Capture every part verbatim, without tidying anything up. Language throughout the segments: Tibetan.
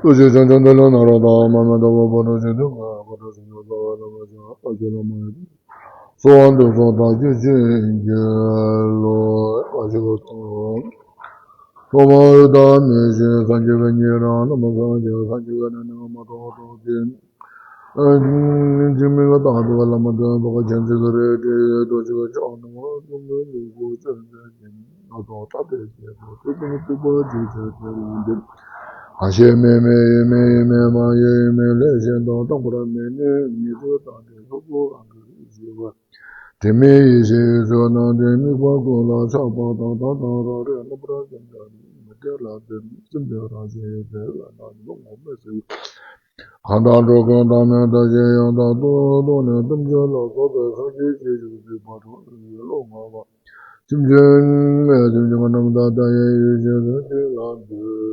ལྟོ་ཆོས་ཆང་ཆང་འདི་ལ་ན་རོ་དང་མ་མེ་ཏོག་པ་ཕོ་བྲང་ཆེན་མོའི་ཁ་ཁ་བྲག་སྲིན་མོ་ཚ་བ་ལ་བ་ཅང་ཨ་ཅེ་ལ་མ་ཡ་སོ་བ་འདུ་སོང་དང་བཅུ་གཅིག་གི་ལོ། ཨ་ཅེ་ལ་དང་། ཐོག་མ་འོད་དང་མི་ཤེས་སངས་རྒྱས་པའི་ཉེ་རང་བླ་མ་སངས་རྒྱས་སངས་རྒྱས་པའི་ནང་ནས་མ་ཐོག་ཐོག་སྟེ། འཇིགས་མེད་ལ་དང་དུ་བ་བླ་མ་དོན་པ་ཁ་ཆེན་ཚིག་གི་རེ་ཏྲེ་རྡོ་རྗེ་ཆོག་ནུ་བ་གསུང་གི་ལུགས་སྐོར་བཅོ་བརྒྱད་ཀྱི་ང་ཚོ་ལྟ་བའི་རྒྱལ་པོ་དེ་ཀུན་ཐུག་པ་འཇིགས་བྱེད་དེ་ལུང་འདི། གང་ཞིག་མེད་མེད་ཡིན་མེད་ཡིན་མེད་མ་ཡིན་ཡིན་མེད་ལས་གཞན་དང་རྟག་པར་མེད་ནས་ཉེས་པའི་རྟགས་དེ་སོ་སོ་རང་གི་རིགས་ཞེས་པ། དྲི་མེད་ཡེ་ཤེས་ཡོད་ཚོད་སྣང་དེ་དམིགས་པ་ཀུན་ལ་ཆགས་པ་དང་ད་དང་རང་རིག་རྣམ་པར་སེམས་ཀྱང་མི་སྐྱེ་ལ་དེ་སེམས་དེ་རང་བཞིན་ཡོད་པའི་བླ་ན་མི་ངོ་མེད་ཟེར། གང་དག་འགྲོ་ཀུན་བདག་མེད་ལྟ་ཞིང་ཡང་དག་ཏུ་རྟོགས་ནས་ཐམས་ཅད་ལ་རྫོགས་པའི་སངས་རྒྱས་ཀྱི་ཞིང་གཟིགས་པ་གྲོལ་བའི་བློ་མངའ་བ། སེམས་ཅན་སེམས་ཅན་རྣམས་དང་ལྟ་ཡང་ཡུལ་ཅན་སེམས་ཅན་ལ་འདུད་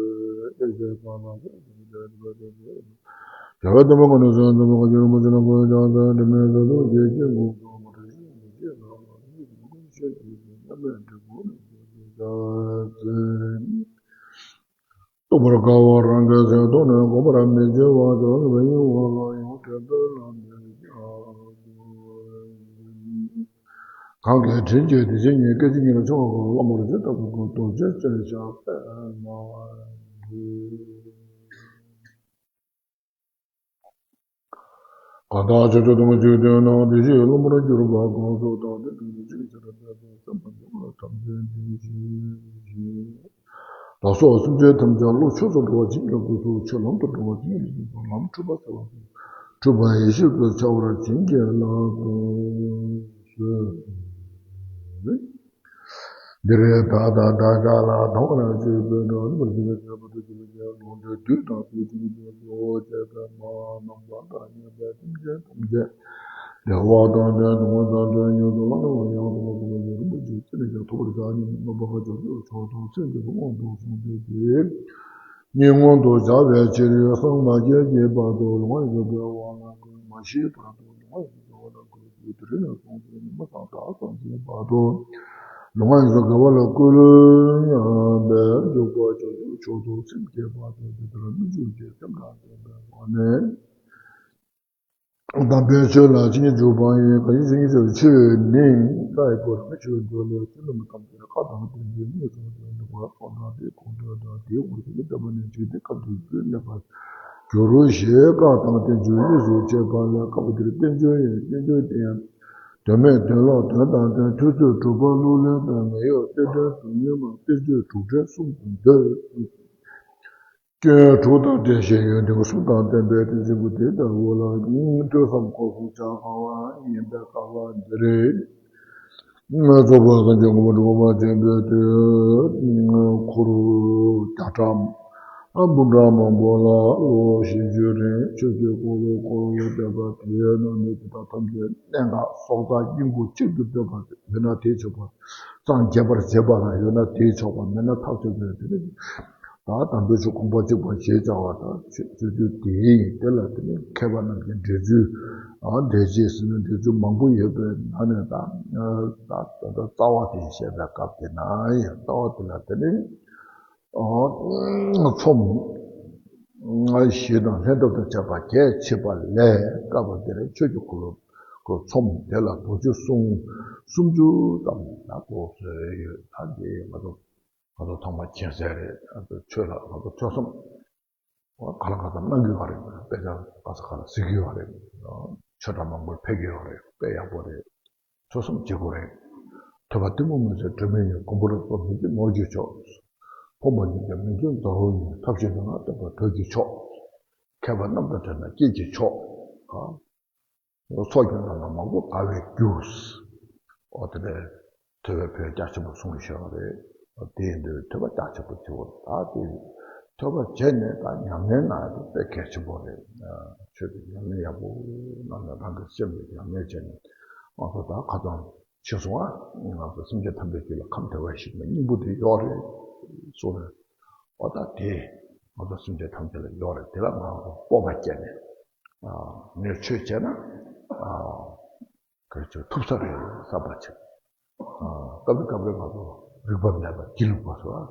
ཨེ་ཟེར་གང་ལ་སེམས་ཅན་དེ་བས་དམ་པ་ཀུན་ནས་སེམས་དམ་པ་གང་ཞིག་རིན་པོ་ཆེ་ལ་གོས་ཀྱང་ཟེར་དྲི་མེད་བཟོད་སྒྲོལ་གྱི་སྐྱེས་བུ་ཚོགས་མ་འདྲ་ཞིང་མི་སྐྱེ་ལ་མི་སྐྱེ་ཀུན་ཤེས་ཀྱི་རྣམ་སྨིན་འབྲས་བུ་ལ་འཇུག་པའི་ཟེར། རྟོགས་པར་དཀའ་བ་རང་གི་སེམས་རྟོགས་ནས་བསྒོམ་པར་མི་བྱེད་པ་ཅོག་ལ་ཡིན་པ་ལ་ཡང་དྲན་པའི་ལམ་མེད་ཀྱང་། གང་གིས་དྲིན་གྱིས་དེ་བཞིན་ཉིད་སྐད་ཅིག་ཉིད་ལ་འཆིང་བ་གང་བླ་མར་ཇི་ལྟ་བུ་ཀུན་རྡོ་རྗེ་ཅན་ཞབས་པད་མ་བསྒྲིབས། གང་དག་ཕྱོགས་བཅུ་དུ་མ་འཇིག་རྟེན་ན་བདེ་གཤེགས་སློབ་མར་གྱུར་པ་གང་སུ་དག་དེ་དང་དེ་བཞིན་གཤེགས་པ་ཐམས་ཅད་དེ་བཞིན་ཞེས། བདག་སོགས་སེམས་ཅན་ཐམས་ཅད་བློ་ཆོས་སུ་འགྲོ་བ་བྱིན་གྱིས་བསྐུལ་ཚུལ། ཆོས་ལམ་དུ་འགྲོ་བ་བྱིན་གྱིས་བསྐུལ་ཚུལ། ལམ་འཁྲུལ་པ་སེལ་བ་བྱིན་གྱིས་བསྐུལ། འཁྲུལ་པ་ཡེ་ཤེས་སུ་འཆར་བར་བྱིན་གྱིས་བརླབ་ཏུ་གསོལ། འདིར་བདག་དང་བདག་ཅག་ལ་དང་བ་ལ་སྤྱོད་པའི་འགྲོ་བ་རིག་པར་བྱེད་པའི་ཁྱད་པར་དུ་གྱུར་པའི་ལུང་འདྲེན་བསྡུས་དང་བསྡུས་ཀྱི་ལུང་གཙོ་བོ་བྱས་པའི་མ་རྣམ་པ་དང་མཉམ་པའི་སེམས་ཅན་ཐམས་ཅད་བདེ་བ་དང་ལྡན་སྡུག་བསྔལ་དང་བྲལ་ཡོངས་སུ་བླ་ན་མེད་པ་ཡང་དག་པར་རྫོགས་པའི་རིན་པོ་ཆེའི་ཚེ་ནས་ཀྱང་ཐོབ་པར་བྱ་སྙམ་པའི་རྣམ་པ་ཁ་ཕྱོགས་བཅུར་ཕྱོགས་དང་སེམས་ཀྱི་དབང་དུ་སོང་སྟེ་དེ་ཉིད་མངོན་དུ་བྱ་བའི་ཕྱིར་སངས་མ་རྒྱས་ཀྱི་བར་དུ་ལོང་བ་ཡི་དགེ་བའི་དབང་ལ་བཀོད། མ་ཤིའི་བར་དུ་ལོང་བ་ཡི་དགེ་བ་ལ་བཀོད་དེ་དེ་རིང་ནས་བཟུང་སྟེ་ཉི་མ་དང་ཟླ་བ་ཙམ་གྱི་བར་དུ་ལོང་བ་ཡི་དགེ་བ་ལ་བཀོད་སྙམ་པའི་འཇུག་པ་ཕྱོགས་བཅུར་ཕྱོགས་དང་སེམས་ཀྱི་བར་དུ་དེ་ལྟར་སྨོན་འཇུག་གི་སེམས་དང་ལྡན་པའི་སྒོ་ནས། དམ་པའི་ཆོས་ལ་བྱིན་གྱིས་བརླབ་པ་ཡིན། གང་ཞིག་བྱིན་གྱིས་བརླབ་པའི་ཆོས་ནི། ལྷའི་བུ་རང་ཆོས་འདུལ་ལས་ཆོས་རྣམས་ཐམས་ཅད་བཀའ་དང་བསྟན་བཅོས་གཉིས་སུ་འདུས་ནུས་པ་ཐོབ་ན་དེ་ཁོང་ཁྲོ་དང་དེའི་དབང་གིས་ནི་བསྟན་པ་ནི་འཇིག་རྟེན་ཁམས་སུ་རྒྱུན་གནས་པར་འགྱུར་རོ་ཞེས་བཀའ་དང་བསྟན་བཅོས་གཉིས་སུ་ཕྱེ་བ་ལས་བཀའ་བསྒྱུར་བསྟན་བཅོས་ཡིན། བསྟན་བཅོས་དེ་ཡང་དོན་མེད་དོན་ལོག་དོན་དང་ལྡན། ཐོས་ཚུལ་གྲུབ་པ་གླུ་ལེན་པའི་མི་གཡོ་གཏེར་སྟོན་དུ་ཉོན་མ་དཔེར་བརྗོད་དྲུག་སྒྲིལ་གསུམ་དུ་འདོད། སྐྱོན་དྲུག་དང་ལྡན་ཞིང་ཡོན་ཏན་གསུམ་དང་ལྡན་པའི་དེ་བཞིན་པོ་དེ་ལྟ་བུ་ལ་ཐོས་བསམ་སྒོམ་གསུམ་བྱ་དཀའ་བ་ཡིན་པས་དཀའ་བ་འདི་རེད། རྫོགས་པའི་སངས་རྒྱས་གོ་འཕང་འགྲུབ་པར་བྱེད་པའི་དོན་འཁོར་བརྒྱ་ཕྲག་འབུམ་ཕྲག་མང་པོ་ལ་ལོ་བཞི་བཅུའི་རིང་ཆོས་ཀྱི་འཁོར་ལོ་བསྐོར་བར་བསྡད་པ་དེའི་ནང་ནས་དེ་དག་ཐམས་ཅད་གནད་འགག་སྲོག་རྩ་སྙིང་པོ་གཅིག་ཏུ་འདོད་པ་ཡོད་ན་དེས་ཆོག་པ། སངས་རྒྱས་པར་བྱེད་པ་ལ་ཡོད་ན་དེས་ཆོག་པ་མེད་ན་ཐབས་ཆོག་པའི་དེ་ནི། ད་དམ་པའི་ཆོས་དགོངས་པ་གཅིག་པ་ཞེས་བྱ་བ་དང་ཆོས་ཆོས་ཚུལ་དེ་ཡིན། དེ་ལ་དེ་ནི་མཁས་པ་རྣམས་ཀྱི་འགྲེལ་ཚུལ། ཨ་འགྲེལ་བྱེད་ཟེར་ན་འགྲེལ་ཚུལ་མང་པོ་ཡོད་པའི་ནང་ནས་ད་ད་ད་རྩ་བ་དེ་བཤད་པའི་སྐབས་དེ་ན་ཡང་རྩ་བ་དེ་ལ་དེ་ནི་ཨ་ཚོམས་བཞི་དང་ལྷན་ཐབས་དང་བཅས་པ་གལ་ཆེ་བ་ལས་བཀག་པ་དེ་ལ་ཆོས་ཀྱི་འཁོར་ལོ་ཁོ་ཚོམས་དེ་ལ་དོ་ཆོས་གསུང་སུམ་ཅུ་ཙམ་ལ་གོ་སྲོལ་ཡོད། ད་དེ་ང་ཚོ། ང་ཚོ་ཚང་མ་མཁྱེན་གསལ་རེད། ང་ཚོ་ཆོས་ལ་ང་ཚོ་ཐོས་བསམ་ག་ལ་ག་ཚོད་གནང་གི་ཡོད་རེད། དཔེ་ཆ་ག་ཚོད་ག་ལ་གཟིགས་ཀྱི་ཡོད་རེད། ཆོས་གྲྭ་མང་པོར་ཕེབས་ཀྱི་ཡོད་རེད། དཔེ་ཡག་པོ་རེད། ཐོས་བསམ་བྱེད་དགོས་རེད། ཐོས་པ་གཏི་མུག་མེད་ཚེ་སྒྲོན་མེ་ཡིན། གོམས་པ་རབ་རྟོགས་མེད་ཚེ་ནོར་གྱི་མཆོག་ཕོངས་པ་ཉིད་ཀྱང་མིང་དོན་མཛའ་བོ་ཡིན། ཐབས་ཤེས་འདོད་ན་བསྟན་པ་གྲོལ་གྱི་མཆོག་མཁས་པ་རྣམས་དང་འཕྲད་ན་སྐྱིད་ཀྱི་མཆོག་ཚོགས་ཀྱི་ནང་ན་མང་པོ་དགའ་བའི་རྒྱུ། འོ་དེ་ནས་ཐོས་པའི་བོན་རྒྱ་ཆེན་པོ་གསུང་གི་ཤོད་པ་རེད། འོ་དེ་ཡིན་དུས་ཐོས་པ་རྒྱ་ཆེན་པོ་བྱེད་དགོས། ད་དེ་ཐོས་པ་བྱས་ནས་ད་ཉམས་ལེན་གནང་ཡག་དེ་དཔེ་གལ་ཆེན་པོ་རེད། ཆོས་དེ་ཉམས་ལེན་ཡག་པོ་གནང་ནས་རང་གི་སེམས་ལ་ཉམས་ལེན་བྱས་ནས་ང་ཚོ་ད་ཁ་སང་ཕྱིན་སོང་ཨ། ང་ཚོ་སེམས་ཅན་ཐམས་ཅད་ཀྱི་ལ་ཁམས་བདེ་བར་གཤེགས་པའི་སྙིང་པོ་དེ་ཡོད་རེད་གསུངས་ནས། འོ་ད་དེ་ང་ཚོ་སེམས་ཅན་ཐམས་ཅད་ལ་ཡོད་རེད། དེ་ལ་ང་ཚོ་སྤོབས་པ་སྐྱེས་ནས་ཨ་ངས་ཆོས་བྱས་ན་ཨ་ག་རེ་བྱེད་ཐུབ་ས་རེད་བསམ་པ་བྱེད། ཨ་སྐབས་རེ་སྐབས་རེ་ང་ཚོ་རིག་པ་མེད་པ་སྒྱིད་ལུག་པ་ཚོ་ཨ་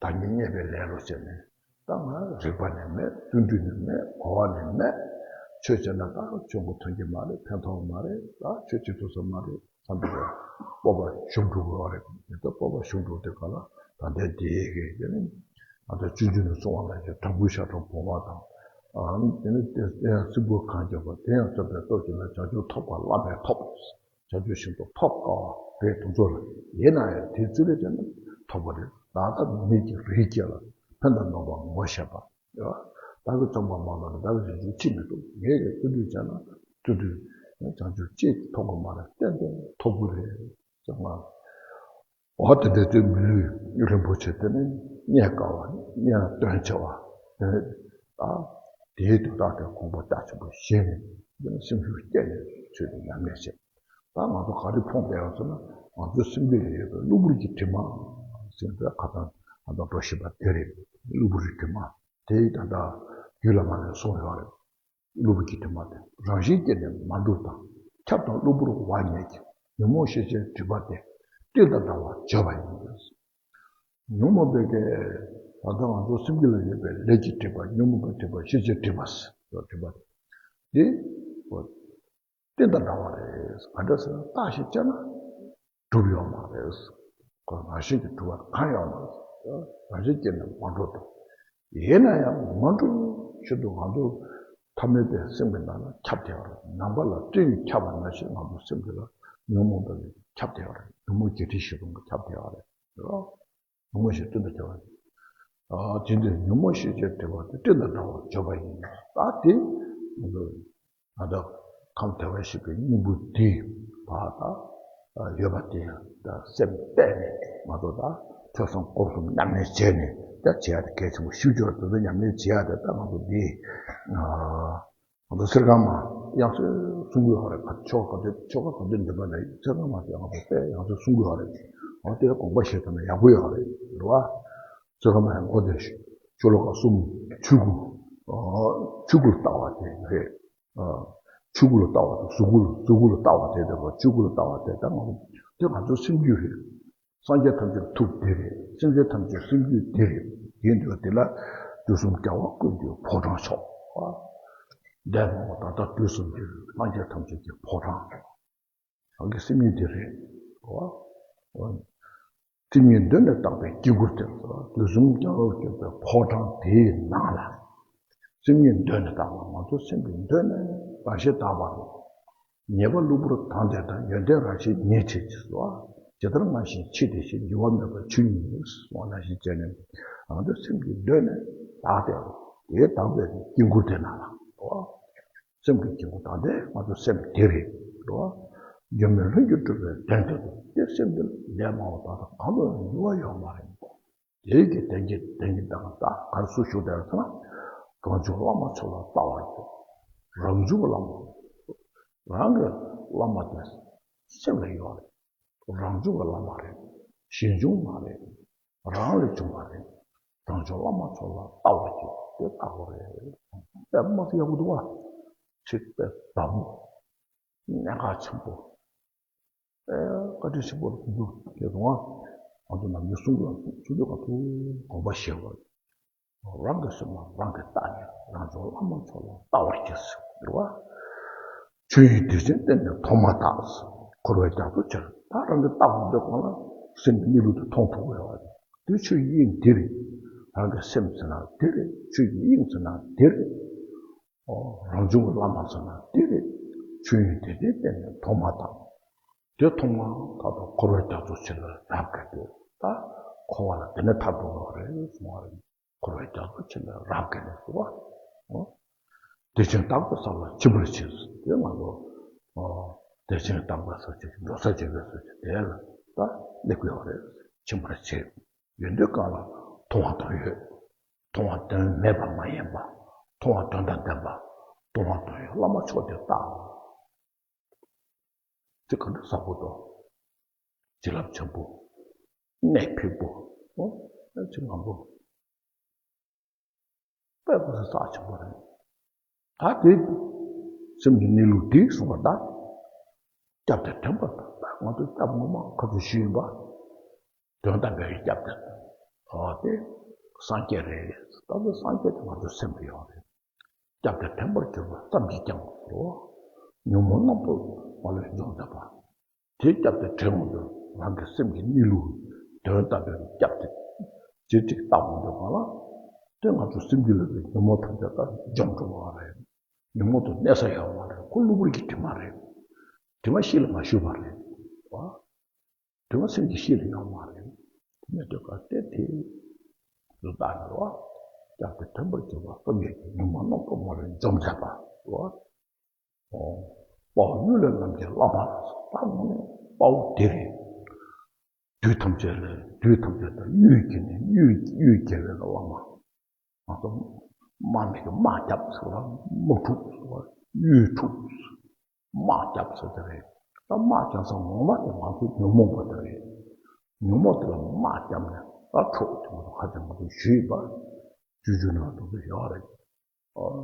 བདག་ཉིད་བརྙས་པའི་ལས་རོ་བྱས་ནས་ ད་ང་རིག་པ་ནས་མེད། བརྩོན་འགྲུས་ནས་མེད། གོ་བ་ནས་མེད། ཆོས་བྱས་ན་ད་ཆོས་མགོ་ཐོན་གྱི་མ་རེད། ཕན་ཐོགས་མ་རེད། ད་ཆོས་བྱེད་ཐུབ་ས་མ་རེད་བསམ་པའི་སྤོབས་པ་ཞུམ་འགྲོ་གི་ཡོད་རེད། དེ་ལྟར་སྤོབས་པ་ཞུམ་འགྲོ་དུས་ག་ལ་ད་ལྟའི་དེ་ཡི་གེ་དེ་ནི་ང་ཚོ་སྤྱོད་འཇུག་ནས་གསུངས་པ་ལ་དྲང་པོའི་ཤ་ཁྲག་བུང་བ་དང་། དེ་ནི་དེ་ཡང་སྲིན་པོ་གང་རྒྱབ་པ་དེ་ཡང་རྩོད་པའི་སྟོབས་ཀྱིས་ན། བྱང་ཆུབ་ཐོབ་པ་བླ་མེད་ཐོབ། བྱང་ཆུབ་ཤིན་ཏུ་ཐོབ་དཀའ་བ་རེད། དེ་ཚོ་ལ་ཡིན་ན་ཡང་དེ་ཚུལ་ལས་བྱས་ན་ཐོབ་པ་རེད། ད་ལྟ་མི་གི་རིགས་སྐྱེ་ལ་ཕན་དང་སྡུག་པ་ངོ་ཤེས་པ། ད་གི་བྱུང་བ་མ་ལ་ད་གི་བྱུང་ཆུ་ཅི་མི་འདུག་ངས་གི་བརྩོན་འགྲུས་བྱས་ན་བརྩོན་འགྲུས་བྱང་ཆུབ་ཅི་ཐོབ་གི་མ་རེད། ཏན་ཏན་ཐོབ་གི་རེད་ཟེར་ང་། འོ་དེ་འདྲའི་ཚོའི་མི་ལུས་རིན་པོ་ཆེ་དེ་ནི་རྙེད་དཀའ་བ། རྙེད་ན་དོན་ཆེ་བ། དེ་ནི་ད་དེའི་དོན་དག་དེ་དགོངས་པ་རྒྱ་ཆེན་པོ་བཞེས་ནས་དེ་ནི་སེམས་ཤུགས་བསྐྱེད་ནས་ཚུལ་དུ་ཉམས་ལེན་བྱེད། ད་ང་ཚོ་ག་རེ་མཐོང་བསྡད་ཡོད་ཟེར་ན། ང་ཚོའི་སེམས་རྒྱུད་ལ་ཡོད་པའི་གློ་བུར་གྱི་དྲི་མ་ཟེར་བའི་ཁ་སང་ང་ཚོ་འགྲོ་བཞིན་པ་དེ་རེད། གློ་བུར་གྱི་དྲི་མ་དེ་ད་ལྟ་རྒྱུད་ལ་མ་ནས་གསུངས་ཡོད་རེད། གློ་བུར་གྱི་དྲི་མ་དེ་རང་བཞིན་གྱིས་ནི་མ་འགྲུབ་དང་། ཁྱབ་དང་གློ་བུར་བ་ཉིད་ཀྱི། ཉོན་མོངས་ཤེས་བྱའི་སྒྲིབ་པ་དེ། སྤྲིན་དང་འདྲ་བར་བརྗོད་པ་ཡིན། ཉོན་མོངས་པའི་གི་ད་ལྟ་ང་ཚོ་སེམས་རྒྱུད་ལ་ཡོད་པའི་ལས་ཀྱི་སྒྲིབ་པ། ཉོན་མོངས་པའི་སྒྲིབ་པ། ཤེས་བྱའི་སྒྲིབ་པ་ཟེར་སྒྲིབ་པ་དེ་སྤྲིན་དང་འདྲ་བ་རེད། ག་འདྲ་ཟེར་ན་བརྟག་ཞིབ་བྱས་ན། གྲུབ་ཡོད་མ་རེད། ཁོ་རང་བཞིན་གྱིས་གྲུབ་པ་གང་ཡོད་མ་རེད། རང་བཞིན་གྱིས་ནི་མ་གྲུབ་དང་། ཡིན་ན་ཡང་མ་གྲུབ་ཕྱིར་དུ་ང་ཚོ་ཐ་མལ་པའི་སེམས་ཀྱི་ནང་ལ་ཁྱབ་བསྡད་ཡོད་རེད། ནམ་མཁའ་ལ་སྤྲིན་ཁྱབ་པ་ནང་བཞིན་ང་ཚོ་སེམས་ཀྱི་ལ་ཉོན་མོངས་པ་ཁྱབ་བསྡད་ཡོད་རེད། ཉོན་མོངས་བརྒྱད་ཁྲི་བཞི་སྟོང་གི་ཁྱབ་བསྡད་ཡོད་རེད། ཉོན་མོངས་ཤེས་སྤྲིན་དང་བྲལ་བ་ཡིན། ཨ་དེ་འདིར་ཉོན་མོངས་ཤེས་བྱའི་སྒྲིབ་པ་དེ་སྤྲིན་དང་འདྲ་བར་བརྗོད་པ་ཡིན། ད་དེ་ང་ཚོ་ཁམས་བདེ་བར་གཤེགས་པའི་སྙིང་པོ་འདི་བ་ད་ཡོད་པ་དེ་ད་སེམས་གཏད་ནས་ང་ཚོ་ད་ཐོས་བསམ་སྒོམ་གསུམ་ཉམས་ལེན་བྱས་ནས་ད་བྱེད་ཡ་དེ་གལ་ཆེན་པོ་ཞེ་པོ་ཅིག་རེད། དེ་ཚོ་ཉམས་ལེན་བྱེད་ཡ་དེ་ད་ང་ཚོ་འདི་ང་ཚོ་གསེར་ཁང་མ་དབྱངས་གསལ་གསུང་གི་ཡོད་རེད། ཆོ་ག་དེ་ཆོ་ག་ག་དུས་འདི་པ་ནས་གསེར་ཁང་མ་དེ་ང་ཚོ་དཔེ་དབྱངས་གསལ་གསུང་གི་ཡོད་རེད། འོ་དེ་དགོངས་པ་བཞེས་ཐུབ་ན་ཡག་པོ་ཡོད་རེད། རེད་བ། གསེར་ཁང་མ་ཡང་འོ་དེ་ཤོ་ལོ་ཀ་གསུམ་ཆོས་སྐུ་ཆོས་སྐུ་ལ་ལྟ་བ་དེ་རེད། ཆོས་སྐུ་ལ་ལྟ་བ་དང་གཟུགས་སྐུ་ལ་གཟུགས་སྐུ་ལ་ལྟ་བ་དེ་དེ་ཆོས་སྐུ་ལ་ལྟ་བ་དེ་ད་ང་ཚོ་དེ་ང་ཚོ་སེམས་རྒྱུད་རེད། སངས་རྒྱས་ཐམས་ཅད་ཐུགས་དེ་རེད། སེམས་ཅན་ཐམས་ཅད་སེམས་རྒྱུད་དེ་རེད། ཡིན་དུས་དེ་ལ་དུས་གསུམ་རྒྱལ་བ་ཀུན་གྱི་ཕོ་བྲང་མཆོག་འདས་མ་འོངས་ད་ལྟ་དུས་གསུམ་གྱི་སངས་རྒྱས་ཐམས་ཅད་ཀྱི་ཕོ་བྲང་། རང་གི་སེམས་ཉིད་དེ་རེད། སེམས་ཉིད་གདོད་ནས་དག་པའི་དཀྱིལ་འཁོར་དེ། དུས་གསུམ་རྒྱལ་བ་ཀུན་གྱི་ཕོ་བྲང་དེའི་ནང་ལ། སེམས་ཉིད་གདོད་ནས་དག་པ། ང་ཚོ་སེམས་ཀྱི་གདོད་ནས་རང་བཞིན་དག་པ་རེད། ཉེས་པ་གློ་བུར་དང་ལྡན་དང་། ཡོན་ཏན་རང་བཞིན་ཉིད་ཆེ་ཆེ་སོ། ཇི་ལྟར་སྔར་བཞིན་ཕྱིས་དེ་བཞིན། འགྱུར་བ་མེད་པར་ཆོས་ཉིད་ཡིན། གསུངས་པ་ནང་བཞིན་བྱས་ནས་ང་ཚོ་སེམས་ཀྱི་གདོད་ནས་དག་སྟེ་དེ་དག་པའི་དཀྱིལ་འཁོར་དེ་ནང་ལ། སེམས་ཀྱི་དཀྱིལ་འཁོར་དག་དེ་ང་ཚོ་སེམས་དེ་རེད། རེད་བ། འགྱུར་མེད་ལྷུན་གྱིས་གྲུབ་པའི་དོན་དེ་དང་དེ་སེམས་དེ་ལས་མ་འོངས་ད་ལྟ་གང་དུ་ཡང་འགྱུར་བ་ཡོད་མ་རེད། དེའི་གི་དོན་གྱི་དོན་གྱི་དང་ད་གར་སུ་ཞུགས་དེར་ཐོན། གང་བྱུང་བླ་མ་མཆོག་ལ་ལྟ་བར་གྱུར། རང་བྱུང་བླ་མ་རང་གི་བླ་མ་དེ་སེམས་ལ་ཡོད་རེད། རང་བྱུང་གི་བླ་མ་རེད། གཞན་བྱུང་མ་རེད། རང་ལས་བྱུང་བ་རེད། རང་བྱུང་བླ་མ་མཆོག་ལ་ལྟ་བར་གྱུར། དེ་ལྟ་དགོས་རེད། དཔེ་མ་སྲིད་ཡག་པོ་འདུག་བ། ཚིག་དཔེ་དག་པོ། གནད་འགག་ཆེན་པོ། ཨེ། བཀའ་དྲིན་ཆེན་པོ་རེད་འདུག་ཁྱེད་རང་ང་ཚོ་ནམ་རྒྱུན་གསུང་གི་ཡོད། ཆུ་ཚོད་ག་ཚོད་དགོངས་པ་བཞེས་པ། རང་གི་སེམས་ལ་རང་གིས་བལྟ་ནས་རང་བྱུང་བླ་མ་མཆོག་ལ་ལྟ་བར་གྱུར་ཟེར་བ། ཆོས་དབྱིངས་དེ་བཞིན་གཏན་ནས་མཐོང་མ་ཐག་ཟེར། འཁོར་བའི་རྒྱ་མཚོ་ཆེར། ད་རང་གིས་བལྟ་བ་འདི་གོང་ལ་སེམས་ཀྱི་གནས་ལུགས་དེ་མཐོང་ཐུབ་དགོས་པ་རེད། དེ་ཆོས་དབྱིངས་འདི་རེད། རང་གི་སེམས་ཟེར་ན་འདི་རེད། ཆོས་ཀྱི་དབྱིངས་ཟེར་ན་འདི་རེད། ཨོ། རང་བྱུང་གི་བླ་མ་ཟེར་ན་འདི་རེད། ཆོས་དབྱིངས་དེ་བཞིན་གཏན་ནས་མཐོང་མ་ཐག་དེ་མཐོང་མ་ཐག་ཏུ་འཁོར་བའི་རྒྱ་མཚོ་ཆེ་ལ་རབ་བརྒལ་ཏེ། ད་འཁོར་བ་ལ་དེ་ནས་ཐར་འགྲོ་བ་རེད་གསུང་བ་རེད། འཁོར་བའི་རྒྱ་མཚོ་ཆེ་ལ་རབ་བརྒལ་ནས་སོ། ཨོ། དེ་བཞིན་རྟག་པའི་ས་ལ་ཕྱིན་པར་བྱེད། དེ་ང་ཚོ། ཨོ། དེ་བཞིན་རྟག་པའི་ས་ཆེ་འགྲོ་ས་བྱེད་པའི་ས་ཆེ་དེ་ལ་ད་སླེབས་དགོས་པ་རེད། ཕྱིན་པར་བྱེད། ཡོན་ཏན་གང་ལ་མཐོང་བ་དོན་ཡོད། མཐོང་བ་དོན་མེད་པ་མ་ཡིན་པ། མཐོང་བ་དོན་དང་ལྡན་པ། མཐོང་བ་དོན་ཡོད་བླ་མ་མཆོག་དེ་ལྟ། དེ་ག་འདྲ་ཟབ་པོ་འདུག་བྱིན་རླབས་ཆེན་པོ། གནད་ཕིགས་པོ། ཨོ། ཨེ་ཅིག་ངང་པོ། དཔེ་མི་སྲིད་རྩ་ཆེན་པོ་རེད། ད་དེ་སེམས་ཀྱི་གནས་ལུགས་འདི་གསུངས་པ་ད། སྐྱབས་དེ་དྲན་པ་དང་ད་ང་ཚོ་སྐྱབས་ངོ་མ་ཁ་ཚུར་ཞུས་ཡིན་པ། དོན་དམ་པའི་སྐྱབས་དེ། ཨོ་དེ། སངས་རྒྱས་རེད། ད་ལྟ་སངས་རྒྱས་དེ་ང་ཚོའི་སེམས་ལ་ཡོད་རེད། སྐྱབས་དེ་དྲན་པར་གྱུར་པ་ཙམ་གྱིས་ཀྱང་ཟེར་བ། ཉོན་མོངས་རྣམ་རྟོག་མ་ལུས་འཇོམས་མཛད་པ། དེ་སྐྱབས་དེ་དྲན་འོང་དུས་རང་གི་སེམས་ཀྱི་གནས་ལུགས་དོན་དམ་པའི་སྐྱབས་དེ་ཇེ་གཅིག་བལྟ་འོང་དུས་གང་ལ། དེ་ང་ཚོ་སེམས་རྒྱུད་ལ་ཡོད་པའི་ཉོན་མོངས་ཐམས་ཅད་ད་འཇོམས་འགྲོ་བ་རེད། ཉོན་མོངས་དང་གནས་ས་ཡོད་མ་རེད། ཁོ་གློ་བུར་གྱི་དྲི་མ་རེད། དྲི་མ་གཤིས་ལ་མ་ཞུགས་པ་རེད། བ། དྲི་མ་སེམས་ཀྱི་གཤིས་ལ་ཡོད་མ་རེད། དེ་མེད་དུས་ག་དེ་དེ་རུ་བཏགས་ནས་བ། སྐྱབས་དེ་དྲན་པར་གྱུར་པ་ཙམ་གྱིས་ཉོན་མོངས་རྣམ་རྟོག་མ་ལུས་འཇོམས་མཛད་པ། བ། དཔའ་བོ་གཡུལ་ལས་རྣམ་རྒྱལ་བླ་མ་ལ་སོགས་པ་ནི་དཔའ་བོ་དེ་རེད། དུས་ཐམས་ཅད་ལ་དུས་ཐམས་ཅད་དུ་གཡུལ་རྒྱལ་ནས་གཡུལ་གཡུལ་རྒྱལ་བའི་བླ་མ། ང་ཚོ་དམག་མི་གི་དམག་རྒྱབ་ཟེར་བ། དམག་འཁྲུག་ཟེར་བ། གཡུལ་འཁྲུག་དམག་རྒྱབ་ཟེར་དེ་རེད། ད་དམག་རྒྱབ་ས་ངོ་མ་དེ་ང་ཚོ་ཉོན་མོངས་པ་དེ་རེད། ཉོན་མོངས་དེ་ལ་དམག་རྒྱབ་ནས་ད་འཕྲོག་དེ་ང་ཚོ་ཁ་ཅིག་ང་ཚོ་ཞུས་པ། སྤྱོད་འཇུག་ནང་དུ་ཡོད་རེད། ཨ།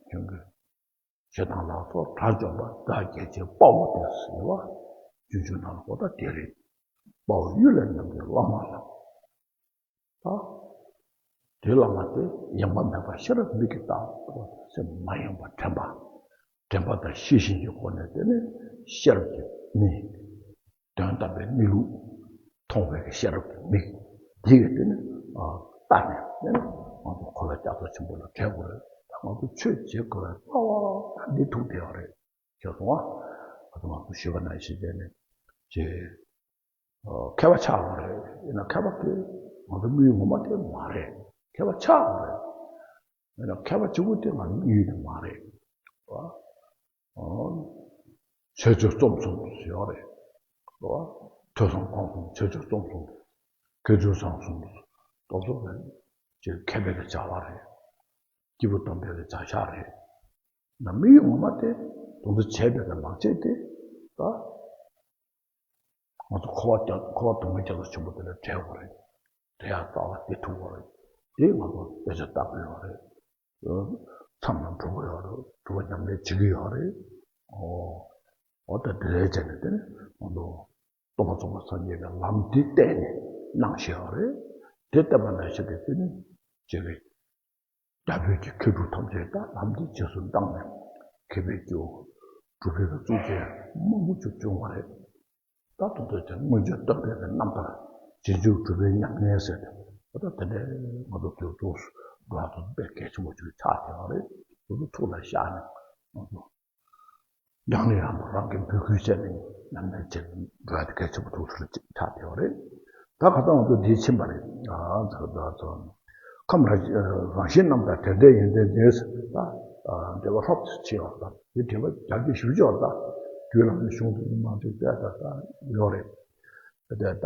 ཁྱོད་ཀྱི་ཞེ་སྡང་ལ་སོགས་དགྲ་བཅོམ་པ་དགྲ་བགེགས་ཆེན་དཔའ་བོ་དེ་ཟེར་བ། སྤྱོད་འཇུག་ནང་ལ་གོ་ད་དེ་རེད། དཔའ་བོ་གཡུལ་ལས་རྣམ་རྒྱལ་བླ་མ་ལ། ད། དེ་བླ་མ་དེ་ཡེངས་པ་མེད་པ་ཤེས་རབ་མིག་གིས་བལྟ། སེམས་མ་ཡེངས་པ་དྲན་པ། དྲན་པ་དང་ཤེས་བཞིན་གྱི་སྒོ་ནས་དེ་ནི་ཤེས་རབ་ཀྱི་མིག་དོན་དམ་པའི་གནས་ལུགས་མཐོང་བའི་ཤེས་རབ་ཀྱི་མིག་འདི་གིས་དེ་ནི་བལྟས་ནས་དེ་ནི་ང་ཚོ་འཁོར་བའི་རྒྱ་མཚོ་ཆེན་པོ་ལས་བྲལ་དགོས་རེད། ད་ང་ཚོ་ཆོས་བྱེད་དགོས་པའི་རྩ་བ་འདི་ཐུག་བསྡད་ཡོད་རེད། ཁྱེད་སོང་བ། ང་ཚོ་ང་ཚོ་ཞུས་པ་ནང་བཞིན་བྱས་ནས་བྱས། མཁས་པ་ཆགས་དགོས་རེད། ཡིན་ན་མཁས་པ་དེ་ང་ཚོ་དམིགས་ཡུལ་ངོ་མ་དེ་མ་རེད། མཁས་པ་ཆགས་དགོས་རེད། ཡིན་ན་མཁས་པ་གཅིག་པུ་དེ་ང་ཚོ་དམིགས་ཡུལ་དེ་མ་རེད། བ། ཨོ། ཆོས་སྤྱོད་རྩོམ་གསུམ་ཡོད་རེད། བ། ཐོས་བསམ་སྒོམ་གསུམ། ཆོས་སྤྱོད་རྩོམ་གསུམ། དགེ་ཚུལ་བཟང་གསུམ། ཏོག་ཙམ་རེད། ཅེས་མཁས་པའི་གི་བྱ་བ་རེད། སྐྱེས་བུ་དམ་པའི་གི་བྱ་བཞག་རེད། ན་དམིགས་ཡུལ་ངོ་མ་དེ་དོན་དུ་བྱས་པའི་གི་ལག་རྗེས་དེ་ད། ང་ཚོ་འཁོར་བ་རྒྱ་འཁོར་བ་སྡུག་བསྔལ་རྒྱ་མཚོ་ཆེན་པོ་དེ་ལས་བྲལ་དགོས་རེད། བྲལ་ཡག་རྩ་བ་དེ་ཐུག་དགོས་རེད། དེ་ང་ཚོ་དཔེ་ཆ་ལྟ་དགོས་ཡོད་རེད། མཚམས་ནང་འགྲོ་དགོས་ཡོད་རེད། སྒྲུབ་པ་ཉམས་ལེན་བྱེད་ཀྱི་ཡོད་རེད། ཨོ། འོ་ད་དེ་རེད་བྱས་ནས་དེ་ནི་ང་ཚོ་སྟོན་པ་ཚོགས་པ་སངས་རྒྱས་ཀྱི་ལམ་འདི་བསྟན་ནས་གནང་བཞིན་ཡོད་རེད། དེ་བསྟན་པ་ནང་བཞིན་དེ་དེ་ནི་བྱེད་ཀྱི། རྒྱ་བོད་ཀྱི་མཁས་གྲུབ་ཐམས་ཅད་ད་ལམ་འདི་རྗེས་སུ་འབྲངས་ནས་མཁས་པའི་རྒྱུ་གྲུབ་པའི་གཙུག་རྒྱན་མང་པོ་ཅིག་བྱུང་བ་རེད། ད་དུང་དེ་ཚོ་སྔོན་བྱོན་སྟོན་པའི་རྣམ་ཐར་རྗེས་འཇུག་གྲུབ་པའི་ཉམས་ལེན་ཟེར་ཏེ་ད་དེ་འདྲའི་ང་ཚོ་དུས་ཚོད་འགྲོ་བ་དང་དཔེ་གལ་ཆེན་པོ་ཅིག་ཆགས་བསྡད་པ་རེད། དེ་ཚོ་ཐུགས་ལ་བཞག་ནས་ང་ཚོ། ཡང་ནས་ཡང་དུ་རང་གི་འབོད་སྐུལ་བྱས་ནས་ཉམས་ལེན་བྱེད་འགྲོ་ཡ་དེ་གལ་ཆེན་པོ་ཐུགས་སུ་ཆགས་བསྡད་པ་རེད། ད་ཁ་སང་ང་ཚོ་འདིའི་ཕྱིན་པ་རེད། ཨ་ཙག་ཙག་ཙག་ཁམས་རང་རང་བཞིན་རྣམ་དག་དྲན་འབྲས་ཡོན་ཏན་ལྡན་ཟེར་ད། འགྲེལ་པ་ཧྲོབ་ཙམ་ཕྱེ་བ་དང་དེ་དྲན་པ་རྒྱ་ཆེ་ཞུ་ཆོག་ད། རྒྱུད་བླ་མའི་གཞུང་དེ་མ་འདུག་པས་ད་ད་ཡོད་རེད། དེ་ད་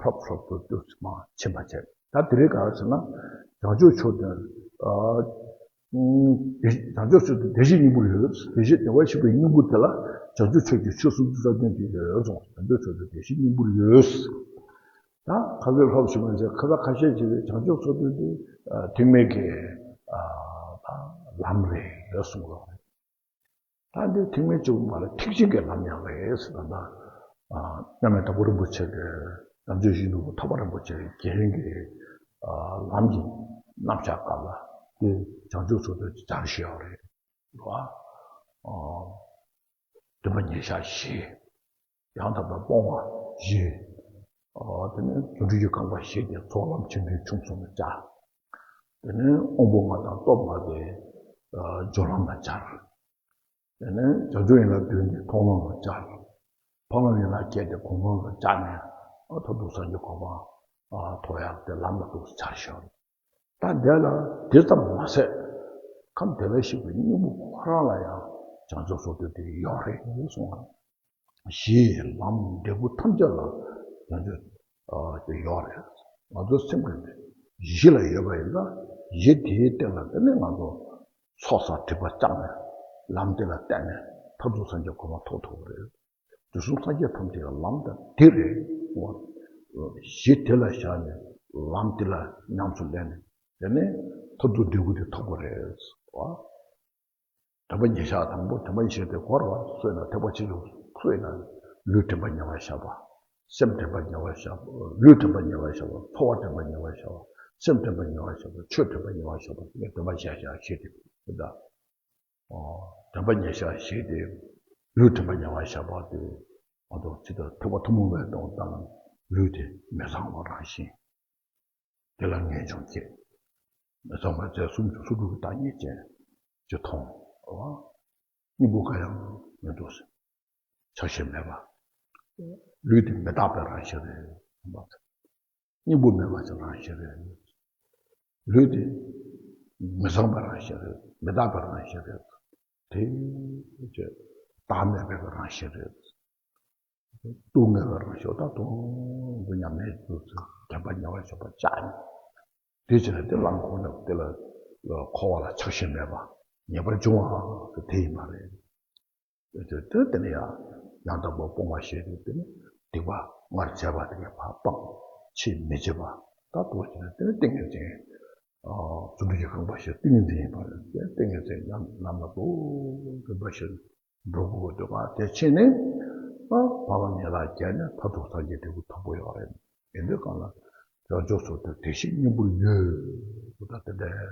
ཧྲོབ་ཧྲོབ་ཏུ་ཏུ་མ་ཕྱིན་པ་བྱས། ད་དེ་རིང་ག་རེ་ཟེར་ན། བྱང་ཆུབ་མཆོག་ཏུ། ཨ། བྱང་ཆུབ་མཆོག་ཏུ་བདེ་གཤེགས་སྙིང་པོར་ཡོད། བདེ་གཤེགས་བདེ་བར་གཤེགས་པའི་སྙིང་པོ་དེ་ལ་བྱང་ཆུབ་མཆོག་གི་ཆོས་སུམ་ཅུ་རྩ་བདུན་དེ་ཡོད་གསུངས། བྱང་ཆུབ་མཆོག་ཏུ་བདེ་གཤེགས་སྙིང་པོར་ཡོད། ད་ཁ་སྐད་ལྷོག་ཞིག་མ་ཟད་ཁ་ས་ཁ་ཤས་ཅིག་གིས་བྱང་ཆུབ་མཆོག་ཏུ་དེ་ཐེག་དམན་གྱི་ལམ་རེད་གསུངས་པ་རེད། ད་འདི་ཐེག་དམན་གཅིག་པུ་མ་རེད། ཐེག་ཆེན་གྱི་ལམ་ཡང་རེད་ཟེར་ད། མཉམ་མེད་དྭགས་པོ་རིན་པོ་ཆེ་གི་རྣམ་དཔྱོད་ཡིད་འགུག་པ་ཐར་པ་རིན་པོ་ཆེ་གི་རྒྱན་གྱི་ལམ་གྱི་རྣམ་གཞག་སྐབས་ལ་དེ་བྱང་ཆུབ་མཆོག་ཏུ་སྦྱར་བཞག་ཡོད་རེད། བདེན་པ་ཉེར་བཞག་བཞི། ཡང་དག་པའི་སྤོང་བ་བཞི། དེ་ནས་རྫུ་འཕྲུལ་གྱི་རྐང་པ་བཞི་སྟེ་ཚོགས་ལམ་ཆེ་འབྲིང་ཆུང་གསུམ་ལ་སྦྱར། དེ་ནས་དབང་པོ་ལྔ་དང་སྟོབས་ལྔ་སྟེ་སྦྱོར་ལམ་ལ་སྦྱར། དེ་ནས་བྱང་ཆུབ་ཡན་ལག་བདུན་གྱི་མཐོང་ལམ་ལ་སྦྱར། འཕགས་ལམ་ཡན་ལག་བརྒྱད་དེ་སྒོམ་ལམ་ལ་སྦྱར་ནས་མཐར་ཐུག་སངས་རྒྱས་གོ་འཕང་ཐོབ་ཡག་དེ་ལམ་ལ་འདུག་སེ་སྦྱར་ཞོར། ད་འདི་ལ་དེ་ཙམ་མ་ཟད། ཁམས་བདེ་བར་གཤེགས་པའི་སྙིང་པོ་ཁོ་རང་ལ་ཡང་བྱང་ཆུབ་སོ་བདུན་དེ་ཡོད་རེད་གསུངས་པ། གཞི་ལམ་འབྲས་བུ་ཐམས་ཅད་ལ་བྱང་ཆུབ་དེ་ཡོད་རེད། ང་ཚོའི་སེམས་ཀྱི་གཞི་ལ་ཡོད་པ་ཡིན་ཙང་གཞི་དེའི་སྟེང་ལ་དེ་ནས་ང་ཚོ་ཚོགས་བསགས་སྒྲིབ་པ་བཅངས་ནས་ལམ་དེ་ལ་བརྟེན་ནས་མཐར་ཐུག་སངས་རྒྱས་གོ་འཕང་ཐོབ་ཐུབ་པ་རེད། དུས་གསུམ་སངས་རྒྱས་ཐམས་ཅད་ཀྱི་ལམ་དང་དེ་རེད་གསུངས་པ། གཞི་དེ་ལ་བཞག་ནས་ལམ་དེ་ལ་ཉམས་སུ་ལེན་ནས་དེ་ནས་མཐར་ཐུག་འབྲས་བུ་དེ་ཐོབ་པ་རེད་གསུངས་པ། དྲན་པ་ཉེར་བཞག་དང་པོ་དྲན་པ་ཉེར་བཞག་དེ་གོ་ར་བ་གསོས་ན་ཐེག་པ་ཆེ་ཆུང་གསོས་ན་ལུས་དྲན་པ་ཉེ་བར་བཞག་པ། སེམས་དྲན་པ་ཉེ་བར་བཞག་པ། ལུས་དྲན་པ་ཉེ་བར་བཞག་པ། ཚོར་བ་དྲན་པ་ཉེ་བར་བཞག་པ། སེམས་དྲན་པ་ཉེ་བར་བཞག་པ། ཆོས་དྲན་པ་ཉེ་བར་བཞག་པ། ངས་དྲན་པ་བཞག་བཞག་བྱེད་དེ་ད། དྲན་པ་ཉེ་བཞག་བྱེད་དེ། ལུས་དྲན་པ་ཉེ་བར་བཞག་པ་དེ། ང་ཚོ་ཇི་ལྟར་ཐེག་པ་ཐུན་མོང་བའི་དོན་དང་ལུས་དེ་མི་གཙང་བ་རང་བཞིན། དེ་ལ་ངེས་འབྱུང་སྐྱེ། མི་གཙང་བའི་རྫས་སུམ་ཅུ་སོ་དྲུག་གི་བདག་ཉིད་ཅན་གྱི་མཐོང་བ། སྙིང་པོ་གང་ཡང་མི་འདུག་ཟེར། ཆགས་ཞེན་མེད་པ། ལུས་དེ་མི་རྟག་པའི་རང་བཞིན་རེད། སྙིང་པོ་མེད་པ་ཅིག་རང་བཞིན་རེད། ལུས་དེ་མི་གཙང་པའི་རང་བཞིན་རེད། མི་རྟག་པའི་རང་བཞིན་རེད། དེ་ཅིག་བདག་མེད་པའི་རང་བཞིན་རེད། སྡུག་བསྔལ་བའི་རང་བཞིན། ད་དུང་དུ་ཉམས་ལེན་དུ་དྲན་པ་ཉེ་བར་བཞག་པ་བཅག་ནས། དེ་བྱས་ནས་དེ་བླང་དོར་ནས་དེ་ལ་འཁོར་བ་ལ་ཆགས་ཞེན་མེད་པ། ངེས་པར་འབྱུང་བ་དེ་ཡིན་པ་རེད། དེ་དེ་དེ་ནས་ཡང་ཡང་དག་པར་སྤོང་བ་ཞེས་པའི་དེ་ནི་སྡིག་པ་སྔར་བྱས་པ་དེ་གའི་ཕར་སྤང་། ཕྱིས་མི་བྱེད་པ། ད་དུ་བ་བྱས་ནས་དེ་ནི་ཏིང་ངེ་འཛིན། རྫུ་འཕྲུལ་གྱི་ཁང་པ་ཞེས་ཏིང་ངེ་འཛིན་ཡིན་པ་རེད། དེ་ཏིང་ངེ་འཛིན་ཉམས་ལམ་ལ་འགྲོ་རིམ་པ་བཞིན་འགྲོ་དགོས་འདུག་ག་དེ་ཕྱིན་ནས་ཨ་བག་ལ་ཉལ་ལ་བརྒྱབ་ནས་མཐར་ཐུག་སངས་རྒྱས་འབྲས་བུ་ཐོབ་དགོས་ཡོད་རེད། ཡིན་དུས་གང་ལ་བྱང་ཆུབ་སོགས་དེ་བདེ་གཤེགས་སྙིང་པོར་ཡོད་པ་དེ་འདྲའི་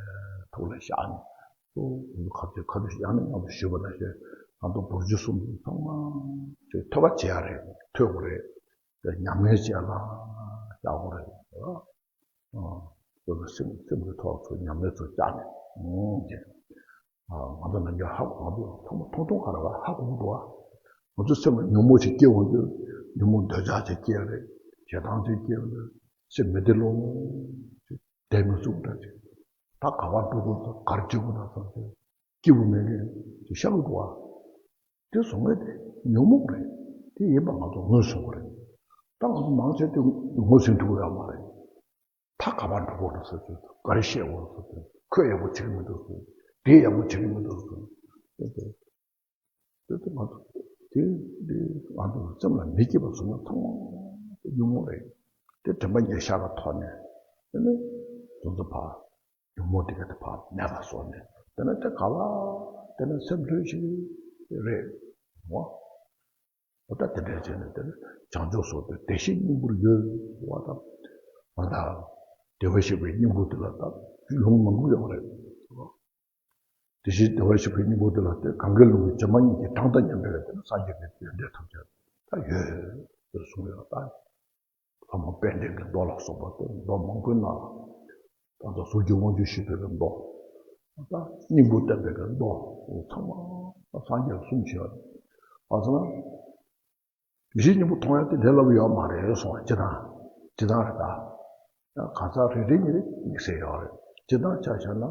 ཐུགས་ལ་བཞག་ནས་ཨོ་ཁ་ཚུད་ཁ་ཚུད་བཞག་ནས་ང་ཚོ་ཞུས་པ་ནང་བཞིན་ང་ཚོ་བུ་བརྒྱུད་གསུམ་དུ་ཚང་མ་ཚོས་ཐོས་པ་བྱེད་ཡ་རེད། ཐོས་དགོས་རེད། དེ་ཉམས་ལེན་བྱེད་ཡ་ལ་བཞག་དགོས་རེད། ཨོ་སེམས་སེམས་ཀྱི་ཐོག་ཚོ་ཉམས་ལེན་ཚོ་བཅག་ནས་ཨོ་དེ། ང་ཚོ་ནམ་རྒྱུན་ཧ་གོ། ང་ཚོ་ཐོག་མ་ཐུང་ཐུང་ཁ་ར་བ་ཧ་གོ་གི་འདུག་ཨ། ང་ཚོ་སེམས་ལ་ཉོན་མོངས་ཤིག་སྐྱེ་འོང་དུས་ཉོན་མོངས་འདོད་ཆགས་ཅིག་སྐྱེ་རེད། ཞེ་སྡང་ཅིག་སྐྱེ་རེད། སེམས་མི་བདེ་ལོང་ཅིག་བདེ་མི་ཚུགས་འདྲ་ཅིག་ད་ག་པར་འགྲོ་དགོས་སོ། གར་བྱེད་དགོས་ན་ཚང་ཚོ་སྐྱིད་པོ་མེད་མཁན་ཅིག་ཤར་གི་འདུག་ཨ། དེ་བཟོ་མཁན་དེ་ཉོན་མོངས་རེད། དེ་ཡིན་པ་ང་ཚོ་ངོས་བཟུང་དགོས་རེད། ད་ང་ཚོ་མང་ཆེ་དེ་ངོས་ཟིན་ཐུབ་ཡོད་མ་རེད། ད་ག་པར་འགྲོ་དགོས་རེད་ཟེར་དུས་ག་རེ་བཤད་དགོས་རེད་ཟེར་དུས་ཁོས་ཡག་པོ་བྱེད་ཀྱི་མི་འདུག་ཟེར། དེས་ཡག་པོ་བྱེད་ཀྱི་མི་འདུག་ཟེར། དེ་དེ་དེ་ང་ཚོ་དེ་དེ་ང་ཚོ་སེམས་ལ་མི་སྐྱིད་པ་བཟོ་ན་ཚང་མ་ཉོན་མོངས་རེད། དེ་དྲན་པ་ཉེར་བཞག་ལ་ཐོགས་ནས་དེ་ནི་དེ་ཚོ་ཕར་ཉོན་མོངས་དེ་ག་དེ་ཕར་མེད་པ་བཟོ་ནས་དེ་ནི་དེ་ག་ལ་དེ་ནི་སེམས་ལྷོད་ཞིག་རེད་འོ། འོ་ད་དེ་འདྲ་བྱས་ནས་དེ་ནི་བྱང་ཆུབ་སོགས་དེ་བདེ་གཤེགས་སྙིང་པོར་ཡོད་པ་དང་། ང་དང་བདེ་བར་གཤེགས་པའི་སྙིང་པོ་དེ་ལ་ད་ལུང་མང་པོ་ཡོད་རེད། དེ་བཞིན་བདེ་བར་གཤེགས་པའི་སྙིང་པོ་དེ་ལ་དེ་གངྒཱའི་ཀླུང་གི་བྱེ་མ་སྙེད་ཀྱི་གྲངས་དང་མཉམ་པའི་དེ་ནི་སངས་རྒྱས་ཀྱི་ཡོན་ཏན་ཐམས་ཅད་ད་ཡོད་ཟེར་གསུངས་ཡོད་ད། ལྷ་མོ་དཔལ་ལྡན་གྱི་མདོ་ལ་སོགས་པ་དེ་མདོ་མང་པོའི་ནང་ལ་ད་ལྟ་གཟུགས་ཀྱི་དབང་ཕྱུག་ཤེས་པའི་མདོ། ད་སྙིང་པོ་བསྟན་པའི་མདོ་ཚང་མ་སངས་རྒྱས་གསུངས་བཞག་པ་ཚང་མ། བདེ་གཤེགས་སྙིང་པོ་མཐོང་ཡ་དེ་འདྲ་ལབ་ཡོད་མ་རེད་གསུངས་པ་སྤྱིར་བཏང་། སྤྱིར་བཏང་རེད་ད། གང་ཟག་རེ་རེ་གཉིས་རེ་དམིགས་བསལ་ཡོད་རེད། སྤྱིར་བཏང་ཆ་བཞག་ན།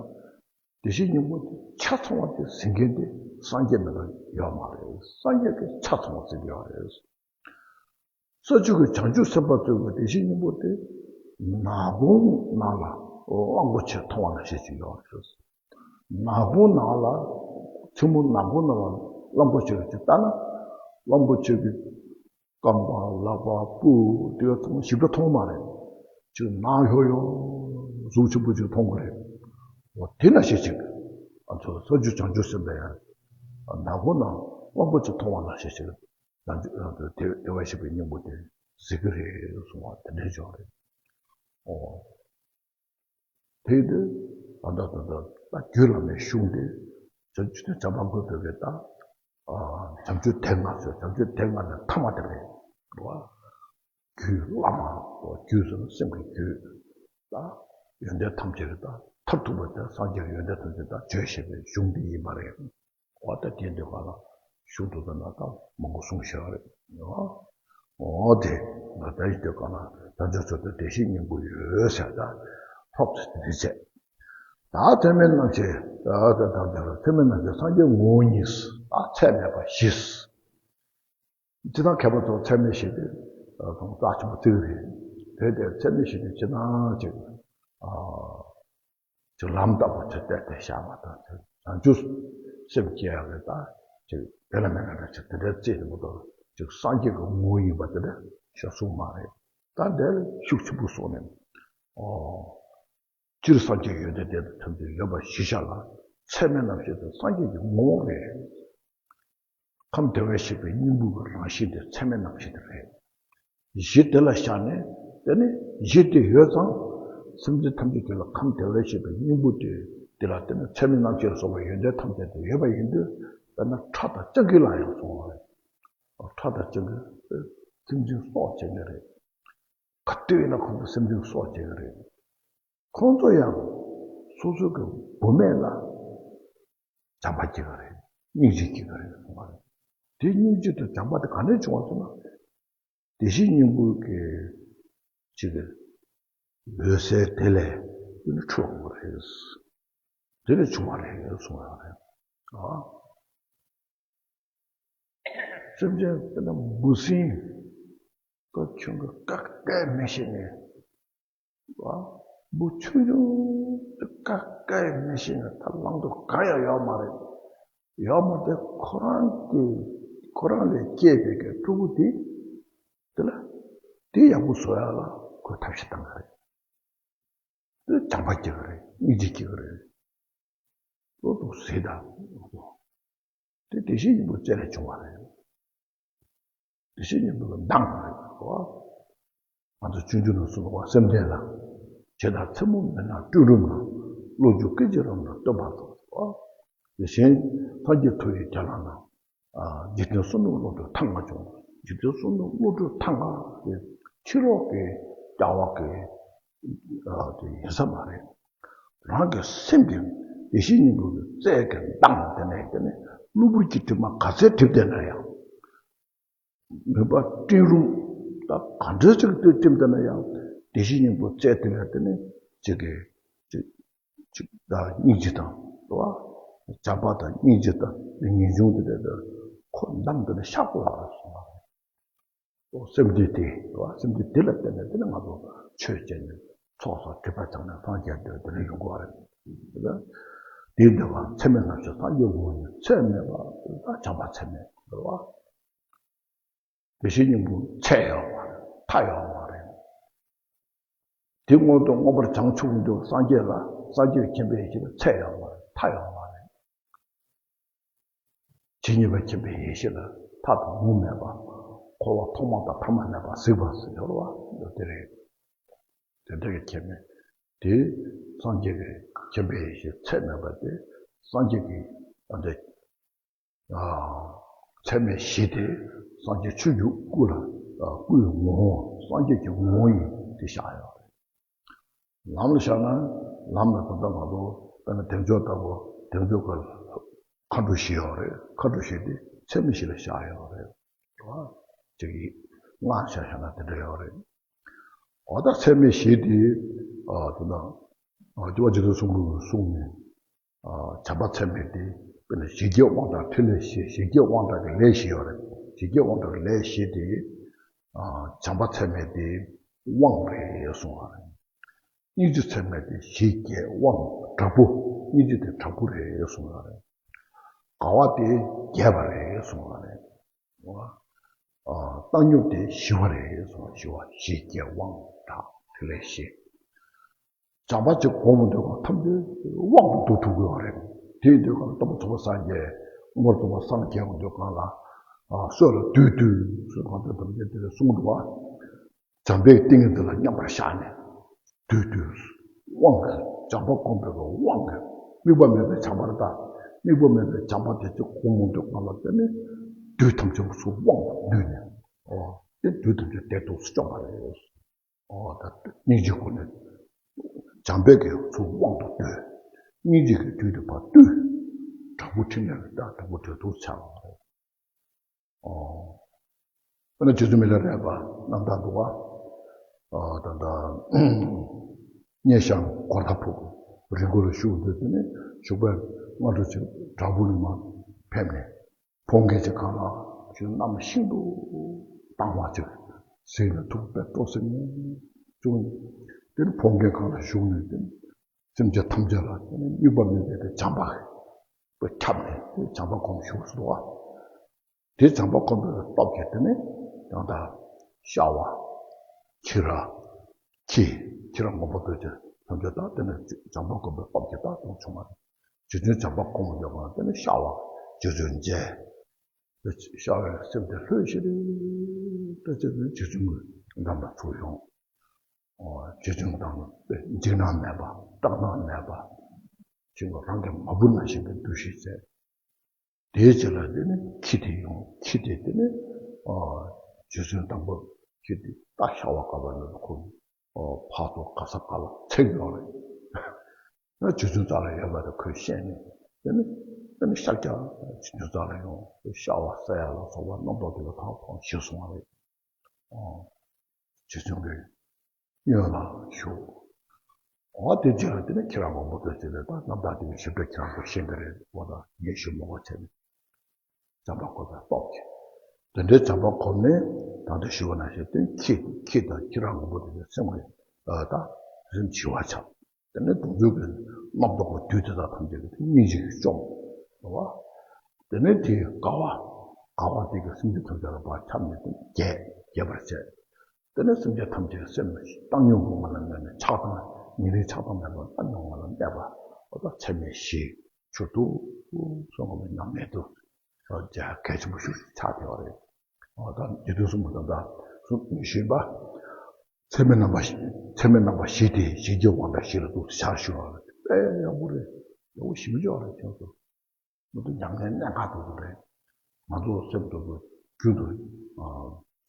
བདེ་གཤེགས་སྙིང་པོ་དེ་ཆ་ཚང་བ་དེ་ཟིན་མཁན་དེ་སངས་རྒྱས་མེད་པ་ཡོད་མ་རེད། སངས་རྒྱས་ཀྱིས་ཆ་ཚང་བ་ཟིན་ཡོད་རེད། ས་བཅུ་གི་བྱང་ཆུབ་སེམས་དཔའ་ཚོས་བདེ་གཤེགས་སྙིང་པོ་དེ་ནག་ཁུང་ནང་ལ་གླང་པོ་ཆེ་མཐོང་བ་ནང་བཞིན་ཅིག་ཡོད་རེད། ནག་ཁུང་ནང་ལ་མཚན་མོ་ནག་ཁུང་ནང་ལ་གླང་པོ་ཆེ་ཅིག་ལྟ་ན་གླང་པོ་ཆེ་གི་རྐང་པ་ལག་པ་སྤུ་དེ་ག་ཚང་མ་ཞིབ་ཕྲ་མཐོང་མ་རེད། ཅིག་ནག་ཡོག་ཡོག་གཟུགས་ཆེན་པོ་ཅིག་མཐོང་གི་རེད། འོ་དེ་ནང་བཞིན་ཅིག་ང་ཚོ་ས་བཅུ་བྱང་ཆུབ་སེམས་དཔའ་ཡང་ནག་ཁུང་ནང་གླང་པོ་ཆེ་མཐོང་བ་ནང་བཞིན་ཅིག་བྱང་ཆུབ་དེ་བདེ་བར་གཤེགས་པའི་སྙིང་པོ་དེ་གཟིགས་ཀྱི་རེད་གསུངས་པ་དེ་འདྲའི་ཅིག་རེད། ཨོ། དེ་ཡིན་དུས་ད་ལྟ་ད་ལྟ་ད་རྒྱུད་བླ་མའི་གཞུང་དེ་བྱང་ཆུབ་བྱམས་པ་མགོན་པོས་ད་བྱང་ཆུབ་སྡེ་ལྔ་ཟེར། བྱང་ཆུབ་སྡེ་ལྔ་ནས་ཐ་མ་དེ་རེད། རྒྱུད་བླ་མ་རྒྱུད་ཟེར་ན་སེམས་ཀྱི་རྒྱུད། ད་ཡོན་ཏན་ཐམས་ཅད་ཀྱི་ད་མཐར་ཐུག་པ་དེ་སངས་རྒྱས་ཀྱི་ཡོན་ཏན་ཐམས་ཅད་ད་བརྗོད་བྱེད་པའི་གཞུང་དེ་ཡིན་པ་རེད། འོ་ད་དེ་འདི་ག་ལ་ཞུ་དུ་ད་ན་ད་མང་པོ་གསུངས་བཞག་རེད། འོ་དེ་ང་ད་ཡིན་དུས་ག་ལ་ད་ཚོད་ཚོད་དུ་བདེ་གཤེགས་སྙིང་པོ་ཡོད་ཟེར་ད་ཧོབ་ཙེ་དེ་བྱས། ད་ཐོན་མི་རྣམས་ཀྱི་ད་ད་ད་ད་ཐོན་མི་རྣམས་ཀྱི་སངས་རྒྱས་ངོ་བོ་ཉིད་ད་ཚད་མེད་པ་བཞི། སྤྱིར་བཏང་མཁས་པ་ཚོ་ཚད་མེད་བཞི་དེ་ཚོ་རྩ་ཆེན་པོ་བརྩི་གི་རེད། དེ་དེ་ཚད་མེད་བཞི་དེ་སྤྱིར་བཏང་ཅིག་ཅིག་ལམ་ལྟ་བུ་དེ་བལྟས་ཏེ་བཞག་པ་དང་དེ་བྱང་ཆུབ་སེམས་སྐྱེ་ཡག་གི་ད་ཅིག་དེ་ལ་མེད་ན་འདྲ་ཅིག་དེ་འདྲའི་རྩིས་དེ་མ་གཏོགས་ཅིག་སངས་རྒྱས་ཀྱི་ངོ་བོ་ཡིན་པ་དེ་འདྲ་ཞིག་གསུངས་མ་རེད། ད་འདིར་ཤུགས་ཆེན་པོ་གསུངས་ནས། ཨོ། སྤྱིར་སངས་རྒྱས་ཡོན་ཏན་ལྡན་དང་ཐམས་ཅད་ཡོད་པ་གཞི་བཞག་ལ་ཚད་མེད་རྣམ་བཞི་དེ་སངས་རྒྱས་ཀྱི་ངོ་བོ་རེད། ཁམས་བདེ་བར་གཤེགས་པའི་སྙིང་པོའི་རང་བཞིན་དེ་ཚད་མེད་རྣམ་བཞི་དེ་རེད། གཞི་དེ་ལ་བཞག་ནས་དེ་ནི་གཞི་དེ་ཡོད་ཙང་ སེམས་ཅན་ཐམས་ཅད་དེ་ལ་ཁམས་བདེ་བར་གཤེགས་པའི་སྙིང་པོ་དེ་དེ་ལ་བརྟེན་ནས་ཚད་མེད་རྣམ་ཤེས་ལ་སོགས་པའི་ཡོན་ཏན་ཐམས་ཅད་དེ་ཡོད་པ་ཡིན་དུས། དཔེར་ན་ཁྲ་དང་སྤྱང་ཀི་ལ་ཡང་གསུངས་པ་རེད། ཁྲ་དང་སྤྱང་ཀི་སེམས་ཅན་སྲོག་བཅད་མཁན་རེད། ག་དུས་ཡིན་ན་ཁོང་ཚོ་སེམས་ཅན་སྲོག་བཅད་མཁན་རེད། ཁོང་ཚོ་ཡང་སོ་སོ་གི་བུད་མེད་ལ་བྱམས་པ་སྐྱེ་གི་རེད། སྙིང་རྗེ་སྐྱེ་གི་རེད་གསུངས་པ་རེད། དེ་སྙིང་རྗེ་དང་བྱམས་པ་དེ་ག་ནས་བྱུང་བ་ཟེར་ན། བདེ་གཤེགས་སྙིང་པོ་གི་ཅིག་གི་འོད་ཟེར་དེ་ལས་ཀུན་ནས་འཕྲོས་འོང་བ་རེད། དེ་ལས་བྱུང་བ་རེད་གསུངས་པ་རེད། ཨ། སེམས་ཅན་དཔེར་ན་འབུ་སྲིན་སྐབས་ཆུང་གི་ཀ་ཀའི་མི་ཤེས་ནས། བ། འབུ་ཆུང་ཆུང་དེ་ཀ་ཀའི་མི་ཤེས་ནས་ད་ལངས་དུས་གང་ཡང་ཡོད་མ་རེད། ཡོད་མ་རེད། ཁོ་རང་གི་ཁོ་རང་ལས་སྐྱེས་པའི་གི་ཕྲུ་གུ་དེ་དེ་ལ་དེ་ཡག་པོ་བཟོ་ཡག་ལ་ཁོས་ཐབས་ཤེས་བཏང་གི་རེད། དེ་བྱམས་པ་སྐྱེ་གི་རེད། སྙིང་རྗེ་སྐྱེ་གི་རེད། ལོ་ཏོག་ཟས་དང་། དེ་བདེ་གཤེགས་སྙིང་པོའི་རྩལ་ལས་བྱུང་བ་རེད། བདེ་གཤེགས་སྙིང་པོའི་མདངས་རེད་བ། ང་ཚོ་ཆུང་ཆུང་ནས་གསུངས་པ་སེམས་ལྡན་ལ། བྱེ་བྲག་མཚན་མོ་མེད་ན་སྤྲིན་རུམ་ན། གློ་རྒྱུ་སྐད་ཅིག་རང་ན་སྟོན་པ་ཚོ་བ། དེ་བཞིན་སངས་རྒྱས་མཐོ་བའི་རྒྱ་ལ་ན། འཇིག་རྟེན་གསུམ་ལ་བློ་གྲོས་ཐང་ལྔ་བྱུང་། འཇིག་རྟེན་གསུམ་ལ་བློ་གྲོས་ཐང་ལྔ་དེ་ཕྱི་རོལ་གྱི་རྒྱལ་བ་གི་དེ་ཡིན་ས་མ་རེད། རང་གི་སེམས་ཀྱི་བདེ་གཤེགས་སྙིང་པོ་གི་རྩལ་གྱི་མདངས་དེ་ནས་དེ་ནས་གློ་བུར་གྱི་དྲི་མ་ག་ཚད་བསྒྲིབས་བསྡད་ན་ཡང་། མུན་པ་སྤྲིན་རུམ་ད་ག་འདྲ་ཅིག་ཏུ་བསྒྲིབས་བསྡད་ན་ཡང་བདེ་གཤེགས་སྙིང་པོའི་རྩལ་དེ་ལས་དེ་ནས་ཅིག་གི་ཅིག་ཅིག་ད་སྙིང་རྗེ་དང་རེད་བ། བྱམས་པ་དང་སྙིང་རྗེ་དང་ངེས་འབྱུང་དེ་ལས་དེ་ཁོ་མདངས་དེ་ལས་ཤར་དགོས་པ་རེད་གསུངས་པ་རེད། སེམས་བདེ་དེ་རེད་བ། སེམས་བདེ་དེ་ལ་བརྟེན་ནས་དེ་ནས་ང་ཚོ་ཆོས་བྱས་ནས་ཚོགས་བསགས་སྒྲིབ་པ་སྦྱངས་ནས་སངས་རྒྱས་འདོད་དེ་ལས་ཡོང་དགོས་པ་རེད། དེའི་འདོད་པ་ཚད་མེད་རྣམ་ཤེས་སངས་རྒྱས་ངོ་བོ་ཉིད་ཚད་མེད་པ་དེ་ད་བྱམས་པ་ཚད་མེད་རེད་བ། བདེ་གཤེགས་སྙིང་པོ་ཚད་ཡོད་མ་རེད། མཐའ་ཡོད་མ་རེད། དེ་མངོན་དུ་མངོན་པར་བྱང་ཆུབ་འདོད་སངས་རྒྱས་ལ་སངས་རྒྱས་མཁྱེན་པའི་ཡེ་ཤེས་ལ་ཚད་ཡོད་མ་རེད། མཐའ་ཡོད་མ་རེད། ཇི་སྙེད་པ་མཁྱེན་པའི་ཡེ་ཤེས་ལ་མཐའ་དང་ངོས་མེད་པ། འཁོར་བ་ཐོག་མ་དང་ཐ་མ་མེད་པ་གཟིགས་པ་ཟེར་ཡོད་རེད་བ། དེ་རེད། དེ་འདྲ་གི་མཁྱེན་པའི་དེ་སངས་རྒྱས་ཀྱི་མཁྱེན་པའི་ཡེ་ཤེས་ཚད་མེད་པ་དེ་སངས་རྒྱས་ཀྱི་ཨ་འདྲ། ཚད་མེད་བཞི་དེ་སངས་རྒྱས་ཆོས་ཀྱི་སྐུ་ལ་སྐུའི་ངོ་བོ་སངས་རྒྱས་ཀྱི་ངོ་བོ་ཡིན་དེ་བཞག་ཡོད་རེད། ལམ་ལ་བཞག་ན་ལམ་ལ་ད་ལྟ་ང་ཚོ་དཔེར་ན་བདེ་མཆོག་ལྟ་བུ་བདེ་མཆོག་གི་མཁའ་འགྲོ་བཞི་ཡོད་རེད། མཁའ་འགྲོ་བཞི་དེ་ཚད་མེད་བཞི་ལ་བཞག་ཡོད་རེད། ཅིག་ཡིག་ལྔ་བཞག་བཞག་ན་དེ་འདྲ་ཡོད་རེད། འོ་ད་ཚད་མེད་བཞི་དེ་ཨ་དེ་ན་སྐྱེ་བ་འཇིག་རྟེན་གསུམ་པོའི་གསུང་ནས། བྱམས་པ་ཚད་མེད་དེ་དཔེར་ན་ཞི་རྒྱས་དབང་དྲག་ཕྲིན་ལས་བཞི། ཞི་རྒྱས་དབང་དྲག་གི་ལས་བཞི་ཡོད་རེད། ཞི་རྒྱས་དབང་དྲག་གི་ལས་བཞི་དེ་བྱམས་པ་ཚད་མེད་དེ་དབང་རེད་གསུངས་པ་རེད། སྙིང་རྗེ་ཚད་མེད་དེ་ཞི་རྒྱས་དབང་དྲག་པོ། སྙིང་རྗེ་དེ་དྲག་པོ་རེད་གསུངས་པ་རེད། དགའ་བ་དེ་རྒྱས་པ་རེད་གསུངས་པ་རེད། བཏང་སྙོམས་དེ་ཞི་བ་རེད་གསུངས་པ། ཞི་བ་ཞི་རྒྱས་དབང་དྲག་ཕྲིན་ལས་བཞི། བྱམས་པ་ཅིག་སྒོམ་འདོད་པ་ཐམས་ཅད་དབང་དུ་འདུ་ཐུབ་དགོས་པ་རེད། དེ་ཡིན་དུས་གང་ལ་སྟོན་པ་ཐུབ་པ་སངས་རྒྱས་མངོན་པར་རྫོགས་པར་སངས་རྒྱས་འདོད་གང་ལ་སྲོད་ལ་བདུད་བཏུལ་གསུངས། གང་དུ་དམ་ཅན་དེ་ལ་གསུངས་འདུག་བ། བྱམས་པའི་ཏིང་ངེ་འཛིན་ལ་མཉམ་པར་བཞག་ནས་བདུད་བཏུལ། དབང་གིས་བྱམས་པ་སྒོམ་པའི་དབང་གིས་དམིགས་པ་མེད་པའི་བྱམས་པར་བལྟ། དམིགས་པ་མེད་པའི་བྱམས་པ་དེ་ཅིག་སྒོམ་འདོད་གང་ལ་བརྟེན་ནས་བདུད་ཐམས་ཅད་ཚུར་དབང་དུ་བསྡུས་ནས། ཨོ། དེ་བདུད་ཐམས་ཅད་བདེ་སྡུག་སྐྱོབ་པ་རེད། ཨོ་ད་སྙིང་རྗེའི་སྒོ་ནས་བྱམས་པས་ཀྱི་ཚུར་དབང་དུ་བསྡུས། སྙིང་རྗེ་གིས་བདུད་དེ་ཕར་བཏུལ། དྲག་པོ་ཕྲིན་ལས་ལ་ད་དྲག་པོ་བདུད་ཐུགས་ཆགས་པ་རེད། ཨོ། དཔེར་ན་རྗེ་བཙུན་མི་ལ་རས་པ་རྣམ་ཐར་འདུག་བ། ཨོ་ད་ད་སྙེ་ཤང་གོར་ཐ་ཕུག་རི་མགོ་ལ་བཞུགས་འདུག་དེ་ནས་བཞུགས་པའི་སྔ་དྲོ་ཅིག་བྲག་ཕུག་ནས་མར་ཕེབས་ནས། ཕོ་རྒན་ཅིག་སྒང་ལ་ཅིག་གནམ་ཤིན་ཏུ་དྭངས་པ་ཅིག་གཟིགས་ནས་ཐུགས་དཔེ་སྤྲོ་སེམས་བྱུང་། དེ་ནས་ཕོ་རྒན་སྒང་ལ་བཞུགས་ནས་དེ་ནས་སེམས་ཅན་ཐམས་ཅད་ལ་དེ་ནས་དམིགས་པ་མེད་པའི་དེ་བྱམས་པ་ཁྱབ་ནས་དེ་བྱམས་པ་སྒོམ་བཞུགས་སུ་འདུག་བ། དེ་བྱམས་པ་སྒོམ་པའི་སྟོབས་ཀྱིས་དེ་ནས་ཡང་དག་ཤ་བ་ཁྱི་ར། ཁྱི། ཁྱི་ར་མགོན་པོ་རྡོ་རྗེ་ཐམས་ཅད་དང་དེ་ནས་བྱམས་པ་སྒོམ་པའི་སྟོབས་ཀྱིས་དག་དང་བྱུང་བ་རེད། རྗེ་བཙུན་བྱམས་པ་སྒོམ་པ་ཡོད་པ་དེ་ནས་ཤ་བ་རྗེ་བཙུན་མཇལ། དེ་ཤ་བའི་སེམས་དེ་ལྷོད་ཤིག་རེ་ད་ཅིག་རྗེ་བཙུན་གྱི་འགྲམ་ལ་ཚུར་ཡོང་། རྗེ་བཙུན་དང་འཇིགས་སྣང་མེད་པ། སྐྲག་སྣང་མེད་པ། ཞིང་རང་གི་མ་བུ་ནང་བཞིན་གྱི་འདུ་ཤེས་བྱས། དེའི་རྗེས་ལ་དེ་ནི་ཁྱི་དེ་ཡོང་། ཁྱི་དེ་དེ་ནི་རྗེ་བཙུན་དམ་པ། ཁྱི་དེ་རྟ་ཤ་བ་ག་བ་ནི་ཁོ་ཕར་ཚུར་ག་ས་ག་ལ་འཚེར་ཡོང་རེད། ཡང་རྗེ་བཙུན་རྩ་ལ་ཡོད་པ་དེ་ཁོས་ཤེས་ནས། དེ་ནི་དེ་ནི་ཤར་རྒྱག་རྗེ་བཙུན་རྩ་ལ་ཡོང་། ཤ་བ་ཟ་ཡ་ལ་སོགས་པ་རྣམ་རྟོག་དེ་ལ་ཐོག་ཐོག་ཞི་སོང་བ་རེད། རྗེ་བཙུན་གྱི་གཡོན་ལ་བཞུགས། འོ་དེ་རྗེས་ལ་དེ་ནི་ཁྱེད་རང་མང་པོ་དོན་ཚེ་ལས་དང་རྣམ་ཐར་དེ་གི་ཞིབ་ཕྲ་ཁྱེད་རང་ཚོ་ཤེས་ཀྱི་རེད། འོ་ད་ངས་ཞུ་མ་དགོས་བྱས་ནས་བྱམས་པ་སྒོམ་པའི་སྟོབས་ཀྱིས། དེ་འདྲའི་བྱམས་པ་སྒོམ་ནས་ད་ལྟ་ཞུ་བ་ནང་བཞིན་དེ་ཁྱེད་ཁྱེད་དང་ཁྱེད་རང་མང་པོ་དེ་གི་སེམས་ཀྱི་ད་སེམས་ཞི་བ་ཆགས། དེ་ནས་གདུང་འཛིན་གྱི་རྣམ་རྟོག་པ་བདུད་དེ་དག་ཐམས་ཅད་ཀྱི་སྙིང་རྗེ་གིས་བཅོམ། རེད་བ། དེ་ནས་དེའི་དགའ་བ། དགའ་བ་དེ་གིས་སེམས་ཅན་ཐམས་ཅད་ལ་ཕར་ཁྱབ་ནས་དེ་རྒྱས་རྒྱས་པར་བྱས། དེ་ནས་སེམས་ཅན་ཐམས་ཅད་སེམས་བཏང་སྙོམས་ངང་ལ་གནས་ནས་ཆགས་སྡང་ཉེ་རིང་ཆགས་སྡང་མེད་པར་བཏང་སྙོམས་ངང་ལ་གནས་པ། འོ་ད་ཚད་མེད་བཞི་མཆོག་ཏུ་གསུངས་པའི་ཉམས་ལེན་དུ་རྒྱ་གལ་ཆེན་པོ་ཞིག་ཆགས་བསྡད་པ་རེད། འོ་ད་རྗེ་བཙུན་སྲུང་མ་དང་ད་གསུངས་ཞུས་པ། ཚད་མེད་རྣམ་པ་བཞི། ཚད་མེད་རྣམ་པ་བཞི་དེ་ཞི་རྒྱས་དབང་དང་བཞི་ལ་འདུག་སེ་ཆར་ཞུ་བ་རེད། དཔེ་ཡག་པོ་རེད། ཡག་པོ་ཞེ་པོ་ཅིག་ཡོད་རེད། ཁྱོད་ཚོ་མ་གཏོགས་ཉམས་ལེན་གནད་འགག་ཏུ་རེད། ང་ཚོ་སེམས་ཚོ་རྒྱུན་དུ་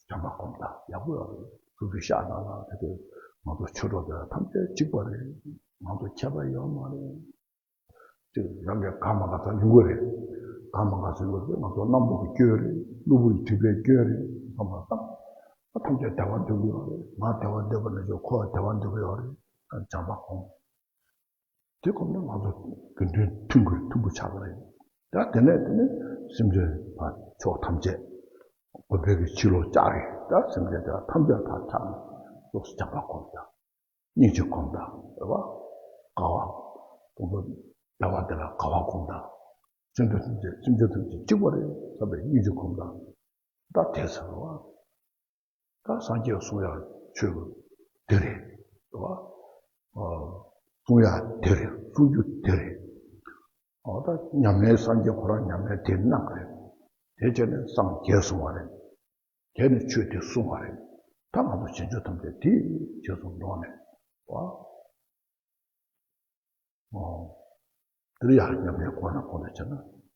བྱམས་པ་སྒོམ་དང་ཡག་པོ་ཡོད་རེད། སོ་སོའི་ཤག་ནང་ལ་དེ་དུས་ང་ཚོ་ཆོས་གྲོགས་དེ་ཐམས་ཅད་གཅིག་པ་རེད། ང་ཚོ་ཁྱད་པར་ཡོད་མ་རེད། ཅིག་རང་གིས་གང་མ་གང་ཟག་ཡོང་གི་རེད། གང་མ་གང་ཟག་ཡོང་གི་རེད། ང་ཚོ་རྣམ་རྟོག་གི་སྐྱོན་རེད། གློ་བུར་འདྲེས་པའི་སྐྱོན་རེད། བསམ་པ་བཏང་། ཐམས་ཅད་བདེ་བ་འདོད་ཀྱི་ཡོད་རེད། ང་བདེ་བ་འདོད་པ་ནང་བཞིན་ཁོ་བདེ་བ་འདོད་ཀྱི་ཡོད་རེད། བྱམས་པ་སྒོམ། དེ་སྒོམ་ན་ང་ཚོ་དགེ་འདུན་མཐུན་དགོས་མཐུན་པོ་ཆགས་པ་རེད། ད་དེ་ནས་དེ་ནས་སེམས་ཅན་ཕར་ཕྱོགས་ཐམས་ཅད་དགོན་པའི་གི་ཕྱི་ལོགས་བཅར་རེད། ད་སེམས་ཅན་དེ་ཐམས་ཅད་ཕར་ཆགས་ནས་ལོགས་སུ་བྱམས་པ་སྒོམ་དང་། སྙིང་རྗེ་སྒོམ་དང་། རེད་བ། དགའ་བ། དེ་ཚོ་བདེ་བ་དེ་ལ་དགའ་བ་སྒོམ་དང་། སེམས་ཅན་ཐམས་ཅད་སེམས་ཅན་ཐམས་ཅད་གཅིག་པ་རེད་བསམ་པའི་སྙིང་རྗེ་སྒོམ་དང་། ད་དེ་ཟེར་བ། ད་སངས་རྒྱས་གསུང་ཡག་ཆོས་དེ་རེད། རེད་བ། གསུང་ཡག་དེ་རེད། གསུང་རྒྱུ་དེ་རེད། འོ་ད་ཉམས་ལེན་སངས་རྒྱས་ཁོ་རང་ཉམས་ལེན་དེ་གནང་རེད། དེ་བྱས་ནས་སངས་རྒྱས་གསུང་བ་རེད། དེ་ནི་ཆོས་དེ་གསུང་བ་རེད། ད་ང་ཚོ་བྱང་ཆུབ་ཐམས་ཅད་དེ་རྗེས་སུ་འགྲོ་ནས་བ། འོ། དེ་ཡང་ཉམས་ལེན་གོ་ན་གོ་ན་བྱས་ན་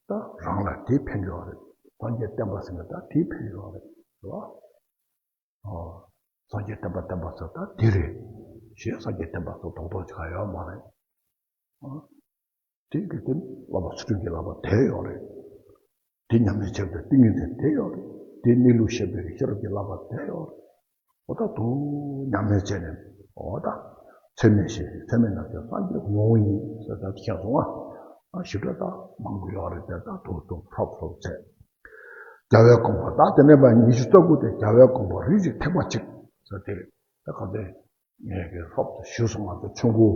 ད་རང་ལ་དེ་ཕན་གྱི་ཡོད་རེད། སངས་རྒྱས་བསྟན་པ་ཟེར་ན་ད་དེ་ཕན་གྱི་ཡོད་རེད། རེད་བ། འོ། སངས་རྒྱས་བསྟན་པ་བསྟན་པ་ཟེར་ད་དེ་རེད། ཞེས་སངས་རྒྱས་བསྟན་པ་ཚོ་རྡོག་རྡོག་ཅིག་ག་ཡོད་མ་རེད། འོ། དེ་གི་དེ་བསླབ་པ་ཚུལ་ཁྲིམས་ཀྱི་བསླབ་པ་དེ་ཡོད་རེད། དེ་ཉམས་ལེན་བྱེད་པའི་ཏིང་ངེ་འཛིན་དེ་ཡོད་རེད། དེ་གནས་ལུགས་ཤེས་པའི་ཤེས་རབ་ཀྱི་བསླབ་པ་དེ་ཡོད་རེད། འོ་ད་དུ་ཉམས་ལེན་བྱས་ནས་འོ་ད་ཚད་མེད་ཞེས་ཚད་མེད་རྣམས་ཀྱང་སངས་རྒྱས་ངོ་བོ་ཉིད་ཟེར་ད་ཤེས་སོང་ང་། ཞིབ་ཕྲ་ད་མང་པོ་ཡོད་རེད་དེ་ད་དུ་དུ་ཧྲོབ་ཧྲོབ་བྱས། རྒྱལ་བའི་དགོངས་པ་ད་དེ་ནས་པ་ཉི་ཤུ་རྩ་དགུ་དེ་རྒྱལ་བའི་དགོངས་པ་རིགས་ཀྱི་ཐེག་པ་གཅིག་ཟེར་དེ་རེད། ད་ག་དེ། ངས་ཀྱི་ཧྲོབ་ཏུ་ཞུས་སོང་ང་། ད་ཆོས་འཁོར་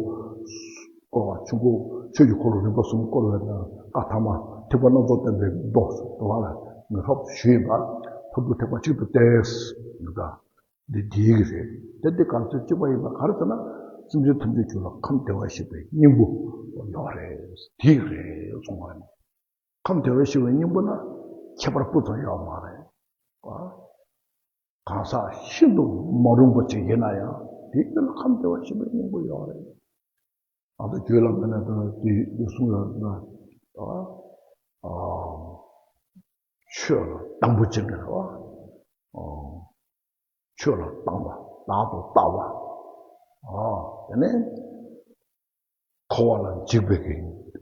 བསྐོར་བ་ཆོས་འཁོར་ཆོས་ཀྱི་འཁོར་ལོ་རིམ་པ་གསུམ་བསྐོར་བའི་ནང་བཀའ་ཐ་མ་ཐེག་པ་སྣ་ཚོགས་བསྟན་པའི་མདོ་ཟེར་བ་ལ་ངས་ཧྲོབ་ཏུ་ཞུས་ཡིན་པ། ཐབས་དྲུག་ཐེག་པ་གཅིག་ཏུ་གཏད་ཟེར་ད་འདི་འདིའི་གི་རེད། དེ་འདི་གང་ཚེ་གཅིག་པ་ཡིན་པ་ག་རེ་ཟེར་ན། སེམས་ཅན་ཐམས་ཅད་རྒྱུད་ལ་ཁམས་བདེ་བར་གཤེགས་པའི་སྙིང་པོ་ཡོད་རེད། འདི་གི་རེད་གསུངས་པ་ཡིན། ཁམས་བདེ་བར་གཤེགས་པའི་སྙིང་པོ་ལ་ཁྱད་པར་སྤུ་ཙམ་ཡོད་མ་རེད། གང་ཟག་ཤིན་ཏུ་མ་རུངས་པ་ཅིག་ཡིན་ན་ཡང་དེའི་རྒྱུད་ལ་ཁམས་བདེ་བར་གཤེགས་པའི་སྙིང་པོ་ཡོད་རེད། ཨ་ད་རྒྱུད་ལ་མེད་ན་ད་དེ་དེ་གསུང་ཡོད་ན། ཨ། ཆོས་ལ་དང་པོ་ཅིག་རེད་བ། ཆོས་ལ་དང་བ་བདག་ཏུ་ལྟ་བ། ཨ། དེ་ནས། འཁོར་བ་ལ་འཇིགས་པའི་གི།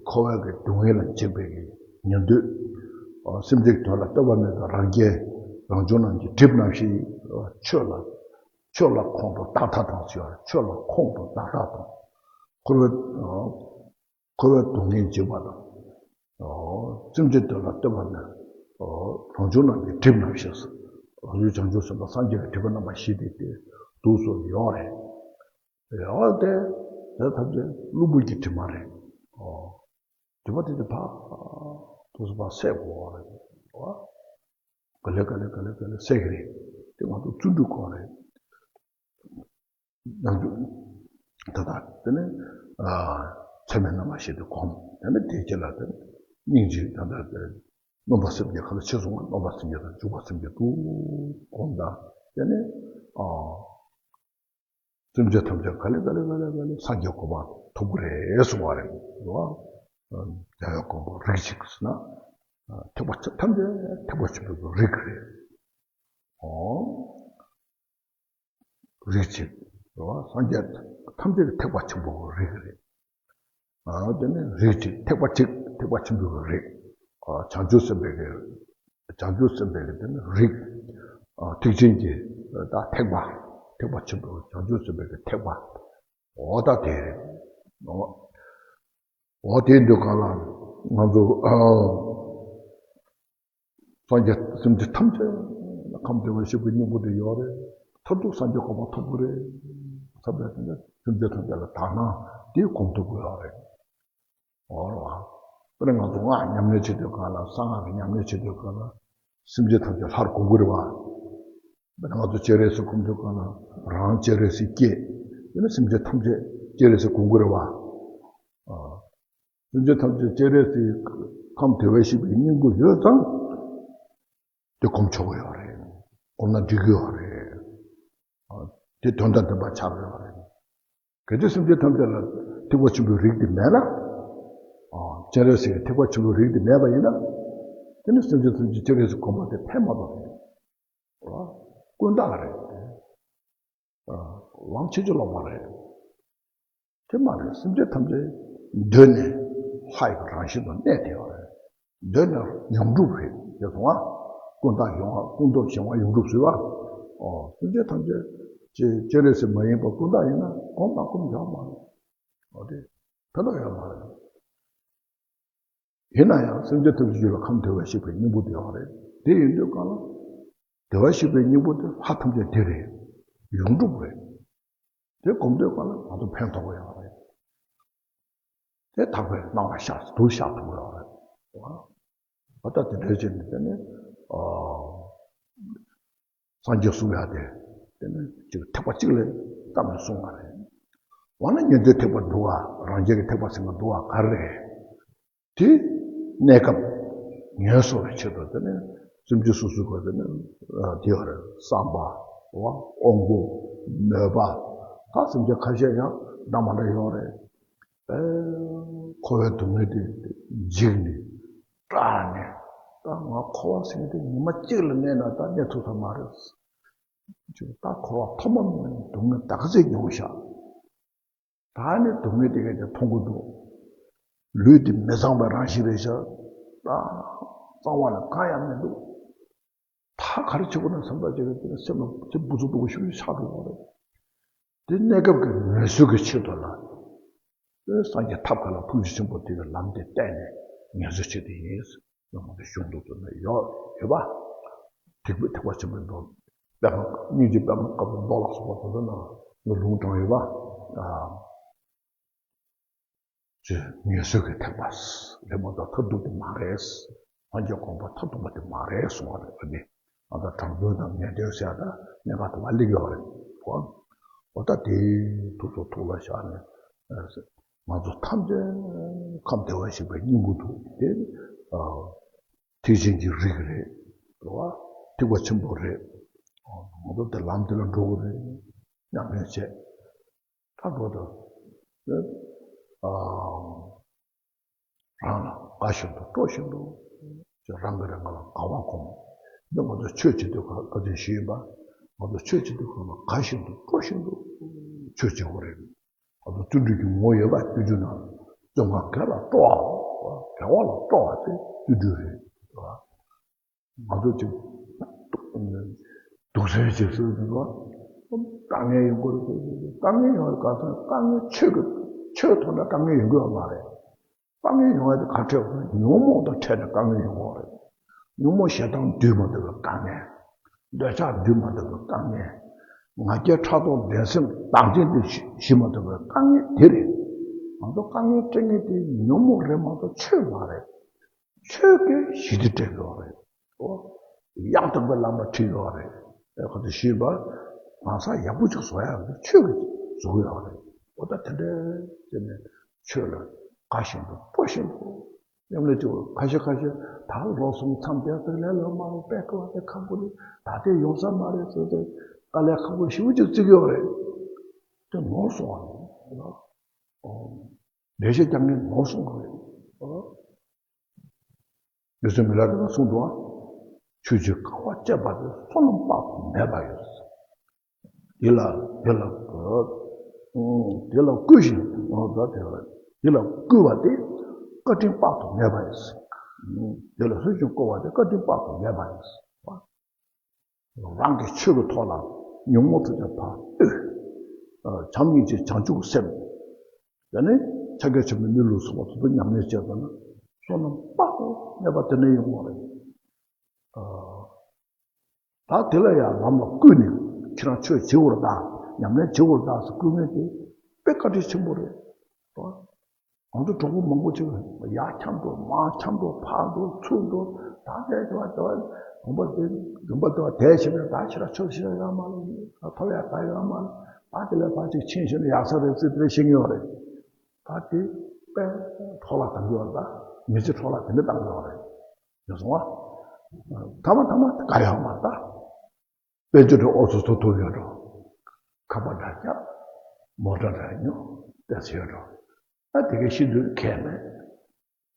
འཁོར་བའི་གི་སྡུག་བསྔལ་ལ་འཇིགས་པའི་གི་ཉན་ཐོས། སེམས་ཅན་དོན་ལ་ལྟོས་པ་མེད་པའི་རང་རྒྱལ་རང་བྱུང་རྣམས་ཀྱི་གྲིབ་རྣམ་བཞིན། ཆོས་ལ་ཆོས་ལ་ཁོང་དུ་བདག་མཐའ་དང་ཞེས་པ། ཆོས་ལ་ཁོང་དུ་བདག་མཐའ་དང་། འཁོར་བའི་འཁོར་བའི་སྡུག་བསྔལ་འཇིགས་པ་དང་། སེམས་ཅན་དོན་ལ་ལྟོས་པ་མེད། རང་བྱུང་རྣམས་ཀྱི་གྲིབ་རྣམ་བཞིན། རང་བྱུང་བྱང་ཆུབ་སེམས་དཔའ་སངས་རྒྱས་ཀྱི་གྲིབ་པ་རྣམ་པ་བཞི་དེ་དེ་དུས་སུ་ཡོད་རེད། ཡང་དེ་དེ་ཐམས་ཅད་གློ་བུར་གྱི་དྲི་མ་རེད། ཨོ། དྲི་མ་དེ་དེ་ཕར་དུས་སུ་ཕར་སེལ་དགོས་པ་རེད། ཨོ། ག་ལེ་ག་ལེ་ག་ལེ་ག་ལེ་སེལ་གྱི་རེད། དེ་ང་ཚོ་བརྩོན་འགྲུས་དགོས་རེད། ནམ་རྒྱུན་ད་ལྟ་དེ་ནས་ཚད་མེད་རྣམ་པ་བཞི་དེ་སྒོམ། དེ་ནས་དེའི་རྗེས་ལ་དེ་སྙིང་རྗེ་ད་ལྟ་དེ་སྨོན་པ་སེམས་བསྐྱེད་ག་ལ་ཆེ་སོང་བ། སྨོན་པ་སེམས་བསྐྱེད་དང་འཇུག་པ་སེམས་བསྐྱེད་དུ་སྒོམ་དང་། དེ་ནས་ཨ། སེམས་ཅན་ཐམས་ཅད་ག་ལེ་ག་ལེ་ག་ལེ་ག་ལེ་སངས་རྒྱས་གོ་འཕང་ཐོབ་ཀྱི་རེད་གསུངས་པ་རེད། རེད་བ། རྒྱལ་བའི་དགོངས་པ་རིགས་གཅིག་ཟེར་ན། ཐེག་པ་ཆེ་ཐམས་ཅད་ཐེག་པ་ཆེན་པོའི་རིགས་རེད། ཨོ། རིགས་གཅིག་རེད་བ། སངས་རྒྱས་ཐམས་ཅད་ཀྱི་ཐེག་པ་ཆེན་པོའི་རིགས་རེད། ཨ་དེ་ནི་རིགས་གཅིག་ཐེག་པ་གཅིག་ཐེག་པ་ཆེན་པོའི་རིགས། ཨ་བྱང་ཆུབ་སེམས་དཔའི་གི་བྱང་ཆུབ་སེམས་དཔའི་གི་དེ་ནི་རིགས། ཨ་ཐེག་ཆེན་གྱི་ད་ཐེག་པ་ཐེག་པ་ཆེན་པོའི་བྱང་ཆུབ་སེམས་དཔའི་གི་ཐེག་པ། འོ་ད་དེ་རེད། འོ། འོ་དེ་འདུག་ག་ལ་ང་ཚོ་ཨ། སངས་རྒྱས་སེམས་ཅན་ཐམས་ཅད་ལ་ཁམས་བདེ་བར་གཤེགས་པའི་སྙིང་པོ་དེ་ཡོད་རེད། མཐར་ཐུག་སངས་རྒྱས་གོ་འཕང་ཐོབ་དགོས་རེད། ས་པའི་དེ་ནས་སེམས་ཅན་ཐམས་ཅད་ལ་དག་སྣང་དེ་སྒོམ་ཐུབ་དགོས་ཡོད་རེད། འོ་རེད་བ། དཔེར་ན་ང་ཚོ་སྔགས་ཉམས་ལེན་བྱེད་དུས་གང་ལ་གསང་སྔགས་ཀྱི་ཉམས་ལེན་བྱེད་དུས་གང་ལ་སེམས་ཅན་ཐམས་ཅད་ལྷར་སྒོམ་དགོས་རེད་བ། དཔེར་ན་ང་ཚོ་སྤྱན་རས་གཟིགས་སྒོམ་དུས་གང་ལ་རང་སྤྱན་རས་གཟིགས་སྐྱེས། དེ་ནས་སེམས་ཅན་ཐམས་ཅད་སྤྱན་རས་གཟིགས་སྒོམ་དགོས་རེད་བ། སེམས་ཅན་ཐམས་ཅད་སྤྱན་རས་གཟིགས་ཁམས་བདེ་བར་གཤེགས་པའི་སྙིང་པོ་ཡོད་ཙང་དེ་སྒོམ་ཆོག་གི་ཡོད་རེད། སྒོམ་ན་འགྲིག་གི་ཡོད་རེད། དེ་དོན་དང་ལྡན་པ་ཆགས་ཀྱི་ཡོད་རེད། གལ་ཏེ་སེམས་ཅན་ཐམས་ཅད་ལ་ཐེག་པ་ཆེན་པོའི་རིགས་དེ་མེད་ན། སྤྱན་རས་གཟིགས་ཀྱི་ཐེག་པ་ཆེན་པོའི་རིགས་དེ་མེད་པ་ཡིན་ན། དེ་ནི་སེམས་ཅན་ཐམས་ཅད་སྤྱན་རས་གཟིགས་སྒོམ་པ་དེ་ཕན་མ་ཐོགས་རེད། ཀུན་བཏགས་རེད། ལམ་ཕྱིན་ཅི་ལོག་པ་རེད། དེ་མ་རེད། སེམས་ཅན་ཐམས་ཅད་གདོད་ནས་ལྷ་ཡི་རང་བཞིན་དུ་གནས་བསྡད་པ་རེད། གདོད་ནས་ཡོངས་གྲུབ་རེད་ཅེས་གསུངས་པ། ཀུན་བཏགས་གཞན་དབང་ཀུན་རྫོབ་གཞན་དབང་ཡོངས་གྲུབ་ཟེར་བ། ཨོ་སེམས་ཅན་ཐམས་ཅད་ཅེས་སྤྱན་རས་གཟིགས་མ་ཡིན་པ་ཀུན་བཏགས་ཡིན་ན་གོམས་མ་གོམས་ཡོད་མ་རེད། ཨོ་དེ་ཕན་ཐོགས་ཡོད་མ་རེད། ཡིན་ན་ཡང་སེམས་ཅན་ཐམས་ཅད་རྒྱུད་ལ་ཁམས་བདེ་བར་གཤེགས་པའི་སྙིང་པོ་དེ་ཡོད་རེད། དེ་ཡིན་དུས་གང་ལ། བདེ་བར་གཤེགས་པའི་སྙིང་པོ་དེ་ལྷ་ཐམས་ཅད་དེ་རེད། ཡོངས་གྲུབ་རེད། དེ་སྒོམ་དུས་གང་ལ་ང་ཚོ་ཕན་ཐོགས་ཡོད་རེད། དེ་དག་པའི་སྣང་བ་ཤར་དུ་ཤར་ཐུབ་ཡོད་རེད། འོ་ད་དེ་འདྲའི་ཆེད་ནས་དེ་ནི་སངས་རྒྱས་གསུང་ཡག་དེ་དེ་ནི་ཅིག་ཐེག་པ་གཅིག་ལ་བརྩམས་ནས་གསུངས་པ་རེད། འོ་ན་ཉན་ཐོས་ཐེག་པ་འདུལ་བ་རང་རྒྱལ་གྱི་ཐེག་པ་ཟེར་བ་འདུལ་བ་ག་རེ་རེད། དེ་གནས་སྐབས་ངལ་གསོ་བའི་ཆེད་དུ་དེ་ནི་སེམས་ཅན་སོ་སོའི་སྐོར་དེ་ནི་དེ་ཡོད་རེད། བསམ་པ། དབང་པོ། མོས་པ། ད་སེམས་ཅན་ཁ་ཤས་ཡང་འདྲ་མ་འདྲ་ཡོད་རེད། ཨེ། འཁོར་བའི་སྡུག་བསྔལ་དེ་འཇིགས་ནས་སྐྲག་ནས་ད་ང་འཁོར་བ་ཟེར་མཁན་དེ་ཉི་མ་གཅིག་ལ་གནས་ན་ད་གནས་ཐུབ་ས་མ་རེད། ད་འཁོར་བ་ཐོག་མ་མེད་ནས་སྡུག་བསྔལ་ད་ག་ཚོད་མྱོང་བཞག་ད་ནི་སྡུག་བསྔལ་དེ་ག་དེ་མཐོང་གི་འདུག་ལུས་དེ་མི་གཙང་བའི་རང་བཞིན་རེད་ཤག་ད་གཙང་བ་ལ་གང་ཡང་མི་འདུག་ད་ག་རེ་བྱེད་དགོས་ན་བསམ་པ་བྱེད་ཀྱི་དེ་ནི་སེམས་ལ་སེམས་འབུ་ཚུགས་འདུག་ཤུགས་ཆག་འགྲོ་བ་རེད། དེ་གནས་སྐབས་ཀྱི་ངལ་གསོ་གི་ཆེད་དུ་ལ། སངས་རྒྱས་ཐབས་མཁས་ལ་ཐུགས་རྗེ་ཆེན་པོ་དེ་གི་ལམ་དེ་བསྟན་ནས་ངལ་གསོ་བྱེད་དེ་ཡིན། ཡང་མ་གཞུང་དུ་དུ་ནས་ཡོད་ཡོད་པ། ཐེག་པའི་ཐེག་པ་ཆེན་པོའི་མདོ། པདྨ་སྙིང་རྗེ་པདྨ་དཀར་པོའི་མདོ་ལ་སོགས་པ་དེ་ཚོ་ནང་ལ་ལུང་དྲངས་ཡོད་པ། ཨ། ཅེས་ངལ་གསོ་གི་ཐེག་པ་རེད་མ་གཏོགས་མཐར་ཐུག་དེ་མ་རེད། སངས་རྒྱས་གོ་འཕང་མཐར་ཐུག་པ་དེ་མ་རེད་གསུངས་པ་རེད། ཨ་ནི་ང་ཚོ་དྲང་དོན་དང་ངེས་དོན་ཟེར་ཡ་ད་གནད་འགག་དུ་བ་སླེབས་ཡོད་རེད། འོ་ད་དེ་ཐུགས་སུ་ཐུགས་ལ་བཞག་ནས་ང་ཚོ་ཐམས་ཅད་ཁམས་བདེ་བར་གཤེགས་པའི་སྙིང་པོ་འདུག་དེ་ཐེག་ཆེན་གྱི་རིགས་རེད། རེད་བ། ཐེག་པ་ཆེན་པོ་རེད། ང་ཚོ་དེ་ལམ་དེ་ལ་འགྲོ་དགོས་རེད། ཉམས་ལེན་བྱས། ད་འགྲོ་དང་། ཨ། རང་ལ་དགའ་བཞིན་དུ་སྤྲོ་བཞིན་དུ། རང་གིས་རང་ལ་དགའ་བ་སྒོམ། འདི་ང་ཚོ་ཆོས་བྱེད་དུས་ག་ལ་དེ་ཞུས་ཡིན་པ། ང་ཚོ་ཆོས་བྱེད་དུས་ག་ལ་དགའ་བཞིན་དུ་སྤྲོ་བཞིན་དུ་ཆོས་བྱེད་དགོས་རེད། ང་ཚོ་བརྩོན་འགྲུས་ཀྱི་ངོ་བོ་ཡོད་པ་སྤྱོད་རྒྱུ་ན། བརྩོན་གང་དགེ་ལ་སྤྲོ་བ། དགེ་བ་ལ་སྤྲོ་བ་དེ་བརྩོན་འགྲུས་རེད། ང་ཚོ་ཅིག་སྡུག་སྲན་ཅིག་སྲོལ་འདུག་ག་དཀའ་ངལ་ཡོང་གི་རེད། དཀའ་ངལ་ཡོང་བའི་སྐབས་སུ་དཀའ་ངལ་ཆོས་ཀྱི་ཆོས་ཐོག་ནས་དཀའ་ངལ་ཡོང་གི་ཡོད་མ་རེད། དཀའ་ངལ་ཡོང་བ་དེ་ག་འཕྲད་དགོས། ཉོན་མོངས་དང་འཕྲད་ནས་དཀའ་ངལ་ཡོང་གི་རེད། ཉོན་མོངས་ཞེ་སྡང་འདུས་མ་ཐུབ་པའི་དཀའ་ངལ། འདོད་ཆགས་འདུས་མ་ཐུབ་པའི་དཀའ་ངལ། ང་རྒྱལ་ཕྲག་དོག་འགྲན་སེམས་བདག་འཛིན་དེ་ཞི་མ་ཐུབ་པའི་དཀའ་ངལ་དེ་རེད། ང་ཚོ་དཀའ་ངལ་སྤྲད་མཁན་དེ་ཉོན་མོངས་རེད་མ་གཏོགས་ཆོས་མ་རེད། ཆོས་ཀྱི་ཞི་བདེ་སྤྲད་ཡོད་རེད། ཨོ། ཡང་དག་པའི་བླ་མ་ཁྲིད་ཡོད་རེད། ཨེ་ཁོ་ཚོ་ཞུས་པ། གང་ཟག་ཡག་པོ་ཅིག་བཟོ་ཡག་ཆོས་ཀྱིས་བཟོ་གི་ཡོད་རེད། ཨོ་ད་དེ་འདྲའི་བྱས་ནས་ཆོས་ལ་དགའ་བཞིན་དུ་སྤྲོ་བཞིན་དུ། ཉམས་ལེན་བྱེད་དགོས། ཁ་ཤས་ཁ་ཤས་ད་ལོ་གསུམ་མཚམས་བསྡད་ཚེ་ལས་སླ་མ་རེད། དཔེ་ཁག་པོ་རེད། ཁག་པོ་རེད། ད་ལྟའི་ཡོང་ས་མ་རེད་ཟེར་ཏེ་དཀའ་ལས་ཁག་པོ་ཞེ་པོ་ཅིག་བརྩི་གི་ཡོད་རེད། དེ་ནོར་སོང་བ་རེད། འགྲེལ་བཤད་རྒྱག་མཁན་ནོར་སོང་བ་རེད། རྗེ་བཙུན་མི་ལ་རས་པས་གསུངས་འདུག་ཨ། ཆོས་ཀྱི་དཀའ་བ་སྤྱད་པ་དེ་བསོད་ནམས་དཔག་ཏུ་མེད་པ་ཡོད། དེ་ལ་དེ་ལ་དེ་ལ་བསྐུལ་ཞིང་དེ་ལ་དེ་ལ་བསྐུལ་བ་དེ་བཀའ་དྲིན་དཔག་ཏུ་མེད་པ་ཡིན། དེ་ལ་བསྐུལ་ཞིང་བསྐུལ་བ་དེ་བཀའ་དྲིན་དཔག་ཏུ་མེད་པ་ཡིན། རང་གི་ཆོས་ཀྱི་ཐོག་ལ་ཉོན་མོངས་པ་དེ་ཕར་ལྟོས། བྱམས་སྙིང་རྗེ་བྱང་ཆུབ་སེམས། དེ་ནས་ཕྱག་རྒྱ་ཆེན་པོའི་གནས་ལུགས་གསུངས་པ་དེ་ཚོ་ཉམས་ལེན་བྱས་པ་ན་བསོད་ནམས་དཔག་ཏུ་མེད་པ་དེ་ནས་ཡོང་བ་རེད། ད་དེ་ལ་ཡང་ལམ་ལ་བསྐུལ་ནས་ཁྱེད་རང་ཆོས་བྱེད་དགོས་རེད་ད། ཉམས་ལེན་བྱེད་དགོས་རེད་ད་ཟེར་བསྐུལ་མཁན་དེ་དཔེ་བཀའ་དྲིན་ཆེན་པོ་རེད། ང་ཚོ་གྲོགས་པོ་མང་པོ་ཅིག་ཡར་འཁྱམས་འགྲོ་མར་འཁྱམས་འགྲོ་ཕར་འགྲོ་ཚུར་འགྲོ། ད་དེ་དེ་བ་དེ་བ་རིམ་པ་དེ་རིམ་པ་དེ་བ་དེ་བྱས་ནས་ད་ཁྱེད་རང་ཆོས་བྱེད་ཡ་ཡོད་མ་རེད། ད་ཐོབ་ཡ་ད་ཡོད་མ་རེད། ད་དེ་ལས་ཕར་ཅིག་ཕྱིན་ཕྱིན་ནས་ཡག་ས་རེད་ཟེར་དེ་འདྲ་བཤད་ཀྱི་ཡོད་རེད། ད་དེ་དཔེ་འཕྲོ་བརླག་བཏང་གི་ཡོད་རེད། ད་མི་ཚེ་འཕྲོ་བརླག་དེ་འདྲ་བཏང་གི་ཡོད་རེད། ཡོད་སོང་བ། ཐ་མ་ཐ་མ་དགའ་ཡོད་མ་རེད་ད། དཔལ་འབྱོར་འདྲ་ཨོ་ཚོ་ཚོ་ཐུབ་ཡོད་འགྲོ། ཁ་པར་འདྲ་བརྒྱབ། མོ་ཊ་འདྲ་ཉོ། ཏོག་ཙམ་ཡོད་འགྲོ། ཨ་དེ་གའི་ཤི་དུས་ཁེ་མེད།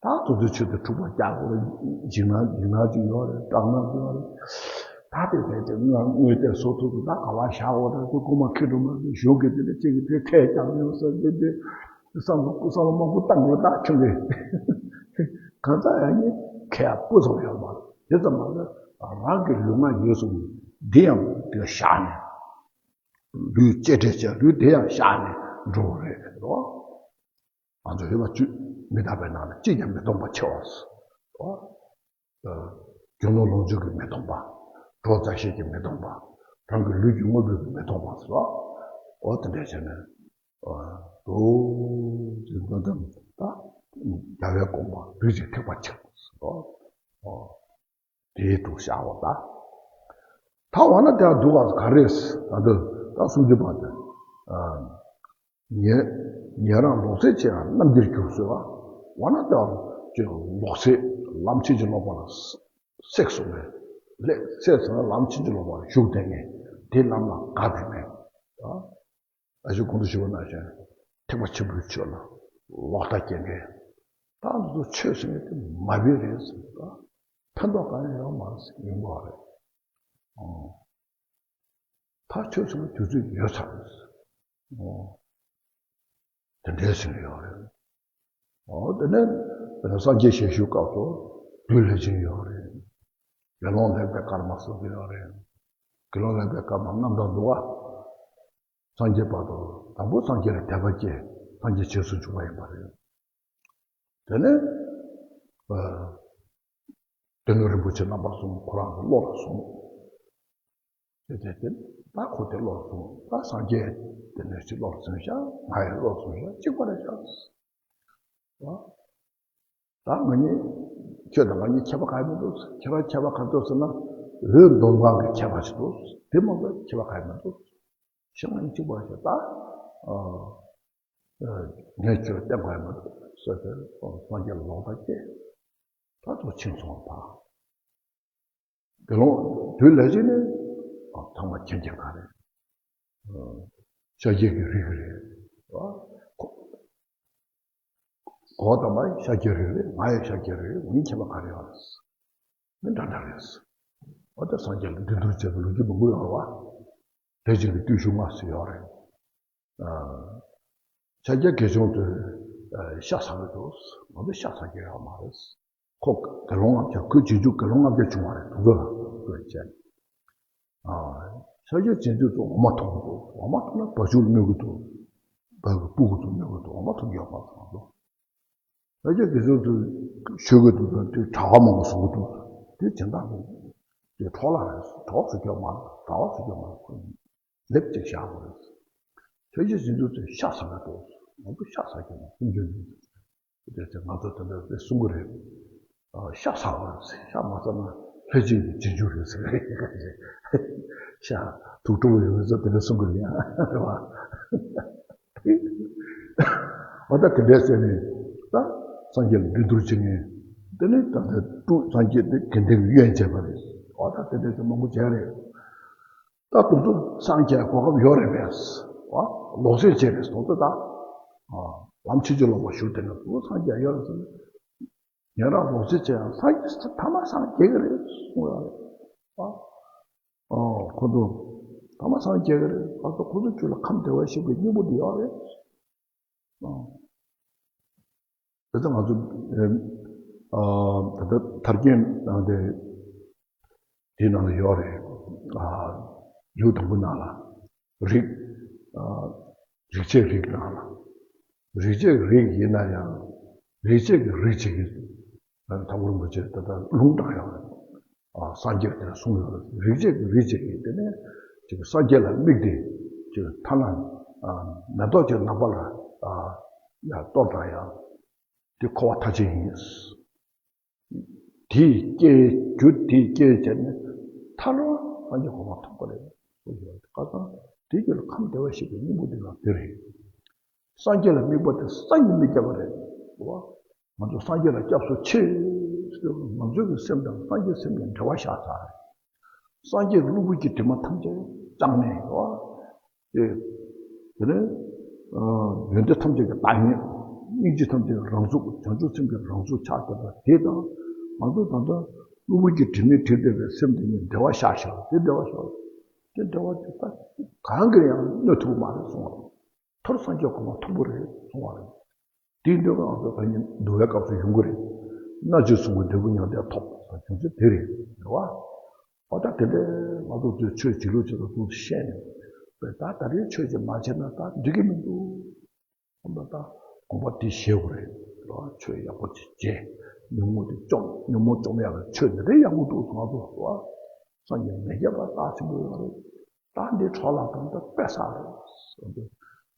ད་དུ་དུ་ཆུ་དུ་འཁྲུག་པ་རྒྱག་དགོས་རེད། འཇིགས་སྣང་འཇིགས་སྣང་ཅིག་ཡོད་རེད། སྐྲག་སྣང་ཅིག་ཡོད་རེད། ད་དེ་དེ་དེ་དངོས་དངོས་དེ་བཟོ་ཐུབ་ཐུབ་ད་ག་བ་བཞག་དགོས་རེད། དེ་རྐུ་མ་ཁེ་དྲུག་མ་དེ་གཞུང་གི་དེ་ལ་གཅིག་གིས་དེ་ཁས་བཅག་མྱོང་ཟེར་དེ་དེ་བསམ་བློ་བསམ་བློ་མང་པོ་བཏང་དགོས་ད་ཁྱོད་ཀྱིས། གང་ཟག་ཡང་ནི་ཁེ་ཡ་སྤུ་ཙམ་ཡོད་མ་རེད། དེ་ཙམ་མ་རེད། རང་གི་ལུས་ངག་ཡིད་གསུམ་འདི་ཡང་དེ་བཞག་ནས། ལུས་གཅེས་སྤྲས་བྱས་ལུས་དེ་ཡང་བཞག་ནས་འགྲོ་བ་རེད་རོ། ང་ཚོ་ཡོད་པ་བཅུད་མི་རྟག་པའི་ནང་ལ་གཅིག་ཀྱང་མི་སྟོང་པ་ཆེ་བ་ཟེར་རོ། རྒྱུ་ནོར་ལོངས་སྤྱོད་ཀྱིས་མི་སྟོང་པ། གྲོགས་མཛའ་བཤེས་ཀྱིས་མི་སྟོང་པ། རང་གི་ལུས་ཀྱི་དངོས་པོས་ཀྱིས་མི་སྟོང་པ་ཟེར་རོ། འོ་དེ་འདྲ་བྱས་ནས་འོ་དུ་ཅིག་མདོ་དམ་ད་རྒྱལ་བའི་དགོངས་པ་དུས་གཅིག་ཐེག་པ་ཆེན་པོ་ཟེར་རོ། འོ། དེའི་དུ་བཞག་པ་ད། ད་འོ་ན་དེ་འདུག་ག་ག་རེ་ད་དུ་ད་སུམ་ཅུ་པ་དེ། ཉེ་ཉེ་རང་ལོག་སྲེད་ཆེ་ཡང་རྣམ་འགྱུར་གྱུར་ཟེར་བ། འོ་ན་དེ་ཅི་ལོག་སྲེད་ལམ་ཕྱིན་ཅི་ལོག་པ་ལ་སྲེག་སོང་ནས་ལས་སྲེག་སོང་ན་ལམ་ཕྱིན་ཅི་ལོག་པ་ལ་ཞུགས་བསྡད་ནས་དེ་ལམ་ལ་དགའ་བསྡད་ནས། ཨ་ཞེ་གོང་དུ་ཞུས་པ་ནང་བཞིན་ཐེག་པ་ཆེན་པོའི་ཆོས་ལ་ལོག་ལྟ་སྐྱེ་མཁན། ད་འདི་ཚོ་ཆོས་ཟེར་མཁན་དེ་མ་བོས་རེད་ཟེར་ད། ཕན་ཐོགས་གང་ཡང་ཡོད་མ་རེད་ཟེར་ཡོང་གི་རེད། ཨོ། ད་ཆོས་ཟེར་མཁན་དུས་ཚོད་ཡོལ་ཚར་རེད་ཟེར། ཨོ། དེ་འདྲའི་ཟེར་གྱི་ཡོད་རེད། འོ་དེ་ནས་དཔེར་ན་སངས་རྒྱས་ཞལ་བཞུགས་སྐབས་སུ་བདུད་ལས་སྦྱིན་ཡོད་རེད། དགེ་སློང་ལེགས་པའི་སྐར་མ་སོགས་ཀྱི་ཡོད་རེད། དགེ་སློང་ལེགས་པའི་སྐར་མ་རྣམ་དག་འདུག་བ། སངས་རྒྱས་བར་དུ་དང་པོ་སངས་རྒྱས་ལ་དད་པ་སྐྱེས། སངས་རྒྱས་རྗེས་སུ་འཇུག་པ་ཡིན་པ་རེད། དེ་ནས་ཨ། སྡེ་སྣོད་རིན་པོ་ཆེ་རྣམ་པ་གསུམ་ཁོ་རང་གི་བློ་ལ་བཟུང་། དེ་དེ་དེ་ད་ཁོ་དེ་བློ་ལ་བཟུང་། ད་སངས་རྒྱས་དེ་ནས་ཅིག་བློ་ལ་བཟུང་ཤག་ང་ཡི་བློ་ལ་བཟུང་ཤག་གཅིག་པ་རེད་ཤག་ད་ང་གཉིས་ཁྱོད་དང་ང་གཉིས་ཁྱད་པར་ག་ཡང་མི་འདུག་ཁྱེད་རང་ཁྱད་པར་ག་འདུག་ཟེར་ན་འོད་འདོམས་སྒང་གི་ཁྱད་པར་ཞིག་འདུག་དེ་མ་གཏོགས་ཁྱད་པར་ག་ཡང་མི་འདུག་ཤེས་ང་གཉིས་གཅིག་པ་ཞིག་ད། ཨ། ངས་ཁྱོད་བསྟན་པ་ཡིན་པ་ཟེར་ཏེ་སངས་རྒྱས་ལ་ལོག་ལྟ་སྐྱེས། ད་ཚོ་ཕྱིན་སོང་བ། དགེ་སློང་བདུད་ལས་སྦྱིན་ནི་ཚང་མ་མཁྱེན་མཁྱེན་ག་རེད། ཤཱཀྱའི་གི་རིགས་རེད། གོ་དང་པ་ཤཱཀྱའི་རིགས་རེད། ང་ཡང་ཤཱཀྱའི་རིགས་རེད། ངས་མཁྱེན་པ་ག་རེ་ཡོད་རེད། མི་འདྲ་འདྲ་རེད། འོ་ད་སངས་རྒྱས་ལ་འདི་འདུལ་བྱེད་པའི་ལོ་རྒྱུས་མང་པོ་ཡོད་རེད་བ། དེ་བཞིན་གྱི་བརྟུལ་ཞུགས་ལྔ་ཟེར་ཡོད་རེད། ཤཱཀྱ་དགེ་སྦྱོང་དུ་ཤ་ཟ་གི་འདུག་ང་ཚོ་ཤ་ཟ་རྒྱུ་ཡོད་མ་རེད། ཁོ་དགེ་སློང་ལྔ་བརྒྱ། ཁོའི་རྗེས་འཇུག་དགེ་སློང་ལྔ་བརྒྱ་བྱུང་བ་རེད། དུ་ཚོད་ལ་བཀོད་བྱས། ཤཱཀྱ་རྗེས་འཇུག་ཏུ་འོ་མ་འཐུང་གི་འདུག་འོ་མ་འཐུང་ན་བ་ཕྱུགས་སྨོད་ཀྱི་འདུག་བ་གི་སྤུ་གུ་ཚོ་སྨོད་ཀྱི་འདུག་འོ་མ་འཐུང་གི་ཡོད་མ་རེད་ང་ཚོ། ཤཱཀྱ་དགེ་སྦྱོང་དུ་ཞུ་གི་འདུག་དེ་གྲྭ་པ་མང་པོ་བཟོ་གི་འདུག་དེ་སྦྱིན་བདག་དེ་འཕྲོ་བརླག་རེད། གྲྭ་པ་བཟོ་རྒྱུ་མ་རེད། གྲྭ་པ་བཟོ་རྒྱུ་མ་རེད། ལེབ་ཅིག་བཞག་དགོས་རེད། ཁྱོད་ཀྱི་རྗེས་འཇུག་དེ་ཤ་ཟ་གི་འདུག་ང་ཚོ་ཤ་ཟ་རྒྱུ་མ་རེད། སུན་འབྱིན་འདུག་དེ་ཚེ་ང་ཚོ་དེ་འདྲ་དེ་གསུང་གི་རེད། ཤ་ཟ་བ་རེད། ཤ་མ་ཟ་ན་ལྷས་བྱིན་གྱི་རྗེས་འཇུག་རེད་ཟེར། ཤ་དུག་སྤྲོ་བོ་ཡོད་མེད་ཚོ་དེ་འདྲ་གསུང་གི་རེད་ཡ། རེད་བ། འོ་ད་དེ་འདྲ་ཟེར་ནས་ད་སངས་རྒྱས་ལ་འདི་འདུལ་བྱེད་མཁན། དེ་ནས་ད་ལྟ་སྤྲུལ་སངས་རྒྱས་དེ་དགེ་འདུན་གྱི་དབྱེན་བྱས་པ་རེད། འོ་ད་དེ་འདྲ་ཟེར་མང་པོ་བྱས་རེད། ད་དུང་དུ་སངས་རྒྱས་གོ་སྐབས་ཡོད་རེད་པས། བ། ལོག་སྲེད་བྱས་རེད་སོང་ཙང་ད། ལམ་ཆོས་ཀྱི་ལོག་པར་ཞུགས་དེ་ནས་སུ་སངས་རྒྱས་ཡོད་རེད་ཟེར་ན། ཉན་རང་ལོག་སྲེད་བྱས་ཡང་སངས་རྒྱས་ཐ་མ་སངས་རྒྱས་ཀྱི་རེད་གསུངས་ཡོད་རེད་བ། ཨོ། ཁོ་ཚོ་ཐ་མ་སངས་རྒྱས་ཀྱི་རེད། ཁོ་ཚོ་ཁོ་ཚོ་རྒྱུད་ལ་ཁམས་བདེ་བར་གཤེགས་པའི་སྙིང་པོ་འདི་ཡོད་རེད། ཨོ། དེ་ཚོ་ང་ཚོ་ཨ་ད་ལྟ་ཐར་རྒྱན་ནང་དེ་དེའི་ནང་ལ་ཡོད་རེད། ཨ་ལེའུ་དང་པོའི་ནང་ལ་རིགས། ཨ་རིགས་བྱེད་རིགས་ནང་ལ། རིགས་བྱེད་རིགས་ཡིན་ན་ཡང་རིགས་བྱེད་ཀྱི་རིགས་བྱེད་ཀྱི་མཐའ་འཁོར་རིན་པོ་ཆེ་ད་ལྟ་ལུང་དྲངས་ཡོད་རེད། ཨ་སངས་རྒྱས་དེ་གསུངས་ཡོད་རེད། རིགས་བྱེད་ཀྱི་རིགས་བྱེད་ཀྱི་དེ་ནས་ཅིག་སངས་རྒྱས་ལ་དམིགས་ཏེ་ཅིག་ཐ་ན་ཨ་མེ་ཏོག་ཅིག་ནག་པ་ལ་ཨ་ཡར་གཏོར་དང་ཡང་དེ་འཁོར་བ་མཐའ་ཅན་ཡིན། དེའི་རྐྱེན་རྒྱུ་དེའི་རྐྱེན་བྱས་ནས་ཐར་བ་སངས་རྒྱས་གོ་འཕང་ཐོབ་པ་རེད། སོ་སོ་བཀའ་ཐང་དེའི་རྒྱུད་ལ་ཁམས་བདེ་བར་གཤེགས་པའི་སྙིང་པོ་འདི་ལ་དེ་རེད། སངས་རྒྱས་ལ་དམིགས་པ་དེ་སངས་རྒྱས་མི་སྐྱབས་པ་རེད། ང་ཚོ་སངས་རྒྱས་ལ་སྐྱབས་སུ་མཆི་ཟེར་ང་ཚོའི་གི་སེམས་དང་སངས་རྒྱས་སེམས་ཀྱི་འབྲེལ་བ་བཞག་ཚར་རེད། སངས་རྒྱས་ཀྱི་སློབ་བུ་གི་དྲི་མ་ཐམས་ཅད་བྱང་ནས་ཡོད། དེ་དེ་ནས་ཡོན་ཏན་ཐམས་ཅད་ཀྱི་བདག་ཉིད། སྙིང་རྗེ་ཐམས་ཅད་ཀྱི་རང་གཟུགས། བྱང་ཆུབ་སེམས་ཀྱི་རང་གཟུགས་ཆགས་བསྡད་པ་དེ་དང་། ང་ཚོ་ད་ལྟ་སློབ་བུ་གི་དྲི་མས་བྲིས་བསྡད་པའི་སེམས་དེ་གཉིས་འབྲེལ་བ་བཞག་བཞག་དེ་འབྲེལ་བ་བཞག་དེ་འབྲེལ་བ་དེ་ད་གང་གིས་ཡང་གནོད་ཐུབ་མ་རེད་གསུངས་པ་རེད། ཐར་སངས་རྒྱས་གོ་འཕང་མཐོན་པོ་རེད་གསུངས་པ་རེད། དེའི་འདོད་པ་ང་ཚོ་ད་ཉིན་འདུལ་བའི་སྐབས་སུ་ཡོང་གི་རེད། སྣ་ཆོས་གསུང་གི་འབྲས་བུ་མྱང་འདས་ཐོབ་ཟེར་བྱུང་ཚུལ་དེ་རེད། རེད་བ། འོ་ད་དེ་འདྲའི་ང་ཚོ་ཚོས་ཆོས་བྱེད་ལུགས་ཆེད་དུ་ཚུར་བཤད་ནས་པས་ད་ད་རེས་ཆོས་ཅིག་མ་བྱས་ན་ད་འགྲིག་གི་མི་འདུག་ཨ་མ་ད་དགོངས་པ་དེ་བཞེས་དགོས་རེད། རེད་བ། ཆོས་ཡག་པོ་ཅིག་བྱས། ཉོན་མོངས་དེ་བཅོམ། ཉོན་མོངས་བཅོམ་ཡག་གི་ཆོས་འདི་འདྲའི་ཡག་པོ་འདུག་ང་ཚོ་རེད་བ། སངས་རྒྱས་མི་རྒྱ་བ་རྟགས་ཆེན་པོ་ཡོད་རེད། ད་འདི་གྲོགས་ལ་དང་ད་དཔེ་བསགས་རེད།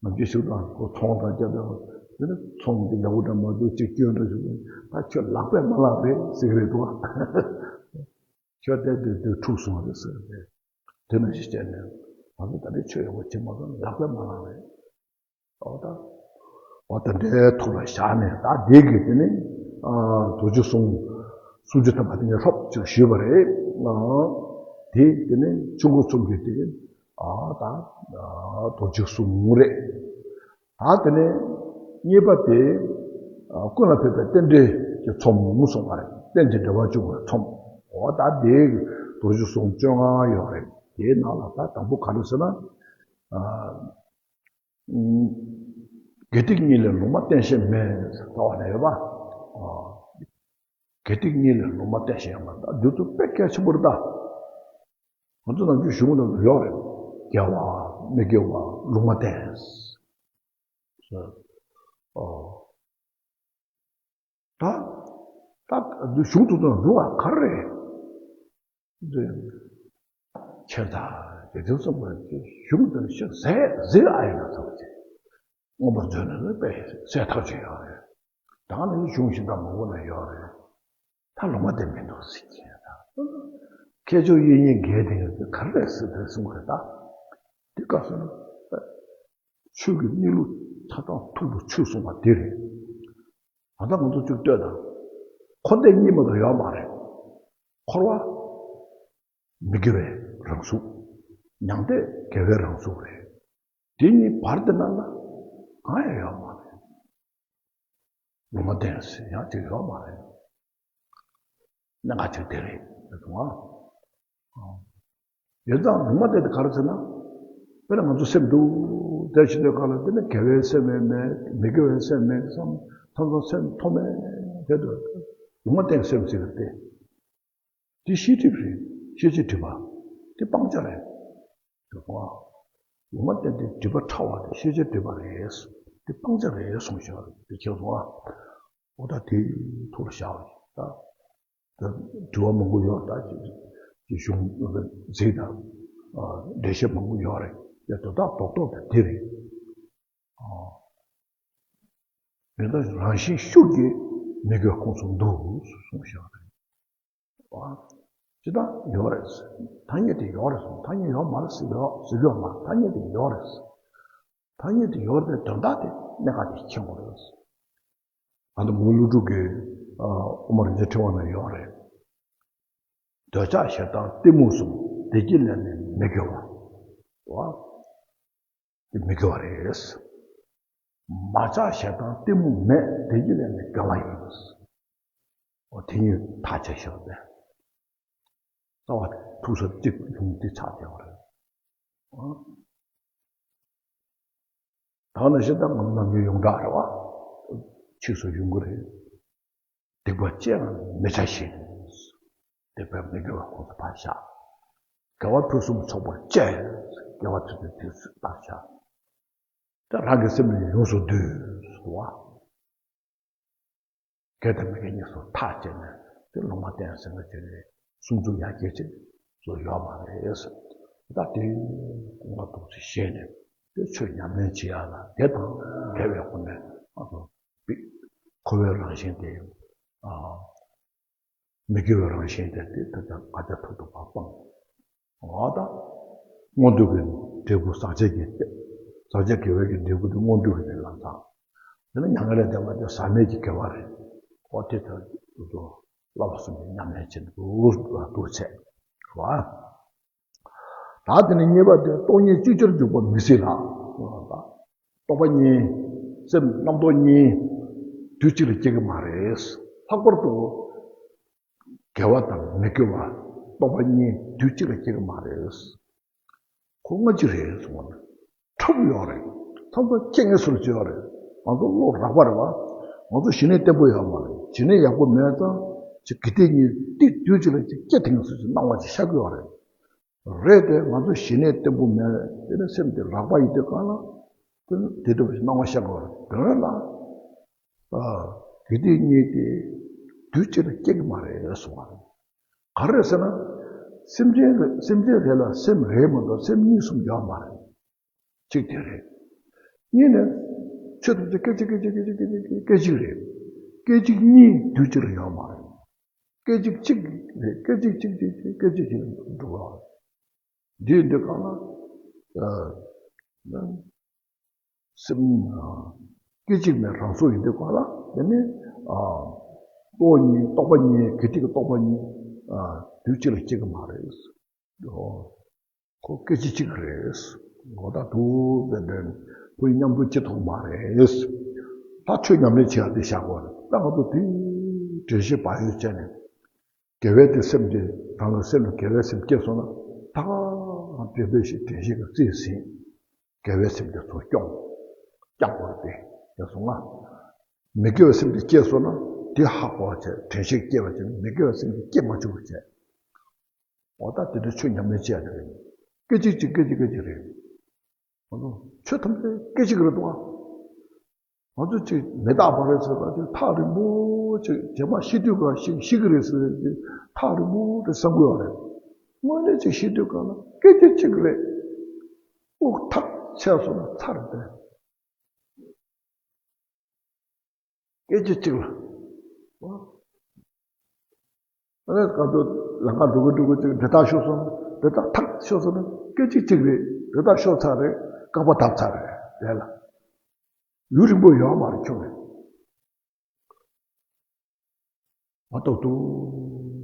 ནམ་རྒྱུན་ཞུ་དང་ཁོ་ཚོང་དང་རྒྱབ་དང་དེ་ནི་ཚོང་འདི་ཡག་པོ་འདྲ་མ་འདུག་ཅིག་སྐྱོན་འདྲ་ཞུ་དང་ད་ཁྱོད་ལག་པས་མ་བླངས་པས་ཟེར་གི་རེད་འདུག་ཁྱོད་དེ་དེ་དེ་འཁྲུག་སོང་རེད་ཟེར་ཏེ། དེ་ནང་བཞིན་བྱས་ནས་ང་ཚོ་ད་ལྟའི་ཆོས་ཡག་པོ་བྱེད་མ་ཐུབ་ལག་པས་མ་བླངས་རེད། འོ་ད། འོ་ད་འདྲའི་ཐོག་ལ་བཞག་ནས་ད་འདི་གི་དེ་ནི་ཨ་རྡོ་རྗེ་གསུང་སུམ་ཅུ་ཐམ་པ་དེ་ནས་ལྷོབ་ཅིག་ཞུས་པ་རེད། ཨ་དེ་དེ་ནས་ཆུ་འགོ་གསུམ་གྱི་དེ་ཨ་ད་ཨ་རྡོ་རྗེ་གསུམ་རེད། ད་དེ་ནས་གཉིས་པ་དེ་ཨ་ཀུན་ལ་ཕན་པའི་རྟེན་འབྲེལ་གྱི་ཚོམ་གསུངས་པ་རེད། རྟེན་གྱི་འབྲེལ་བ་བཅུ་པའི་ཚོམ། འོ་ད་དེ་རྡོ་རྗེ་གསུམ་བཅོ་ལྔ་ཡོད་རེད། དེའི་ནང་ལ་ད་དང་པོ་ག་རེ་ཟེར་ན། ཨ། དགེ་སྡིག་གཉིས་ལས་ལུང་མ་བསྟན་ཤེས་མེད་ཟེར་བ་ནས་ཡོད་པ། ཨ། དགེ་སྡིག་གཉིས་ལས་ལུང་མ་བསྟན་ཤེས་ཡོད་མ་རེད། ད་འདི་ཚོ་དཔེ་གལ་ཆེན་པོ་རེད་ད། ང་ཚོ་ནམ་རྒྱུན་གཞུང་ནང་དུ་ཡོད་རེད། དགེ་བ་མི་དགེ་བ་ལུང་མ་བསྟན་ཟེར། ཨ། ད་ད་གཞུང་དུ་དང་འགྲོ་བ་ག་རེ་རེད། ཁྱེད་ད་དེ་དུས་ཙམ་པ་གཞུང་དུ་ཞིག་ཟས་ཟིག་ཨ་ཡིན་ན་ཐུབ་ཀྱི། མངོན་པར་མཛོད་ནས་ནི་དཔེ་གསལ་ཐག་ཆོད་ཡོད་རེད། ད་ནི་གཞུང་གཞན་དག་མང་པོ་ན་ཡོད་རེད། ད་ལུང་མ་བསྟན་མི་འདུག་ཟེར་གྱི་ཡོད་ད། ཁྱད་ཆོས་དབྱིག་གཉེན་འགས་དེ་ག་རེ་ཟེར་དེ་གསུང་གི་རེད་ད། དེ་སྐབས་སུ་ནི། ཆོས་ཀྱི་གནས་ལུགས་ཆ་ཚང་ཐུགས་སུ་ཆུད་གསུངས་པ་འདི་རེད། ད་ལྟ་ང་ཚོ་ཅིག་ལྟོས་དང་། འཁོར་འདས་གཉིས་མ་གཏོགས་ཡོད་མ་རེད། འཁོར་བ་མི་དགེ་བའི་རང་གཟུགས། མྱང་འདས་དགེ་བའི་རང་གཟུགས་རེད། དེ་གཉིས་བར་དེ་ན་ལ་གང་ཡང་ཡོད་མ་རེད། ལུང་མ་བསྟན་ཟེར་ཡང་ཅིག་ཡོད་མ་རེད། གནད་འགག་ཅིག་དེ་རེད་འདུག་ཨ། ཡོད་ཙང་ལུང་མ་བསྟན་དེ་ག་རེ་ཟེར་ན། དཔེར་ན་ང་ཚོ་སེམས་འདུག་དེ་ཕྱི་དེ་ག་ལ་དེ་ནི་དགེ་བའི་སེམས་མེད་མེད་མི་དགེ་བའི་སེམས་མེད་བསམ་ཐམས་ཅད་སེམས་མཐོ་མེད་དེ་འདུག་ལུང་མ་བསྟན་སེམས་ཟེར་ཏེ། དེ་ཤེས་སྒྲིབ་རེད། ཤེས་བྱའི་སྒྲིབ་པ། དེ་སྤང་བྱ་རེད། འདུག་ཨ། ལུང་མ་བསྟན་དེ་སྒྲིབ་པ་ཕྲ་བ་དེ་ཤེས་བྱའི་སྒྲིབ་པ་རེད། དེ་སྤང་བྱ་རེད་གསུངས་ཤག་དེ་ཁྱེད་སོང་ཨ། འོ་ད་དེའི་ཐོག་ལ་བཞག་པ་ཡིན་ད། དྲི་བ་མང་པོ་ཡོད་ད་ཅེས་གཞུང་གཟིགས་དང་འགྲེལ་བཤད་མང་པོ་ཡོད་རེད། དེ་དོན་དག་རྡོག་རྡོག་དེ་དེ་རེད། ཨ། མི་ལྟ་རང་བཞིན་ཤུགས་ཀྱིས་མི་དགེ་ཁོངས་སུ་འདུ་གསུངས་བཞག་རེད། ཨ། ཅི་ལྟར་ཡོད་རེད། ཐ་སྙད་དེ་ཡོད་རེད། ཐ་སྙད་ཡོད་མ་རེད་ཟེར་ཡོད་ཟེར་ཡོད་མ་རེད། ཐ་སྙད་དེ་ཡོད་རེད། ཐ་སྙད་དེ་ཡོད་རེད་པའི་དོན་དག་དེ་གནད་འགག་དེ་མཁྱེན་དགོས་རེད། ད་ལྟ་མོའི་ཀླུ་སྒྲུབ་ཀྱི་ཨ་དབུ་མ་རིན་ཆེན་ཕྲེང་བ་ན་ཡོད་རེད། འདོད་ཆགས་ཞེ་སྡང་གཏི་མུག་གསུམ། བདེ་སྐྱིད་ལས་ནི་མི་དགེ་བ། བ། དེ་མི་དགེ་བ་རེད། མ་ཆགས་ཞེ་སྡང་གཏི་མུག་མེད་དེ་ཀྱི་ལས་ནི་དགེ་བ་ཡིན། འོ་དེ་གཉིས་ཐག་བཅད་ཤོག་དེ། རྩ་བ་ཐུག་ས་གཅིག་ལུང་འདི་ཆགས་བསྡད་པ་རེད། ད་ནི་ཞེ་སྡང་ངམ་ནམ་རྒྱུན་ཡོངས་གྲགས་རེད་བ། ཕྱིས་སུ་ཡོང་གི་རེད། སྡིག་པ་ཅི་ཡང་མི་བྱ་ཞིང་། སྡིག་པའི་མི་དགེ་བ་ཁོང་དུ་ཕར་བཞག་དགེ་བ་ཕུན་སུམ་ཚོགས་པར་སྤྱད། དགེ་བ་ཚུལ་དུ་དེ་ཚུལ་ཕར་བཞག་དེ་རང་གི་སེམས་ནི་ཡོངས་སུ་འདུལ་ཟེར་བ། དགེ་དང་མི་དགེ་གཉིས་སུ་ཐག་བཅད་ནས་དེ་ལུང་མ་བསྟན་ཟེར་ན་དེ་ནི་སུམ་ཚུགས་ཡར་རྒྱས་ཅིག་སུ་ཡོད་མ་རེད། ད་དེ་ཀུན་དགའ་རྡོ་རྗེ་ཞེས་ནས་དེ་ཆོས་ཉམས་ལེན་བྱེད་ཡ་ལ་དེ་དང་འགལ་བའི་སྒོ་ནས་ང་ཚོ་པི་འཁོར་བའི་རང་བཞིན་དེ་ཨ། མི་དགེ་བའི་རང་བཞིན་དེ་དེ་ད་ལྟ་ག་དེ་ཐུབ་ཐུབ་པ་སྤང་། འོ་ད། མངོན་མཐོ་གི་འབྲས་བུ་ཟག་བཅས་ཀྱི་ཟག་བཅས་དགེ་བའི་གི་འབྲས་བུ་དེ་མངོན་མཐོ་གི་རེད་ལ་ད། དེ་ནི་མྱ་ངན་ལས་འདས་པ་དེ་ཟག་མེད་ཀྱི་དགེ་བ་རེད། འོ་དེ་ལྟར་དུ་བསླབ་པ་གསུམ་གྱི་ཉམས་ལེན་བྱེད་འདུག་ལ་འདུག་ཚེ། བ། ད་དེ་ནི་གཉིས་པ་དེ་སྟོང་ཉིད་ཅིག་ཅར་འཇུག་པ་མི་སྲིད་ལ། རྟོག་པ་གཉིས། སེམས་རྣམ་རྟོག་གཉིས། དུས་གཅིག་ལ་སྐྱེ་གི་མ་རེད། ལྷག་པར་དུ། དགེ་བ་དང་མི་དགེ་བ། རྟོག་པ་གཉིས་དུས་གཅིག་ལ་སྐྱེ་གི་མ་རེད། ཁོ་སྔ་ཕྱི་རེད་གསུངས་པ་ན། འཁྲབ་ཡོད་རེད། ཐམས་ཅད་སྐྱེ་ངེས་སུ་ལ་བྱེད་ཡོད་རེད། ང་ཚོ་བློ་རགས་པ་རེད་བ། ང་ཚོ་ཞི་གནས་བརྟན་པོ་ཡོད་མ་རེད། ཞི་གནས་ཡག་པོ་མེད་ཙང་ཅིག་དགེ་སྡིག་གཉིས་ཏིག་དུས་གཅིག་ལ་ཅིག་སྐྱེ་ཐེངས་སུ་ཅིག་སྣང་བ་ཅིག་ཤར་གི་ཡོད་རེད། རེད་དེ་ང་ཚོ་ཞི་གནས་བརྟན་པོ་མེད་དེ་ནི་སེམས་དེ་རགས་པ་ཡིན་དུས་གང་ལ། དེ་ནི་དེ་འདྲ་བ་ཞིག་སྣང་བ་ཤར་གི་ཡོད་རེད་དོན་ལ། ཨ། དགེ་སྡིག་གཉིས་དེ་དུས་གཅིག་ལ་སྐྱེ་གི་མ་རེད་གསུངས་པ་རེད། ག་རེ་རེད་ཟེར་ན། སེམས་ཅན་རེ་སེམས་ཅན་རེ་ལ་སེམས་རེ་མ་གཏོགས་སེམས་གཉིས་གསུམ་ཡོད་མ་རེད། གཅིག་དེ་རེད། གཉིས་ནས། ཆོས་ཐམས་ཅད་སྐད་ཅིག་སྐད་ཅིག་སྐད་ཅིག་སྐད་ཅིག་སྐད་ཅིག་རེད། སྐད་ཅིག་གཉིས་དུས་གཅིག་ལ་ཡོད་མ་རེད། སྐད་ཅིག་གཅིག་རེད། སྐད་ཅིག་གཅིག་གཅིག་གཅིག་སྐད་ཅིག་གཅིག་འགྲོ་བ། འདི་ཡིན་དུས་གང་ལ། ཨ། སེམས། སྐད་ཅིག་མའི་རང་གཟུགས་ཡིན་དུས་གང་ལ་དེ་ནི། ཨ། རྟོག་གཉིས་རྟོག་པ་གཉིས་དགེ་སྡིག་གི་རྟོག་པ་གཉིས། ཨ། དུས་གཅིག་ལ་སྐྱེ་གི་མ་རེད། ཨོ། ཁོ་སྐད་ཅིག་གཅིག་རེད། ངོ་ཐག་ཐུག་པའི་འདྲ་ཁོ་ཡི་མཉམ་དུ་སྐྱེ་ཐུབ་མ་རེད། ད་ཆོས་ཉམས་ལེན་བྱེད་ཡག་དེ་བཞག་དགོས་རེད། ད་ང་ཚོ་དེ་དྲན་ཤེས་བག་ཡོད་བྱས་ནས། དགེ་བའི་དེ་སེམས་ཀྱི་རང་གི་སེམས་ལ་དགེ་བའི་སེམས་སྐྱེས་སོང་ན་ད་དེ་འདྲ་ཞིག་དྲན་ཤེས་ཀྱི་རྩིས་ཟིན། དགེ་བའི་སེམས་དེ་ཚོ་སྐྱོང་། སྐྱོང་དགོས་ཏེ་ཡོད་སོང་ང་། མི་དགེ་བའི་སེམས་དེ་སྐྱེས་སོང་ན་དེ་ཧ་གོ་བ་བྱས། དྲན་ཤེས་སྐྱེས་པ་བྱས་ནས་མི་དགེ་བའི་སེམས་དེ་སྐྱེ་མ་བཅུག་པ་བྱས། འོ་ད་དེ་འདྲ་ཆོས་ཉམས་ལེན་བྱེད་ཡ་དེ་རེད། སྐད་ཅིག་གཅིག་སྐད་ཅིག་སྐད་ཅིག་རེད། ང་ཚོ་ཆོས་ཐམས་ཅད་སྐད་ཅིག་རེད་དོ། ང་ཚོ་ཅིག་མི་རྟག་པ་རེད་ཟེར་བ་ཅིག་ཐག་རིང་པོ་ཅིག་རྗེས་མ་ཤི་དུས་ག་ཤི་ཤི་གི་རེད་ཟེར་ཅིག་ཐག་རིང་པོ་རེད་བསམ་གི་ཡོད་རེད། དངོས་གནས་ཅིག་ཤི་དུས་ག་ལ་སྐད་ཅིག་གཅིག་རེད། དབུགས་ཐག་ཆད་སོང་ན་ཚར་རེད་དེ། སྐད་ཅིག་གཅིག་ལ། ཨ་ནི་སྐབས་དུ་ལམ་ཁ་འགྲོ་གི་འགྲོ་གི་ཅིག་འདྲེ་ཐག་ཤོར་སོང་། འདྲེ་ཐག་ཐག་ཤོར་སོང་ན་སྐད་ཅིག་གཅིག་རེད། འདྲེ་ཐག་ཤོར་ཚར་རེད། རྐང་པ་བརྡབས་ཚར་རེད་དེ་ལ། ཡུན་རིང་པོ་ཡོད་མ་རེད་ཁྱོད་ནས། མ་གཏོགས་དུ།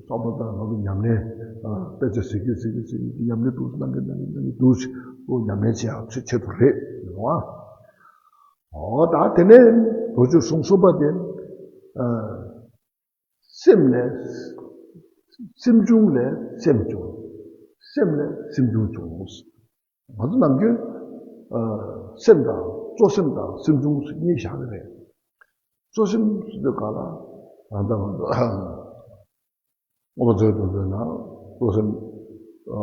བསམ་བློ་བཏང་ང་ཚོ་ཉམས་ལེན། ཨ། དཔེ་ཆ་གཟིགས་ཀྱི་གཟིགས་ཀྱི་གཟིགས་ཀྱི་ཉམས་ལེན་འདུག་གནང་གི་གནང་གི་གནང་གི་འདུག་ཅེས་ཉམས་ལེན་བྱེད་ཡག་ཆེད་དུ་རེད་ཡོང་ཨ། འོ་ད་དེ་ནས་ལོ་རྒྱུས་གསུང་གསུམ་པ་དེ། ཨ། སེམས་ལས། སེམས་བྱུང་ལས་སེམས་བྱུང་། སེམས་ལས་སེམས་བྱུང་བྱུང་། ང་ཚོ་ནམ་རྒྱུན། ཨ། སེམས་དང་གཙོ་སེམས་དང་སེམས་བྱུང་གཉིས་བཞག་གི་རེད། གཙོ་སེམས་ཟེར་དུས་ག་ལ་ང་ཚོ་ང་ཚོ་དངོས་པོ་མཛོད་དུ་འཛིན་ན་གཙོ་སེམས། ཨ།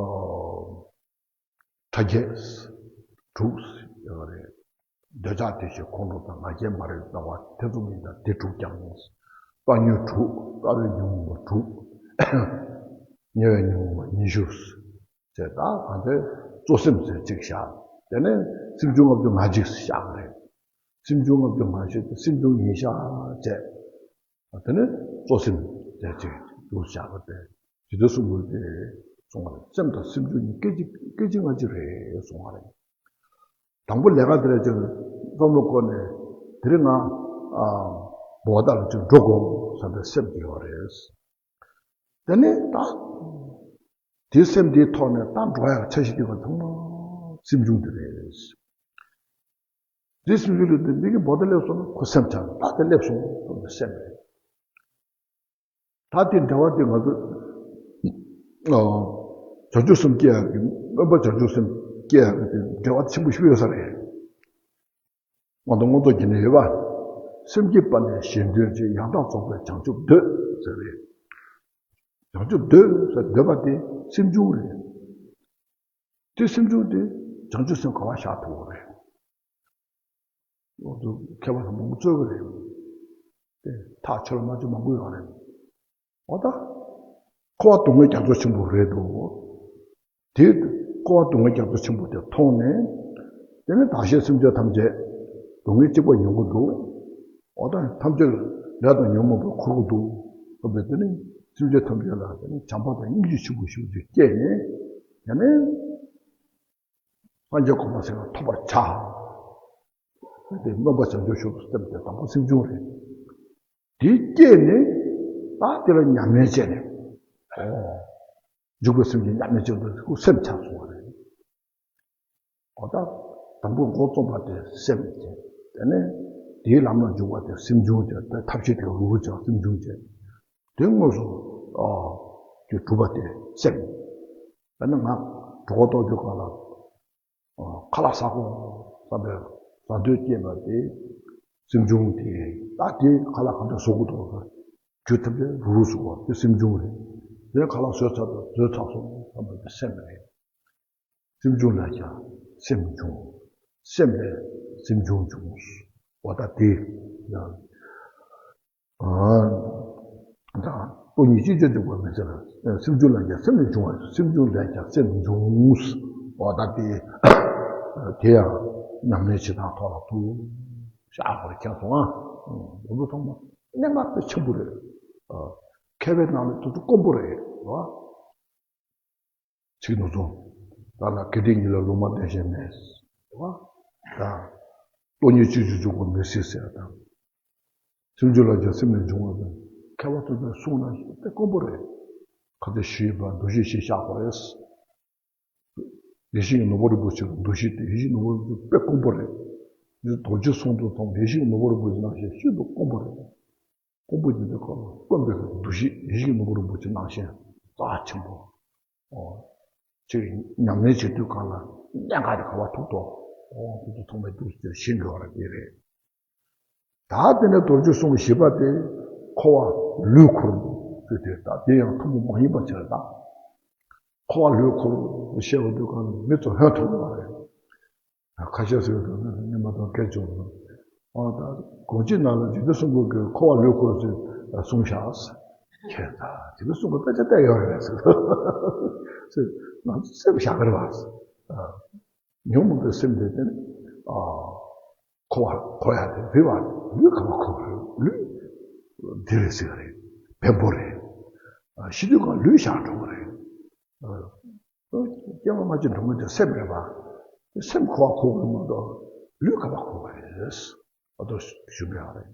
ཕྲ་རྒྱས་དྲུག་ཡོད་རེད། འདོད་ཆགས་དེ་བཞིན་ཁོང་ཁྲོ་དང་ང་རྒྱལ་མ་རིག་སྣང་བ་ཐེ་ཚོམ་གཉིས་དང་དེ་དྲུག་ཀྱང་། རྟོག་ངན་དྲུག་རྟོག་པའི་ཉོན་མོངས་པ་དྲུག་ཉེ་བའི་ཉོན་མོངས་པ་ཉི་ཤུ། ཅེས་ད་གང་དེ་གཙོ་སེམས་ཟེར་གཅིག་བཞག་དེ་ནས་སེམས་བྱུང་ལྔ་བཅུ་ང་གཅིག་བཞག་རེད། སེམས་བྱུང་ལྔ་བཅུ་ང་གཅིག་དེ་སེམས་བྱུང་ཉིས་བཞག་བྱས། དེ་ནས་གཙོ་སེམས་དེ་གཅིག་ཏུ་བཞག་པ་དེ་ཇི་ལྟར་གསུངས་པ་དེ་གསུངས་པ་རེད། སེམས་དང་སེམས་བྱུང་གཉིས་སྐད་ཅིག་སྐད་ཅིག་ང་གཅིག་རེད་གསུངས་པ་རེད། དང་པོ་ལས་ཀ་དེ་ལ་ཅིག་བསམ་བློ་བསྐོར་ནས་དེ་རིང་ང་ཨ་འབོ་ཐང་ལ་ཅིག་འགྲོ་དགོས་བསམ་པའི་སེམས་དེ་ཡོད་རེད། དེ་ནས་ད། དེ་སེམས་དེའི་ཐོག་ནས་ད་འགྲོ་ཡག་འཆར་གཞི་དེ་བ་ཚང་མ་སེམས་བྱུང་དེ་རེད། དེ་སེམས་ཅན་ལ་དེ་འདི་གི་འབོ་ད་སླེབས་སོང་ན་ཁོ་སེམས་ཆགས། ད་དེ་སླེབས་སོང་ཟེར་ནས་སེམས་རེད། ད་དེ་འབྲེལ་བ་དེ་ང་ཚོ་ཨ་བྱང་ཆུབ་སེམས་བསྐྱེད་ཡག་གི་སྨོན་པ་བྱང་ཆུབ་སེམས་བསྐྱེད་ཡག་གི་དེ་འབྲེལ་བ་ཆེན་པོ་ཞིག་ཡོད་ས་རེད། ང་ཚོ་མངོན་རྟོགས་ཀྱི་ནི་ཡོད་པ། སེམས་བསྐྱེད་པ་ནི་གཞན་དོན་བྱེད། ཡང་དག་རྫོགས་པའི་བྱང་ཆུབ་འདོད་ཟེར་རེད། བྱང་ཆུབ་འདོད་ཟེར་འདོད་པ་དེ་སེམས་བྱུང་རེད། དེ་སེམས་བྱུང་དེ་བྱང་ཆུབ་སེམས་ག་བ་བཞག་ཐུབ་པ་རེད། ང་ཚོ་མཁས་པ་ཚོ་མང་པོ་རྩོད་ཀྱི་རེད། དེ་ཐག་ཆོད་ལ་མ་ཆོད་མང་པོ་ཡོད་རེད། འོ་ད། འཁོར་བ་སྡུག་བསྔལ་རྒྱ་མཚོ་ཆེན་པོ་རེད་འདུག་དེ་འཁོར་བ་སྡུག་བསྔལ་རྒྱ་མཚོ་ཆེན་པོ་དེ་མཐོང་ནས། དེ་ནས་བདག་གཞན་སེམས་ཅན་ཐམས་ཅད་སྡུག་བསྔལ་གཅིག་པ་མྱོང་གི་འདུག་འོ་ད་ཐམས་ཅད་ལས་དང་ཉོན་མོངས་པས་འཁོར་གྱི་འདུག་འོ་བས་དེ་ནི་སེམས་ཅན་ཐམས་ཅད་ལ་དེ་ནི་བྱམས་པ་དང་སྙིང་རྗེ་ཆེན་པོ་ཞིག་དེ་སྐྱེས་ནས། དེ་ནས་སངས་རྒྱས་གོ་འཕང་ཟེར་བ་ཐོབ་པར་བྱ། དེ་སྨོན་པ་བྱང་ཆུབ་ཤོག་ཏུ་སེམས་དེ་དང་པོ་སེམས་བྱུང་རེད། དེ་སྐྱེས་ནས་ད་དེ་ལ་ཉམས་ལེན་བྱས་ནས། འཇུག་པའི་སེམས་ཀྱི་ཉམས་ལེན་བྱེད་དུས་ཁོ་སེམས་ཆགས་སོང་བ་རེད། འོ་ད་དང་པོ་འགོ་རྩོམ་པ་དེ་སེམས་བྱས། དེ་ནས་དེའི་ལམ་ལ་འཇུག་པ་དེ་སེམས་བྱུང་བྱས། དེ་ཐབས་ཤེས་དེ་རུ་རུ་བྱས་སེམས་བྱུང་བྱས། དེ་དངོས་སུ་ཨ་དེ་གྲུབ་པ་དེ་སེམས། དེ་ནས་ང་གྲོད་ཁོག་ལྟོགས་དུས་གང་ལ། ཁ་ལག་ཟ་དགོས་བསམ་པའི་ཟ་འདོད་སྐྱེས་པ་དེ་སེམས་བྱུང་དེ། ད་དེ་ཁ་ལག་ག་འདྲ་བཟོ་དགོས་འདུག་ཟེར་རྒྱུ་ཐབས་དེ་རུ་རུ་བཟོ་བ་དེ་སེམས་བྱུང་རེད། དེ་ཁ་ལག་བཟོས་ཚར་དུས་བཟོས་ཚར་སོང་བསམ་པ་དེ་སེམས་རེད། སེམས་བྱུང་ལས་ཀྱང་སེམས་བྱུང་། སེམས་ལས་སེམས་བྱུང་བྱུང་། འོ་ད་དེ་ཡང་། ད་སྟོང་ཉིད་ཅིག་ཅར་འཇུག་པ་མི་ཟེར། སེམས་བྱུང་ལས་ཀྱང་སེམས་ལས་བྱུང་བ། སེམས་བྱུང་ལས་ཀྱང་སེམས་བྱུང་། འོ་ད་དེ་དེ་ཡང་ཉམས་ལེན་བྱེད་སྟངས་ཐོག་ལ་ཐུག་ཤག་པར་ཁྱེར་སོང་ཨ། འོ་ཚོ་ཚང་མ་གནད་འགག་དཔེ་ཆེན་པོ་རེད། མཁས་པའི་ནང་ནས་ཏོག་ཙམ་དཀོན་པོ་རེད་བ། ཚིག་ནོར་སོང་། ད་ལ་སྐད་དེ་ཉིད་ལ་ལུང་མ་བསྟན་ཞིང་མེད། བ། ད། སྟོང་ཉིད་ཅིག་ཅར་འཇུག་པ་མི་སྲིད་ཟེར་དང་། སེམས་བྱུང་ལས་ཀྱང་སེམས་ལས་བྱུང་བ་དང་། མཁས་པ་ཚོ་ཚོས་གསུངས་ན་དཔེ་དཀོན་པོ་རེད། ཁ་ཚ་ཞུས་པ་འདུ་ཤེས་ཞིག་བཞག་པ་རེད། ཡེ་ཤེས་ཀྱི་ནོར་བུ་རིན་པོ་ཆེ་གི་འདུ་ཤེས་དེ་ཡེ་ཤེས་ནོར་བུ་རིན་པོ་ཆེ་དཔེ་དཀོན་པོ་རེད། རྡོ་རྗེ་གསུང་དུ་ཐོང་ཡེ་ཤེས་ཀྱི་ནོར་བུ་རིན་པོ་ཆེ་ནང་བཞིན་ཤིན་ཏུ་དཀོན་པོ་རེད། དཀོན་པོ་ཡིན་པའི་ཁོ་ལ་དཀོན་པའི་འདུ་ཤེས་ཡེ་ཤེས་ཀྱི་ནོར་བུ་རིན་པོ་ཆེ་ནང་བཞིན་རྩ་ཆེན་པོ། ཨོ། ཅིག་ཉམས་ལེན་བྱེད་དུས་གང་ལ་གནད་འགག་དེ་ག་བ་ཐུག་ཏོ། ཨོ་དེ་ཚོ་ཐོག་མའི་འདུ་ཤེས་ཤིན་དགོས་པ་དེ་རེད། ད་དེ་ནས་རྡོ་རྗེ་གསུང་བཞི་པ་དེ་འཁོར་བ་ལུས་འཁོར་ཟེར་དེ། ད་དེ་ཡང་ཐུན་མོང་མ་ཡིན་པ་ཆེ་རེད་ད། འཁོར་བ་ལུས་འཁོར་བཤད་པ་དུས་གང་ལ་མི་ཚོ་ཧོན་ཐུབ་པ་རེད། ཁ་ཤས་ཟེར་དུས་ནི་མ་གཏོགས་སྐད་ཆ་ཡོང་། ཨ་ད་དགོངས་གཅིག་ནང་ལ་རྗེ་བཙུན་སྲས་མགོན་གྱིས་འཁོར་བ་ལུས་འཁོར་ཟེར་གསུངས་ཤག་ཁྱེད་ད་རྗེ་བཙུན་སྲས་མགོན་དཔེ་ཆ་བལྟས་ཡོད་རེད་ཟེར། ཟེར་ང་ཚོ་སེམས་བཞག་གི་རེད་བ། ཉོན་མོངས་པའི་སེམས་དེ་དེ་ནི་འཁོར་བ་འཁོར་ཡ་དེ་རེད་བ། ལུས་ག་པར་འཁོར་རེད། ལུས་འདི་རེད་ཟེར་རེད། བེམ་པོ་རེད། ཤི་དུས་གང་ལུས་བཞག་འགྲོ་གི་རེད། སྐྱེ་བ་སྔ་ཕྱི་འགྲོ་མི་དེ་སེམས་རེད་པ། དེ་སེམས་འཁོར་བ་འཁོར་དགོས་མ་གཏོགས་ལུས་ག་པར་འཁོར་བ་རེད། ཨ་ཏོ་ཞུ་མེད་ཨ་རེད།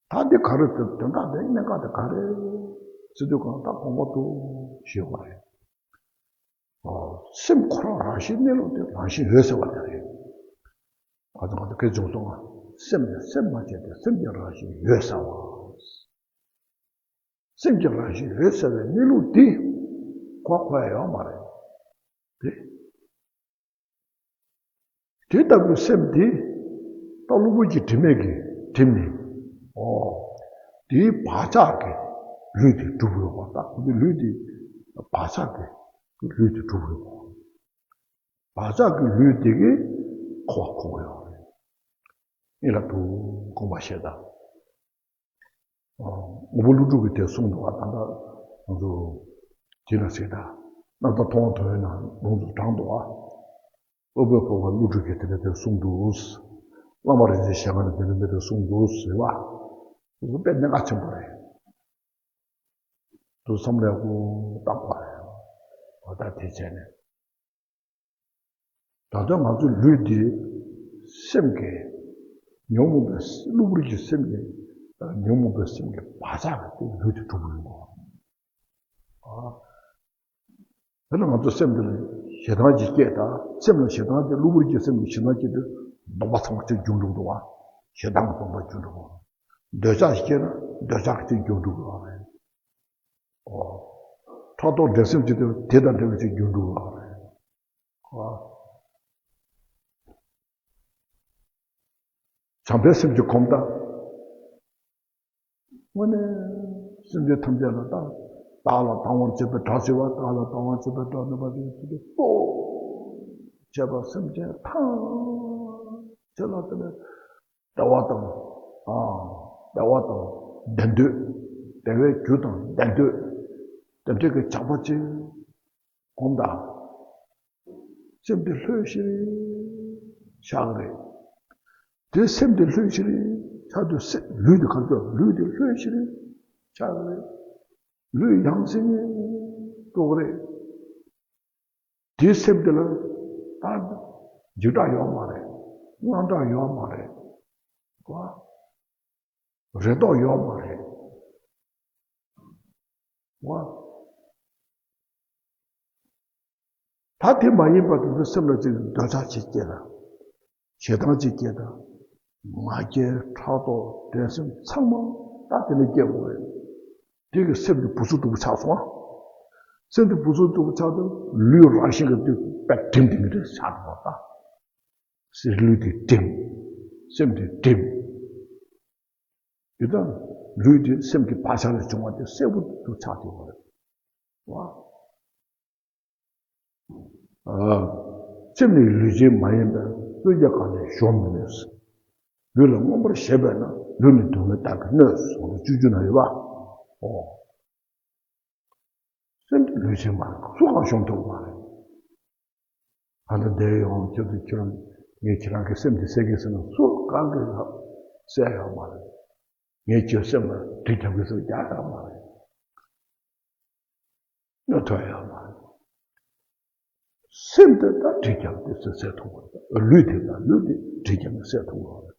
ད་འདི་ག་རེ་དེ་དོན་དག་དེ་གནད་འགག་དེ་ག་རེ་ཟེར་དུས་གང་ལྟར་དགོངས་པ་འདུག་ཞུས་པ་རེད། ཨོ། སེམས་ཁོ་རང་རང་བཞིན་གནས་ལུགས་དེ་རང་བཞིན་ཡོད་ཟེར་བ་དེ་རེད། ང་ཚོ་ང་ཚོ་སྐད་བྱུང་སོང་ང་། སེམས་ནི་སེམས་མ་བྱས་ཏེ་སེམས་ཀྱི་རང་བཞིན་ཡོད་ཟེར་བ། སེམས་ཀྱི་རང་བཞིན་ཡོད་ཟེར་བའི་གནས་ལུགས་འདི་གོ་གོ་ཡ་ཡོད་མ་རེད། དེ། དེ་ལྟ་བུའི་སེམས་འདི་ད་གློ་བུར་གྱི་དྲི་མས་ཀྱིས་བསྒྲིབས་ནས། ཨོ། དེའི་བག་ཆགས་ཀྱི་ལུས་དེ་གྲུབ་ཡོད་པ། ད་ཁོ་ཚོའི་ལུས་དེ་བག་ཆགས་ཀྱི་ལུས་དེ་གྲུབ་ཡོད་པ། བག་ཆགས་ཀྱི་ལུས་དེ་གིས་འཁོར་བ་འཁོར་གྱི་ཡོད་རེད། ཨེ་ལ་དུ་དགོངས་པ་བཞེས་དང་། དངོས་པོ་ཀླུ་སྒྲུབ་ཀྱིས་དེ་གསུངས་འདུག་བ། ད་ལྟ་ང་ཚོ་དེ་ལ་ཟེར་ད། རྣམ་ཐར་མཐོང་བ་དོན་ཡོད་ནང་ལུང་དུ་དྲངས་འདུག་བ། སློབ་དཔོན་པོ་བ་ཀླུ་སྒྲུབ་ཀྱིས་དེ་ལ་དེ་གསུངས་འདུག་བླ་མ་རིན་ཆེན་ཞལ་སྔ་ནས་དེ་ལ་དེ་གསུངས་འདུག་ཟེར་བ། དེ་ཚོ་དཔེ་གནད་འགག་ཆེན་པོ་རེད། དུ་བསམ་བློ་ཡག་པོ་བཏང་དགོས་རེད། འོ་ད་དེ་བྱས་ནས། ད་ལྟ་ང་ཚོའི་ལུས་འདི་སེམས་ཀྱི་ཉོན་མོངས་པའི་གློ་བུར་གྱི་སེམས་ཀྱི་ཉོན་མོངས་པའི་སེམས་ཀྱི་བག་ཆགས་ཀྱི་ལུས་དེ་གྲུབ་ཡོད་པ། ཨ། དེ་ནི་ང་ཚོ་སེམས་འདི་ལ་ཞེ་སྡང་གི་སྐྱེས་དང་། སེམས་ལ་ཞེ་སྡང་སྐྱེས། གློ་བུར་གྱི་སེམས་ཀྱི་ཞེ་སྡང་སྐྱེས་ཏེ་ སྡོམ་པ་ཚང་མ་གཅིག་རྒྱུ་འགྲུབ་འདུག་བ། ཞེ་སྡང་གི་སྡོམ་པ་རྒྱུ་འགྲུབ་བ། འདོད་ཆགས་ཤིག་སྐྱེས་ན་འདོད་ཆགས་ཀྱི་རྒྱུ་འགྲུབ་བ་རེད། ཨོ། ཕྲག་དོག་འགྲན་སེམས་ཀྱི་དེ་དང་འབྲེལ་བའི་ཚེ་རྒྱུ་འགྲུབ་བ་རེད། ཨོ། བྱམས་པའི་སེམས་ཀྱི་གོམས་དང་། དངོས་གནས་སེམས་ཅན་ཐམས་ཅད་ལ་བདག་བདག་ལ་སྡང་བར་བྱེད་པའི་དགྲ་ཟེར་བ། བདག་ལ་སྡང་བར་བྱེད་པའི་དགྲ་ནི་མ་ཟེར་བ་དེ་གཙོ་བྱས་པ་སེམས་ཅན་ཐམས་ཅད་ལ་དེ་ནས་བདེ་བ་དང་། ཨ། བདེ་བ་དང་བདེ་འདོད། བདེ་བའི་རྒྱུ་དང་བདེ་འདོད། དེ་འདྲའི་གི་ཆགས་པ་ཅིག་སྒོམ་དང་། སེམས་དེ་ལྷོད་ཤིག་ཆགས་རེད། དེ་སེམས་དེ་ལྷོད་ཤིག་ཆགས་དུས་སེ་ལུས་དེ་གར་འགྲོ། ལུས་དེ་ལྷོད་ཤིག་ཆགས་རེད། ལུས་ཡང་སེ་འགྲོ་གི་རེད། དེའི་སེམས་དེ་ལ་ད་འཇིགས་སྐྲག་ཡོད་མ་རེད། དངངས་སྐྲག་ཡོད་མ་རེད། བ། རེ་དོགས་ཡོད་མ་རེད། བ། ད་དེ་མ་ཡིན་པ་དེ་ཚོ་སེམས་ལ་ཅིག་འདོད་ཆགས་ཅིག་སྐྱེས་དང་། ཞེ་སྡང་ཅིག་སྐྱེས་དང་། ང་རྒྱལ་ཕྲག་དོག་འགྲན་སེམས་ཚང་མ་ད་དེ་ནས་སྐྱེ་དགོས་རེད། དེ་གི་སེམས་དེ་བུ་ཚུགས་སྡུག་པོ་ཆགས་སོང་ཨ། སེམས་དེ་བུ་ཚུགས་སྡུག་པོ་ཆགས་དུས་ལུས་རང་བཞིན་གྱི་དུས་པད་སྒྲིམ་སྟེ་མི་འདྲ་ཆགས་འགྲོ་བ་ད། སེམས་ལུས་དེ་སྒྲིམ། སེམས་དེ་སྒྲིམ། དེ་དང་ལུས་དེ་སེམས་ཀྱི་བག་ཆགས་ལས་བྱུང་བ་དེ་གསལ་པོ་དུ་ཆགས་ཐུབ་པ་རེད། བ། ཨ། སེམས་ནི་ལུས་ཅན་མ་ཡིན་པས། གསོན་རྒྱག་གང་ནས་གཞོམ་མི་ནུས། ལུས་ལ་མངོན་པར་བཞེས་པས་ན། ལུས་ནི་སྡུག་བསྔལ་དག་གིས་གནོད། ཟེར་བ་བཅུ་བཅུ་ན་ཡོད་པ། ཨོ། སེམས་ནི་ལུས་ཅན་མ་ཡིན་པས་སུ་གང་གཞོམ་ཐུབ་མ་རེད། ཨ་ནི་འདིར་ཡོང་ཁྱོད་ཚོ་ཁྱོད་རང་ངས་ཁྱེད་རང་གི་སེམས་དེ་གསལ་གི་ཟེར་ན་སུ་གང་གིས་གསལ་ཡོད་མ་རེད། ངས་ཁྱོད་སེམས་ལ་གྲི་རྒྱབ་གི་ཟེར་རྒྱག་ཡོད་མ་རེད། གནོད་ཐུབ་ཡོད་མ་རེད། སེམས་དེ་ད་གྲི་རྒྱབ་དེ་སེལ་སེལ་ཐུབ་པ་རེད། ལུས་དེ་ད་ལུས་དེ་གྲི་རྒྱབ་ནས་སེལ་ཐུབ་པ་རེད།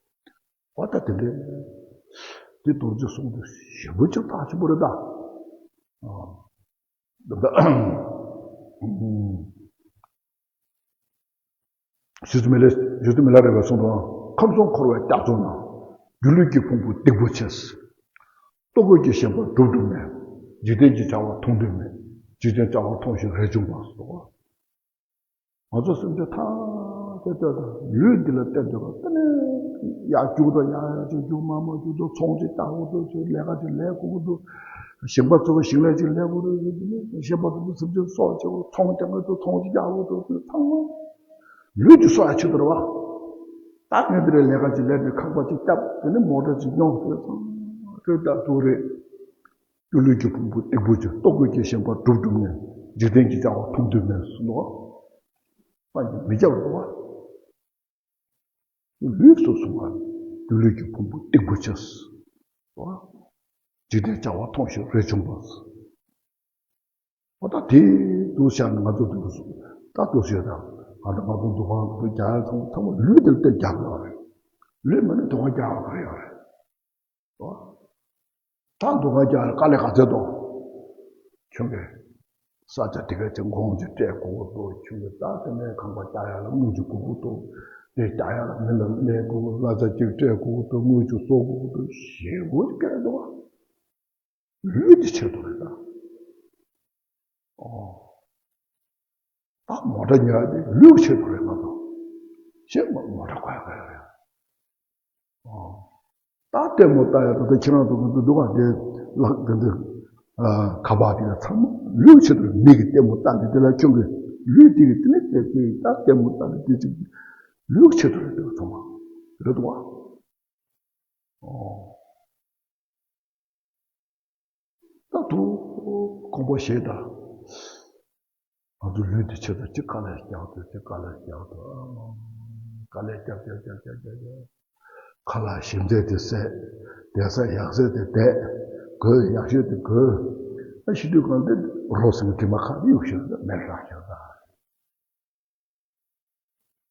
འོ་ད་དེ་འདྲའི་དེ་རྡོ་རྗེ་གསུང་དེ་ཞིབ་པོ་ཅིག་ཐག་ཆོད་པོ་རེད་ད། ཨ། ད་ད་ཞུ་དུ་མི་ལ་ཞུ་དུ་མི་ལ་རས་པས་གསུངས་དོན། ཁམས་གསུམ་འཁོར་བའི་རྒྱ་མཚོ་ན། སྒྱུ་ལུས་ཀྱི་ཕུང་པོ་སྡིག་པོ་ཆེ། ལྟོ་གོས་ཀྱི་ཞེན་པ་གྲུབ་གྲུབ་ནས། འཇིག་རྟེན་གྱི་བྱ་བ་མཐོང་དུས་མེད། འཇིག་རྟེན་བྱ་བ་མཐོང་ཞིང་རེ་བཅུག་པ་སོགས། ང་ཚོ་སེམས་ཅན་ཐམས་ཅད་ལྟོས་དང་ལུས་འདི་ལ་བལྟས་འདོད་པ་དེ་ནས་ཡར་རྒྱུག་དང་ཡར་ཡར་ཅིག་རྒྱུག་མར་མར་རྒྱུག་དང་ཚོང་ཅིག་རྒྱག་དགོས་འདུག་ཅིག་ལས་ཀ་ཅིག་ལས་དགོས་འདུག་ཞིང་པ་ཚོ་ཞིང་ལས་ཅིག་ལས་དགོས་འདུག་ཞིང་པ་ཚོ་སེམས་ཅན་སྲོག་བཅད་དགོས་ཚོང་རྒྱག་དགོས་འདུག་ཚོང་ཅིག་རྒྱག་དགོས་འདུག་ཚང་མ་ལུས་ཀྱི་སྲོག་ཡ་ཆེད་དུ་རེད་བ། ད་ངས་འདི་རེད་ལས་ཀ་ཅིག་ལས་ཏེ་ཁང་པ་ཅིག་བརྒྱབ་དེ་ནས་མོ་ཊ་ཅིག་ཉོ་ཟེར་ཚང་མ་ཁྱོད་ལྟ་ཐུག་རེད། སྒྱུ་ལུས་ཀྱི་ཕུང་པོ་སྡིག་པོ་ཆེ། ལྟོ་གོས་ཀྱི་ཞེན་པ་གྲུབ་གྲུབ་ནས། འཇིག་རྟེན་གྱི་བྱ་བ་མཐོང་དུས་མེད་གསུངས་འདུག་བ། མི་རྒྱབ་འདུག་བ། ལུས་སུ་གསུངས་པ། སྒྱུ་ལུས་ཀྱི་ཕུང་པོ་སྡིག་པོ་ཆེ། བ། འཇིག་རྟེན་བྱ་བ་མཐོང་ཞིང་རེ་བྱུང་བ། འོ་ད་དེ་འདུག་བྱས་ནས་ང་ཚོ་འདུག་ད་འདུག་ཞེས་དང་ང་ཚོ་ང་ཚོ་འདུ་ཁང་དུ་རྒྱག་ཡ་ཚང་ཚང་མ་ལུས་དེར་བལྟས་རྒྱག་དགོས་རེད། ལུས་མེད་ན་འདུ་ཁང་རྒྱག་ཡ་ག་རེ་ཡོད་རེད། ད་འདུ་ཁང་རྒྱག་ཡ་དཀའ་ལས་ག་ཚད་འདུག་ཁྱོད་ཀྱིས་ས་ཆ་དེ་ག་ཅིག་འགོང་ཅིག་སྤྲད་དགོས་ཀྱི་འདུག་ཁྱོད་ཀྱིས་ད་དེ་ནས་ཁང་པ་རྒྱག་ཡ་ལ་དངུལ་ཅིག་དགོས་ཀྱི་འདུག་དེ་རྒྱག་ཡ་ལ་མི་ལ་ལས་དགོས་ཀྱི་གླ་ཆ་ཅིག་སྤྲད་དགོས་ཀྱི་འདུག་དངུལ་ཅིག་བཟོ་དགོས་ཀྱི་འདུག་ཞེ་པོ་སྐད་འདུག་ལུས་དེ་ཆེད་དུ་རེད་ད། ཨོ། ད་མོ་ཊ་ཉོ་ཡ་དེ་ལུས་ཆེད་དུ་རེད་མ་གཏོགས། གཞན་མ་མོ་ཊ་གོ་ཡ་ག་ཡ་རེད། ཨོ། ད་ལྟད་མོ་ལྟ་ཡ་ད་ལྟ་ཁྱེད་རང་ཚོ་གི་འདུག་ག་དེ་ལག་དེ་འདི་ཨ་ཁ་པར་དེ་ལ་ཚང་མ་ལུས་ཆེད་དུ་རེད། མིག་གིས་ལྟད་མོ་ལྟ་ནས་དེ་ལ་ཁྱོད་ཀྱི་ལུས་དེ་གི་དེ་ནས་དེ་དེ་ད་ལྟད་མོ་ལྟ་ནས་དེ་ཅིག་ལུས་ཆེད་དུ་རེད་དེ་ཚང་མ་རེད་འདུག་ག་ཨོ། ད་དུ་ཁོང་པ་ཞེས་དང་། ང་ཚོ་ལུས་འདི་ཆེད་དུ་ཅི་དཀའ་ལས་རྒྱག་དུས་ཅི་དཀའ་ལས་རྒྱག་དུས། དཀའ་ལས་རྒྱབ་རྒྱབ་རྒྱབ་རྒྱབ་རྒྱབ། ཁ་ལག་ཞིམ་ཚད་དེ་བཟས། བསྡད་ས་ཡག་ཚད་དེ་བསྡད། གོས་ཡག་ཤོས་དེ་གོས། ཨ་ཤི་དུས་གང་དེ་རོ་སེམས་དྲི་མ་ཁ་གཡུག་ཤོར་ད་མེར་རག་ཤོར་ད།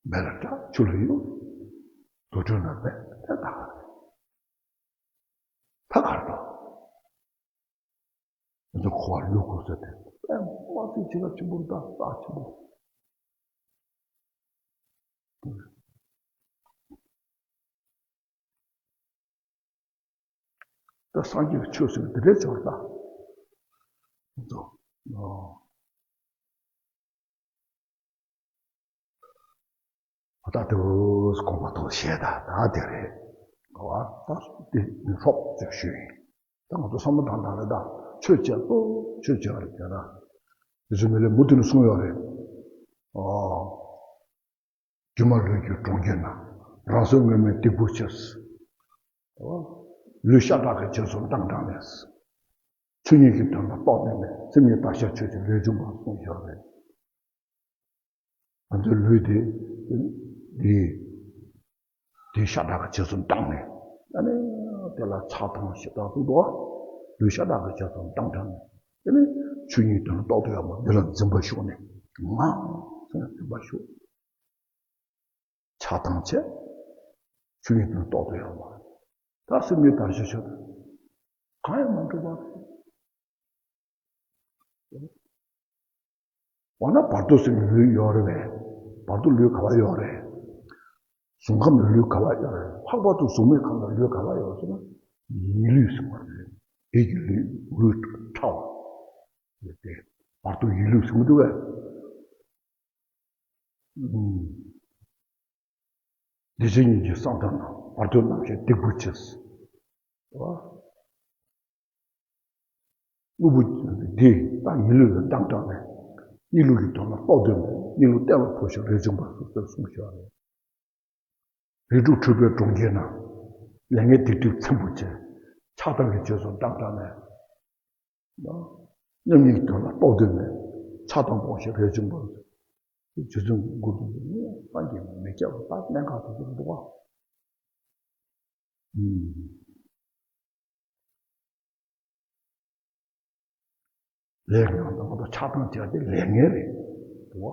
མེ་ལ་བཀྲ་ཆུ་ལ་གཡུག་དུར་ཁྲོད་ན་མེ་དེ་ད་ག་རེད། ད་ག་རེ་འདུག་ང་ཚོ་འཁོར་བ་ལུས་འཁོར་ས་དེ་དཔེ་མ་སྲིད་བྱིན་རླབས་ཆེན་པོ་རེད་ད་རྩ་ཆེན་པོ། ད་སངས་རྒྱས་ཀྱི་ཆོས་ཟེར་བ་དེ་འདྲའི་སྦྱོར་ད། ཨོ། ད་དེ་དགོངས་པ་ཐོག་བཞེས་ད་ད་དེ་རེད། ཨ་ད་དེ་ནི་སློབ་ཅིག་ཞུས་ཡིན། ད་ང་ཚོ་བསམ་བློ་བཏང་སྟངས་རེད་ད། ཆོས་བྱས་ཏོ་ཆོས་བྱས་པ་རེད་དེ་ད། དེ་ཚོ་མི་ལས་མུ་མཐུད་ནས་གསུངས་ཡོད་རེད། ཨོ། སྒྱུ་མ་ལུས་ཀྱི་གྲོང་ཁྱེར་ན། རང་བཟོའི་དངོས་མེད་སྡིག་པའི་ཕྱིར། ལུས་ཤ་ཁྲག་གི་རྗེས་སུ་འབྲངས་དྲགས་ནས། ཆོས་ཉིད་ཀྱི་དོན་ལ་རྟོགས་ནས་ནི་སེམས་ཉིད་བདག་ཤེས་ཆོས་ཀྱི་ལས་བྱུང་བར་གསུངས་ཡོད་རེད། ང་ཚོའི་ལུས་དེ་འདི་དེའི་ཤ་ཁྲག་གི་རྗེས་སུ་འབྲངས་ནས། ཨ་ནི་དེ་ལ་ཆགས་སྡང་ཞེ་སྡང་གསུམ་འདུག་པ། ལུས་ཤ་ཁྲག་གི་རྗེས་སུ་འབྲངས་དྲགས་ནས། དེ་ནི་ཆོས་ཉིད་དོན་ལ་རྟོགས་ཐུབ་ཡོད་མ་རེད། འདི་ལ་འཛིན་པ་ཞུགས་ནས་ང་ཟེར་ནས་འཛིན་པ་ཞུགས། ཆགས་སྡང་བྱས། ཆོས་ཉིད་དོན་རྟོགས་ཐུབ་ཡོད་མ་རེད། ད་སེམས་ཉིད་བདག་ཤེས་ཆོས་དང་གང་ཡང་མ་འགྲུབ་པ་རེད། འོ་ན་བར་དོ་ཟེར་ལུས་ཡོད་རེད་པས། བར་དོ་ལུས་ག་པར་ཡོད་རེད། གཟུགས་ཁམས་ལ་ལུས་ག་པར་ཡོད་རེད། ལྷག་པར་དུ་གཟུགས་མེད་ཁམས་ལ་ལུས་ག་པར་ཡོད་ཟེར་ན། ཡིད་ལུས་ཟེར་བ་རེད། ཡིད་ཀྱི་ལུས། ལུས་ཕྲ་བ། དེ་བར་དོ་ཡིད་ལུས་ཟེར་མི་འདུག་གས། བདེ་ཆེན་ཉིད་ཀྱི་གསང་མཐའ་ན། བར་དོའི་རྣམ་ཤེས་སྡིག་པའི་ཕྱིར། གློ་བུར་འདི་ད་གཉིད་ལུག་ལ་འབྲངས་དྲགས་ནས། གཉིད་ལུག་གི་དོན་ལ་རྟོགས་འདོད་ནས། གཉིད་ལུག་གཏན་ལ་ཕབ་ཤིང་རས་ཆུང་པ་སོགས་ཟེར་གསུངས་ཤག་རེད། རིགས་དྲུག་འཁྲུལ་པའི་གྲོང་ཁྱེར་ན། ལས་ངན་སྡིག་སྒྲིབ་ཚིམ་པོ་ཆེ། ཆགས་སྡང་གི་རྗེས་སུ་འབྲངས་དྲགས་ནས། མཉམ་ཉིད་དོན་ལ་རྟོགས་འདོད་མེད། ཆགས་སྡང་སྤོང་ཞིང་རས་ཆུང་པ། རྗེ་བཙུན་གྱི་མགུར་དུ་སངས་རྒྱས་མི་སྐྱེ་བ་ལྟར་གནད་འགག་ཏུ་གྱུར་འདུག་པ། ལས་ངན་དང་ང་ཚོ་ཆགས་སྡང་བྱས་ཏེ་ལས་ངན་རེད་འདུག་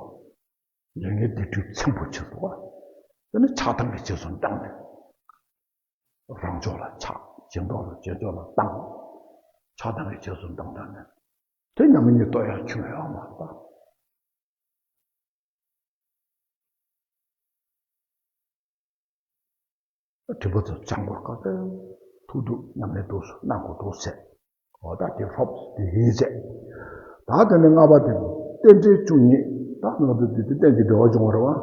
པ། ལས་ངན་སྡིག་སྒྲིབ་ཚིམ་པོ་ཆེ་འདུག་པ། དེ་ནི་ཆགས་སྡང་གི་རྗེས་སུ་འབྲངས་ནས། རང་ཕྱོགས་ལ་ཆགས། གཞན་ཕྱོགས་ལ་གཞན་ཕྱོགས་ལ་སྡང་། ཆགས་སྡང་གི་རྗེས་སུ་འབྲངས་དྲགས་ནས། དེ་མཉམ་ཉིད་རྟོགས་ཡག་ཁྱོན་ཡོད་མ་རེད་ད། དྲི་མ་ཚོ་སྦྱང་དགོས་ག་ཚོད། ཐུགས་སྡུག་མཉམ་མེད་འདུག་སེ་གནང་དགོས་འདུག་ཟེར། འོ་ད་དེ་སློབ་དེ་ཡིན་ཟེར། ད་དེ་ནས་ལྔ་པ་དེ་རྟེན་འབྲེལ་བཅུ་གཉིས། ད་ང་ཚོ་འདི་དེ་རྟེན་གྱི་འབྲེལ་བ་སྦྱོང་བ་རེད་པ།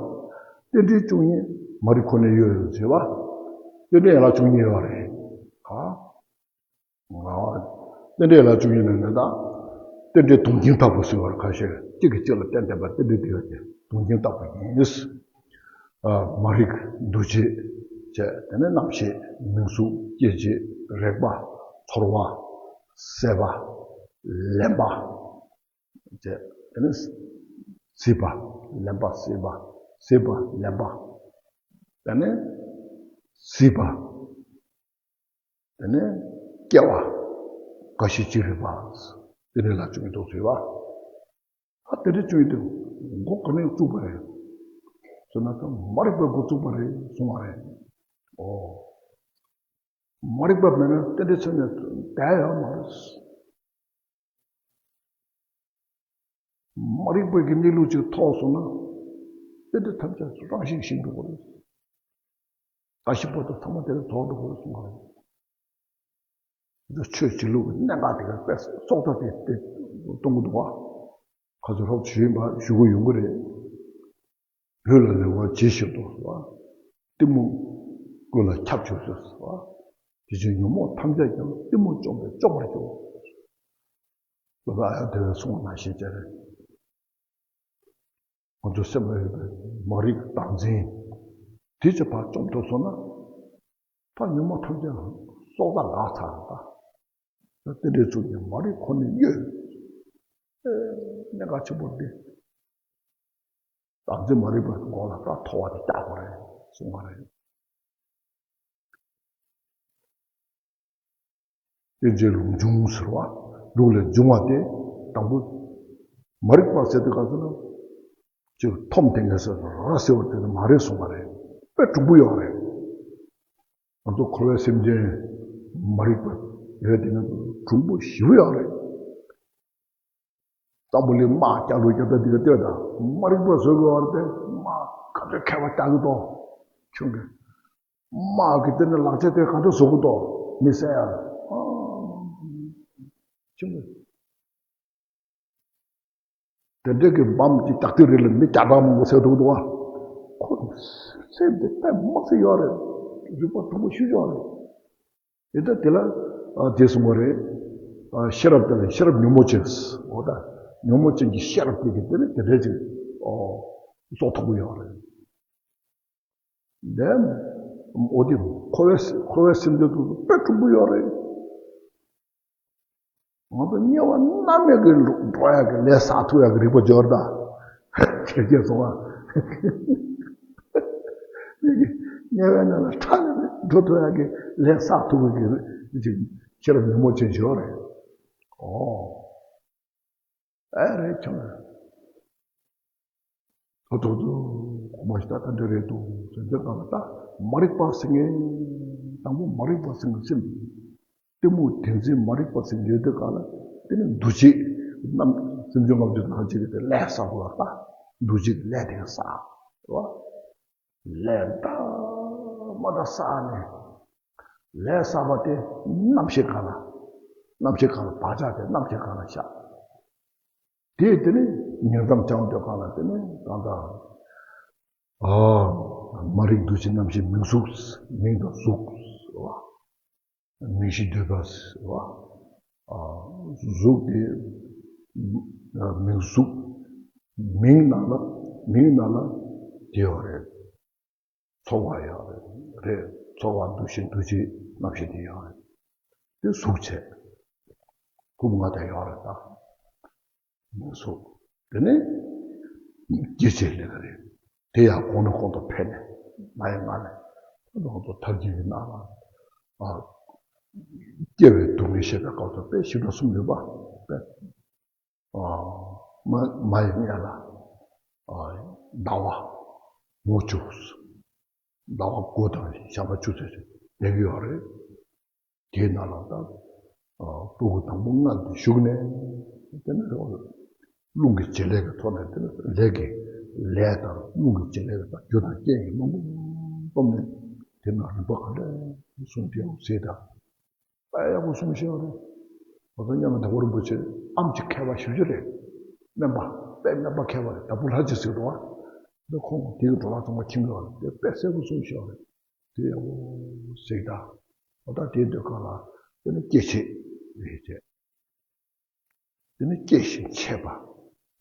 རྟེན་འབྲེལ་བཅུ་གཉིས། མ་རིག་ཁོ་ནའི་གཡོ་ཡོད་ཟེར་བ། རྟེན་འབྲེལ་ཡན་ལག་བཅུ་གཉིས་ཡོད་རེད། ག་རྟེན་འབྲེལ་ཡན་ལག་བཅུ་གཉིས་ནང་ནས་ད། རྟེན་འབྲེལ་དུང་སྙིང་ལྟ་བུ་ཟེར་བ་ཁ་ཤས། གཅིག་གིས་གཅིག་ལ་བརྟེན་བསྡད་པ་རྟེན་འབྲེལ་དེ་ཡོད་དེ་དུང་སྙིང་ལྟ་བུ་ཡིན། ཨ། མ་རིག་འདུ་བྱེད་བཅས། དེ་ནས་རྣམ་ཤེས་མིང་གཟུགས་སྐྱེ་མཆེད་རེག་པ་ཚོར་བ་སྲེད་པ་ལེན་པ་བཅས། དེ་ནས་སྲིད་པ་ལེན་པ་སྲིད་པ་སྲིད་པ་ལེན་པ། དེ་ནས་སྲིད་པ། དེ་ནས་སྐྱེ་བ། རྒ་ཤི་ཅི་རིགས་པ། དེ་ནས་ལ་བཅུ་གཉིས་ཐོག་ཚུད་པ། ཨ་དེ་འདྲ་བཅུ་ཡིན་དུས་འགོ་ག་ནས་བཙུགས་པ་རེད། ཟེར་ན་ད་མ་རིག་པའི་འགོ་བཙུགས་པ་རེད་གསུང་བ་རེད། ཨོ། མ་རིག་པ་མེད་ན་རྟེན་འབྲེལ་ཚུལ་ནས་བསྡད་ཡོད་མ་རེད། མ་རིག་པའི་གི་གནས་ལུགས་ཅིག་རྟོགས་སོང་ན། རྟེན་འབྲེལ་ཐམས་ཅད་རང་བཞིན་ཞིག་འགྲོ་གི་རེད། རྒ་ཤི་པོ་ཏི་ཚང་མ་དེ་ལ་རྫོགས་འགྲོ་དགོས་གསུངས་པ་རེད། འདི་ཆོས་བྱེད་ལུགས་ཀྱི་གནད་འགག་དེ་ག་དཔེ་སྲོག་རྩ་དེ་དེ་གཏོང་གི་འདུག་བ། ཁ་ཚོ་རོབ་ཞུས་པ་ཞུ་གི་ཡོང་གི་རེད། ལུས་ལ་ལེན་པར་གྱིས་ཤིག་ཏུ་གསོལ་བ། གཏི་མུག་ཀུན་ལ་ཁྱབ་ཆོག་ཤེས་གསོལ་བ། དེ་བཞིན་ཉོན་མོངས་ཐམས་ཅད་ཀྱང་གཏི་མུག་བཅོམ་པས་སྐྱོབ་པར་འགྱུར། སློབ་དཔོན་ཨ་ཡ་དེ་བས་གསུངས་པ་ནང་བཞིན་བྱས་ནས། ང་ཚོ་སེམས་ལ་ཡོད་པའི་མ་རིག་བདག་འཛིན་དེ་ཅིག་ཕར་བཅོམ་ཐུབ་སོང་ན། ད་ཉོན་མོངས་ཐམས་ཅད་སྲོག་རྩ་འགག་ཚར་རེད་ད། རྟེན་འབྲེལ་ཚུལ་གྱིས་མ་རིག་ཁོ་ནའི་གཡོ། ཨེ། གནད་འགག་ཆེན་པོ་འདི། བདག་འཛིན་མ་རིག་པའི་མགོ་ལ་ད་ཐོ་བ་དེ་བཏགས་པ་རེད་གསུངས་པ་རེད། རྟེན་འབྲེལ་ལུགས་འབྱུང་ཟེར་བ། ལུགས་ལས་འབྱུང་བ་དེ་དང་པོ། མ་རིག་པ་ཟེར་དུས་ག་ཚོད་ན། ཅིག་ཐོམ་དེ་ངེས་སོ་ར་ཟེར་བ་དེ་ནི་མ་རེད་གསུངས་པ་རེད། དཔེ་གྲུང་པོ་ཡོད་རེད། ང་ཚོ་འཁོར་བའི་སེམས་ཅན་མ་རིག་པ་ཡོད་དེ་ནི་གྲུང་པོ་ཞེ་པོ་ཡོད་རེད། སྟག་པོ་ལི་དམག་རྒྱག་ལུགས་རྒྱག་སྟངས་འདི་ག་ལྟོས་དང་། མ་རིག་པ་བཟོ་དགོས་པ་རེད་དེ། དམག་ག་ཚོད་མཁས་པ་རྒྱག་གི་འདུག་ཁྱོད་ཀྱིས། དམག་གི་དེ་ནི་ལག་ཆ་དེ་ག་འདྲ་བཟོ་གི་འདུག་མི་གསལ་ཡ། ཨ། ཆེན་པོ། དེ་འདྲའི་གི་འབམ་གྱི་རྟགས་དེ་རེད་ལ་མི་བརྒྱ་ཕྲག་མང་པོ་ཟེར་འདུག་འདུག་བ། ཁོ་སེམས་དེ་དཔེ་མ་སྲིད་ཡོད་རེད། རིག་པ་མཐོན་པོ་ཞིག་ཡོད་རེད། དེ་ལྟ་དེ་ལ་ཨ་དེ་གསུངས་པ་རེད། ཨ་ཤེས་རབ་དེ་ལ་ཤེས་རབ་ཉོན་མོངས་ཅན། འོ་ད་ཉོན་མོངས་ཅན་གྱི་ཤེས་རབ་དེ་གི་དེ་ནི་དེ་འདྲ་ཅིག་ཨོ་སྲོག་མཐོན་པོ་ཡོད་རེད། དེ་འོ་དེ་འཁོར་བའི་འཁོར་བའི་སེམས་ཅན་དུ་དཔེ་མཐོན་པོ་ཡོད་རེད། ང་ཚོ་དམྱལ་བ་མནར་མེད་ཀྱི་འགྲོ་ཡག་གི་ལས་བསགས་ཐུབ་ཡག་གི་རིག་པ་སྦྱོར་ད། ཁྱེད་ཀྱིས་སོང་ང་། དམྱལ་བའི་ནང་ལ་ཁྲ་ནས་འགྲོ་ཐུབ་ཡག་གི་ལས་བསགས་ཐུབ་ཀྱི་ཅིག་ཤེས་རབ་ཉོན་མོངས་ཅན་ཡོད་རེད། ཨོ། ཨེ་རེད་ཁྱོད། ཐོ་ཐོ་ཐོ། གོང་མ་ཞིག་ད་ལྟ་འདྲ་རེད་འདུག་ཟེར་འདི་ག་ལ་ད་མ་རིག་པ་ཟེར་མཁན། དང་པོ་མ་རིག་པ་ཟེར་མཁན་སེམས། གཏི་མུག་བདེན་འཛིན་མ་རིག་པ་ཟེར་མཁན་ཡོད་དུས་ག་ལ། དེ་ནི་འདུ་བྱེད་རྣམས་སེམས་བྱུང་ལྔ་བཅུ་དང་གཅིག་གི་དེ་ལས་བསགས་པ་ལ་ད། འདུ་བྱེད་ཀྱི་ལས་དེ་ག་བསགས། རེད་བ། ལས་འདྲ་མ་འདྲ་བསགས་ནས། ལས་བསགས་པ་དེ་རྣམ་ཤེས་གང་ལ། རྣམ་ཤེས་གང་ལ་བག་ཆགས་དེ་རྣམ་ཤེས་གང་ལ་བཞག་དེ་དེ་ནི་ཉིང་མཚམས་བཅངས་དུས་གང་ལ་དེ་ནི་གང་ལྟར། ཨ། མ་རིག་འདུ་བྱེད་རྣམ་ཤེས་མིང་གཟུགས། མིང་དང་གཟུགས། མིང་གཞི་འདོད་པ། གཟུགས་དེ་མིང་གཟུགས། མིང་ནང་ལ་མིང་ནང་ལ་དེ་ཡོད་རེད། ཚོར་བ་ཡོད་རེད། ཚོར་བ་འདུ་ཤེས་འདུ་བྱེད་རྣམ་ཤེས་དེ་ཡོད་རེད། དེ་གཟུགས་བྱས། རྐུབ་ལྔ་དེ་ཡོད་རེད་ད། མིང་གཟུགས། དེ་ནས་སྐྱེ་མཆེད་ལས་ཀ་རེད། དེ་ཡང་གོང་ནས་གོང་དུ་འཕེལ་ནས་མ་ཡི་མངལ་ནས་ད་དུང་ཐར་རྒྱུ་ཡི་ནང་ལ། ཨ། སྐྱེ་བའི་སྡུག་བསྔལ་བཤད་པའི་སྐབས་སུ་དཔེ་ཞིབ་ཕྲ་གསུངས་ཡོད་པ། དཔེ། ཨ། མ་མ་ཡི་མངལ་ལ། ཨ། ཟླ་བ་ངོ་བཅུ། ཟླ་བ་དགུ་དང་ཞག་མ་བཅུ་ཚོད་ཅིག་བསྡད་ཀྱི་ཡོད་རེད། དེའི་ནང་ལ་ད། ཨ། སྤུ་གུ་དང་པོ་མངལ་དུ་ཞུགས་ནས། དེ་ནས་རླུང་གི་བྱེད་ལས་ཀྱི་ཐོག་ནས་དེ་ནས་ལས་ཀྱི་ལས་དང་རླུང་གི་བྱེད་ལས་ཀྱི་ད་རྒྱུ་དང་རྐྱེན་གྱི་མང་པོ་སྤོམ་ནས་དེ་ནང་རིམ་པ་ག་འདྲ་གསུངས་ཏེ་ཡོང་ཟེར་ད། དཔེ་ཡག་པོ་གསུངས་ཤེས་རེད། ང་ཚོ་མཉམ་མེད་དྭགས་པོ་རིན་པོ་ཆེ་ཨམ་ཅིག་མཁས་པ་ཞེ་པོ་ཅིག་རེད། སྨན་པ། དཔེ་སྨན་པ་མཁས་པ་རེད། དྭགས་པོ་ལྷ་རྗེ་ཟེར་འདུག་བ། འདི་ཁོང་དེ་གི་འགྲོ་ལ་ཚང་མ་མཁྱེན་གྱི་རེད། དེ་དཔེ་གསལ་པོ་གསུངས་ཤེས་རེད། དེ་ཡག་པོ་གཟིགས་དང་། འོ་ད་དེ་འདོད་གང་ལ། དེ་ནི་སྐྱེ་མཆེད་རེད་བྱས། དེ་ནི་སྐྱེ་ཞིང་མཆེད་པ།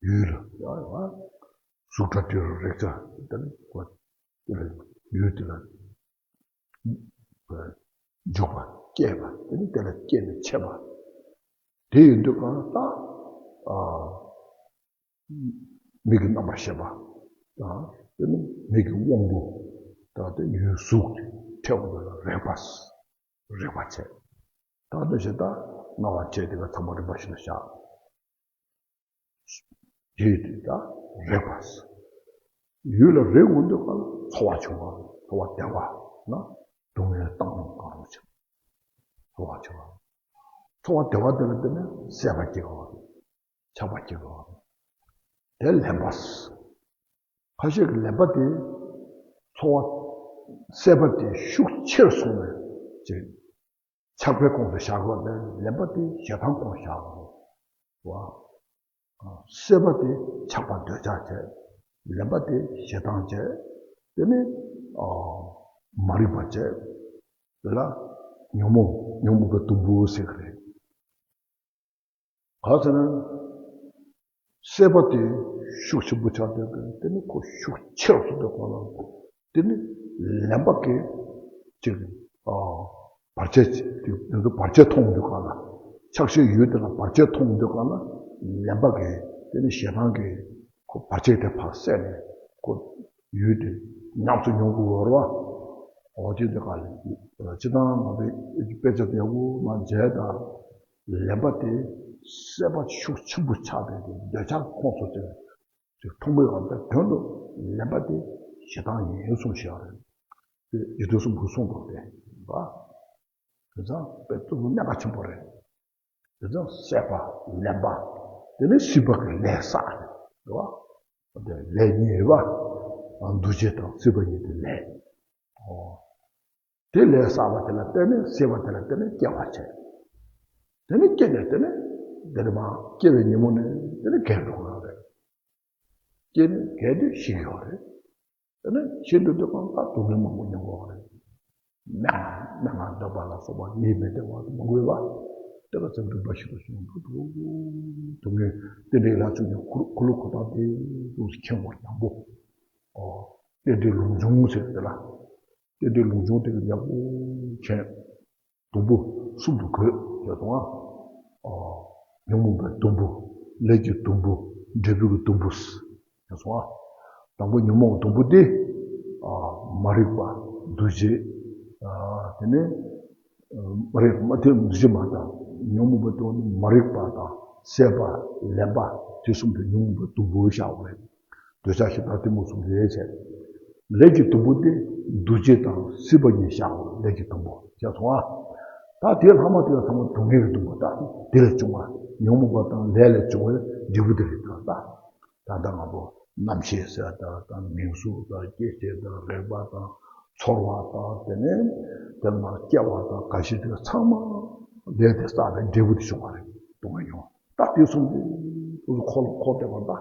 ཡུལ་ལ་ཡང་ཡང་གཟུགས་སྒྲ་དྲི་རོ་རེག་བྱ་དེ་ནི་གོ། དེ་ལ་ཡུལ་དེ་ལ་འཇུག་པ་སྐྱེས་པ་དེ་ནི་དེ་ལ་སྐྱེས་ནས་མཆེད་པ། དེ་ཡིན་དུས་གང་ལྟར། ཨ། མིག་གི་རྣམ་པར་ཤེས་པ་དང་། དེ་ནི་མིག་གི་དབང་པོ་དང་། དེ་ཡུལ་གཟུགས་ཕྲད་པ་དེ་ལ་རེག་པ། རེག་པ་བྱས། ད་དེ་བཞིན་དུ་རྣ་བ་བཅད་དེ་ག་ཚང་མ་རིམ་པ་བཞིན་དུ་བཞག་དེ་ཡིན་དུས་ད་རེག་པ། ཡུལ་ལ་རེག་འོང་དུས་གང་ལ་ཚོར་བ་བྱུང་བ། ཚོར་བ་བདེ་བ་ན་སྡུག་བསྔལ་བཏང་སྙོམས་གང་རུང་བྱུང་། ཚོར་བ་བྱུང་བ། ཚོར་བ་བདེ་བ་དེ་ལ་བརྟེན་ནས་སྲེད་པ་སྐྱེ་བ། ཆགས་པ་སྐྱེ་བ། དེ་ལེན་པ། ཁ་ཤས་ཀྱིས་ལེན་པ་དེ། ཚོར་བ། སྲེད་པ་དེ་ཤུགས་ཆེར་སོང་ནས་ཅིག་ཆགས་པའི་ཁོངས་སུ་བཞག་དགོས་ལས། ལེན་པ་དེ་ཞེ་སྡང་ཁོངས་བཞག་དགོས། བ། སྲེད་པ་དེ་ཆགས་པ་འདོད་ཆགས་བྱས། ལེན་པ་དེ་ཞེ་སྡང་བྱས། དེ་ནི། ཨ། མ་རིག་པ་བྱས། དེ་ལ་ཉོན་མོངས། ཉོན་མོངས་པའི་དུམ་བུ་ཟེར་གི་རེད། ག་ཟེར་ན། སྲེད་པ་དེ་ཤུགས་ཆེན་པོ་ཆགས་དུས་དེ་ནི་ཁོ་ཤུགས་ཆེ་རུ་སོང་དུས་གང་ལ། དེ་ནི་ལེན་པ་གི་ཅིག་ཨ། བར་ཆད་ཅིག་དེ་ཚོ་བར་ཆད་མཐོང་དུས་གང་ལ། ཆགས་ཞེན་ཡུལ་དེ་ལ་བར་ཆད་མཐོང་དུས་གང་ལ། ལེན་པ་གི་དེ་ནི་ཞེ་སྡང་གི་ཁོ་བར་ཆད་དེ་ཕར་བསལ་ནས་ཁོ་ཡུལ་དེ་ཉམས་སུ་མྱོང་དགོས་པ་རེད་བ། འོ་དེ་དེ་ག་ལ། སྤྱིར་བཏང་ང་ཚོའི་དཔེ་ཆ་དེ་ཡག་པོ་མར་མཇལ་དང་། ལེན་པ་དེ་སྲེད་པ་ཤུགས་ཆེན་པོ་ཆགས་པའི་དེ་འདོད་ཆགས་ཁོངས་སུ་དེ་ཅིག་མཐོང་བའི་འོག་ཏུ་དོན་དུ་ལེན་པ་དེ་ཞེ་སྡང་ཡིན་གསུངས་བཞག་རེད། དེ་ཡིག་ཐོག་གསུམ་པོ་གསུངས་འདུག་སྟེ། བ། དེ་ཙང་དཔེ་གཙོ་བོ་གནད་འགག་ཆེན་པོ་རེད། དེ་ཙང་སྲེད་པ། ལེན་པ། དེ་ནས་སྲིད་པ་གི་ལས་བསགས་རེད། རེད་བ། དེ་ལས་གཉིས་རེད་བ། འདུ་བྱེད་དང་སྲིད་པ་གཉིས་དེ་ལས། ཨོ། དེ་ལས་བསགས་པ་དེ་ལ་བརྟེན་ནས། སྲེད་པ་དེ་ལ་བརྟེན་ནས་སྐྱེ་བ་བྱས། དེ་ནས་སྐྱེས་ནས་དེ་ནས་ དེ་ནས་མ་སྐྱེ་བའི་ཉིན་མོ་ནས་དེ་ནས་རྒས་འགྲོ་གི་ཡོད་རེད། སྐྱེས་ནས་རྒས་ཏེ་ཤི་གི་ཡོད་རེད། དེ་ནས་ཤི་འགྲོ་དུས་གང་ལྟར་སྡུག་བསྔལ་མང་པོ་མྱོང་དགོས་རེད། སྨན་སྨན་ཁང་འདྲ་པ་ལ་སོགས་པ་མིའི་མི་བདེ་བ་མང་པོ་ཡོད་པ། དེ་ལ་ཙམ་རིག་པ་ཞིག་ཏུ་སོང་འགྲོ་འགྲོ། སྡུག་བསྔལ་རྟེན་འབྲེལ་ལ་བཅུག་ནས་ཁུ་ཁུ་ལུ་ཁུ་ཐག་དེ་ཙམ་ཞིག་མཁྱེན་དགོས་དང་པོ། ཨོ། རྟེན་འབྲེལ་ལུང་ཆུང་ཟེར་དེ་ལ། རྟེན་འབྲེལ་ལུང་ཆུང་དེ་གི་ཡག་པོ་མཁྱེན། དུམ་བུ་གསུམ་དུ་བགོས་ཞེས་སོང་ང་། ཨོ། ཉོན་མོངས་པའི་དུམ་བུ། ལས་ཀྱི་དུམ་བུ། འབྲས་བུ་གི་དུམ་བུ། ཞེས་སོང་ང་། དང་པོ་ཉོན་མོངས་དུམ་བུ་སྟེ། ཨ། མ་རིག་པ། འདུ་བྱེད། ཨ། དེ་ནས། ཨ། མ་རིག་མ་དེ་འདུ་བྱེད་མ་དང་། ཉོན་མོངས་པའི་དུམ་བུ་ནི་མ་རིག་པ་དང་སྲེད་པ། ལེན་པ། དེ་གསུམ་དུ་ཉོན་མོངས་པའི་དུམ་བུ་བཞག་པ་རེད། འདོད་ཆགས་ཞེ་སྡང་གཏི་མུག་གསུམ་རེད་བྱས། ལས་ཀྱི་དུམ་བུ་དེ་འདུ་བྱེད་དང་སྲིད་པ་གཉིས་བཞག་པ་ལས་ཀྱི་དུམ་བུ་བྱས་སོང་ང་། ད་དེའི་ལྷག་མ་དེ་ལ་ཚང་མ་སྡུག་བསྔལ་གྱི་དུམ་བུ། ད་དེ་ལས་བྱུང་བ། ཉོན་མོངས་པ་དང་ལས་ལས་བྱུང་བའི་འབྲས་བུ་དེ་རེད། ད་ད་ད་ལྟ་ང་ཚོ་རྣམ་ཤེས་ཟེར་ད་དང་མིང་གཟུགས་དང་སྐྱེ་མཆེད་དང་རེག་པ་དང་ཚོར་བ་དང་། དེ་ནས་དེ་ལ་སྐྱེ་བ་དང་འགའ་ཞིག་དེ་ཚང་མ་ལས་དེ་བསགས་པའི་འབྲས་བུ་དེ་བྱུང་བ་རེད། སྡུག་བསྔལ་མྱོང་བ། ད་དེ་གསུམ་དེ་ཁོ་ལ་ཁོ་བསྡད་པ་ད།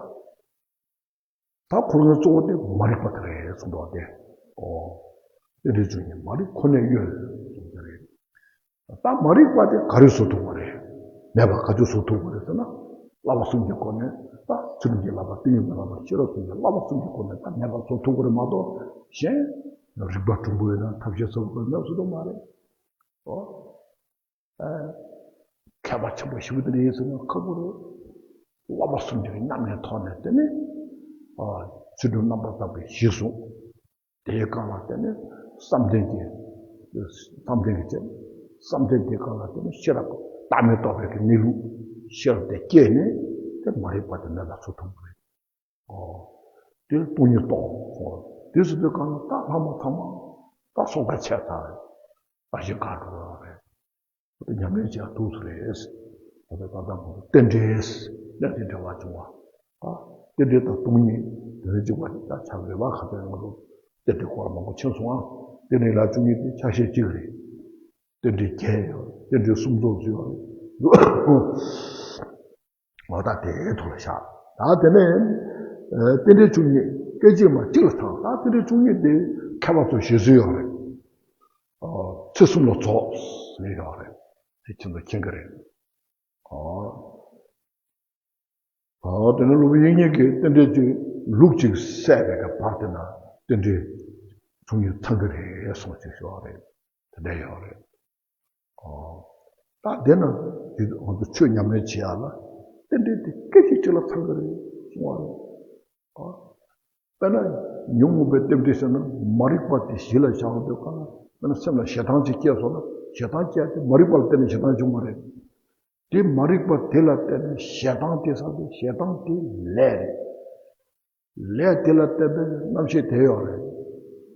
ད་ཁོ་རང་གཙོ་བོ་དེ་མ་རིག་པ་དེ་རེད་གསུངས་འདུག་སྟེ། ཨོ། རྟེན་འབྲེལ་བཅུ་གཉིས་མ་རིག་ཁོ་ནས་གཡོས་གསུངས་དེ་རེད། ད་མ་རིག་པ་དེ་ག་རེ་བཟོ་ཐུབ་པ་རེད། མེད་པ་ག་དུས་བཟོ་ཐུབ་པ་རེད་ཟེར་ན། བསླབ་པ་གསུམ་གྱི་སྒོ་ནས། ད་ཚུལ་ཁྲིམས་ཀྱི་བསླབ་པ། ཏིང་ངེ་འཛིན་བསླབ་པ། ཤེས་རབ་གསུམ་གྱི་བསླབ་པ་གསུམ་གྱི་སྒོ་ནས་ད་མེད་པ་བཟོ་ཐུབ་ཀྱི་རེད་མ་གཏོགས། གཞན་རིག་པ་གྲུང་པོ་ཡིན་ན་ཐབས་ཤེས་ཚོར་དགོས་མེད་བཟོ་ཐུབ་མ་རེད། ཨོ། མཁས་པ་ཆེན་པོ་ཞིག་དེ་འདྲ་ཡིན་ཟེར་ན་ཁག་པོ་རེད། བསླབ་པ་གསུམ་གྱི་ཉམས་ལེན་ཐོག་ནས་དེ་ནི། ཨ། ཚུལ་ཁྲིམས་རྣམ་པར་དག་པའི་གཞི་བཟུང་། དེའི་སྒང་ལ་དེ་ནི་བསམ་གཏན་གྱི། བསམ་གཏན་གྱི་བྱས། བསམ་གཏན་དེའི་སྒང་ལ་དེ་ནི་ཤེས་རབ་བདག་མེད་རྟོགས་པའི་གི་གནས་ལུགས། ཤེས་རབ་དེ་སྐྱེས་ནས་དེ་མ་རིག་པ་དེ་མེད་པ་བཟོ་ཐུབ་པ་རེད། ཨོ། དེ་སྟོང་ཉིད་རྟོགས་སོང་། དེ་ཟེར་དུས་གང་ལ་ད་ལྷག་མ་ཚང་མ་ད་སོང་ཁ་ཆད་ཚར་རེད། ད་གཞི་ག་འགྲོ་ཡོང་རེད། ད་ཉམས་ལེན་བྱེད་ཡ་ཐུགས་སུ་རེད། ད་ལྟ་ད་ལྟ་མོ་རྟེན་འབྲེལ་གནད་དེ་འབྲེལ་བ་བྱུང་བ། ད་རྟེན་འབྲེལ་དང་སྟོང་ཉིད་དེ་ནས་གཅིག་པ་ད་ཆགས་རེད་བ། ཁ་ཚ་ང་ཚོ་རྟེན་འབྲེལ་སྐོར་མང་པོ་མཁྱེན་སོང་ཨ། རྟེན་འབྲེལ་ལ་བཅུ་གཉིས་དེ་ཆ་ཤས་གཅིག་རེད། རྟེན་འབྲེལ་བརྒྱད་ཡོད། རྟེན་འབྲེལ་སུམ་ཅུ་ཡོད་རེད། འོ་ད་དེའི་ཐོག་ལ་བཞག་ད་དེ་ནས། ཨ། རྟེན་འབྲེལ་བཅུ་གཉིས་སྐད་ཅིག་མ་གཅིག་ལ་ཚང་། ད་རྟེན་འབྲེལ་བཅུ་གཉིས་དེ་མཁས་པ་ཚོ་བཞེད་སྲོལ་ཡོད་རེད། ཨ། ཚེས་གསུམ་ལ་རྫོགས་ཟེར་ཡོད་རེད། དེ་ཁྱེད་ཚོ་མཁྱེན་གྱི་རེད། ཨ། ཨ། དེ་ནས་སློབ་དཔོན་དབྱིག་གཉེན་གྱིས་རྟེན་འབྲེལ་གྱི་ལུགས་གཅིག་གསལ་བའི་གི་བར་དེ་ན་རྟེན་འབྲེལ་བཅུ་གཉིས་ཚང་གི་རེད་གསུངས་ཅིག་ཡོད་རེད། དེ་འདྲ་ཡོད་རེད། ཨོ། ད་དེ་ན་དེ་ང་ཚོ་ཆོས་ཉམས་ལེན་བྱེད་ཡ་ལ་རྟེན་འབྲེལ་དེ་སྐད་ཅིག་གཅིག་ལ་ཚང་གི་རེད་གསུང་བ་རེད། ཨོ། དཔེར་ན་ཉོན་མོངས་པའི་རྟེན་འབྲེལ་ཟེར་ན་མ་རིག་པ་དེ་གཞི་ལ་བཞག་འདོད་ག་ན། དཔེར་ན་སེམས་ལ་ཞེ་སྡང་ཅིག་སྐྱེས་སོང་ན། ཞེ་སྡང་སྐྱེས་ཏེ་མ་རིག་པ་ལ་བརྟེན་ནས་ཞེ་སྡང་བྱུང་བ་རེད། དེ་མ་རིག་པ་དེ་ལ་བརྟེན་ནས་ཞེ་སྡང་དེ་ཟ་དེ། ཞེ་སྡང་དེ་ལས་རེད། ལས་དེ་ལ་བརྟེན་པའི་རྣམ་ཤེས་དེ་ཡོད་རེད།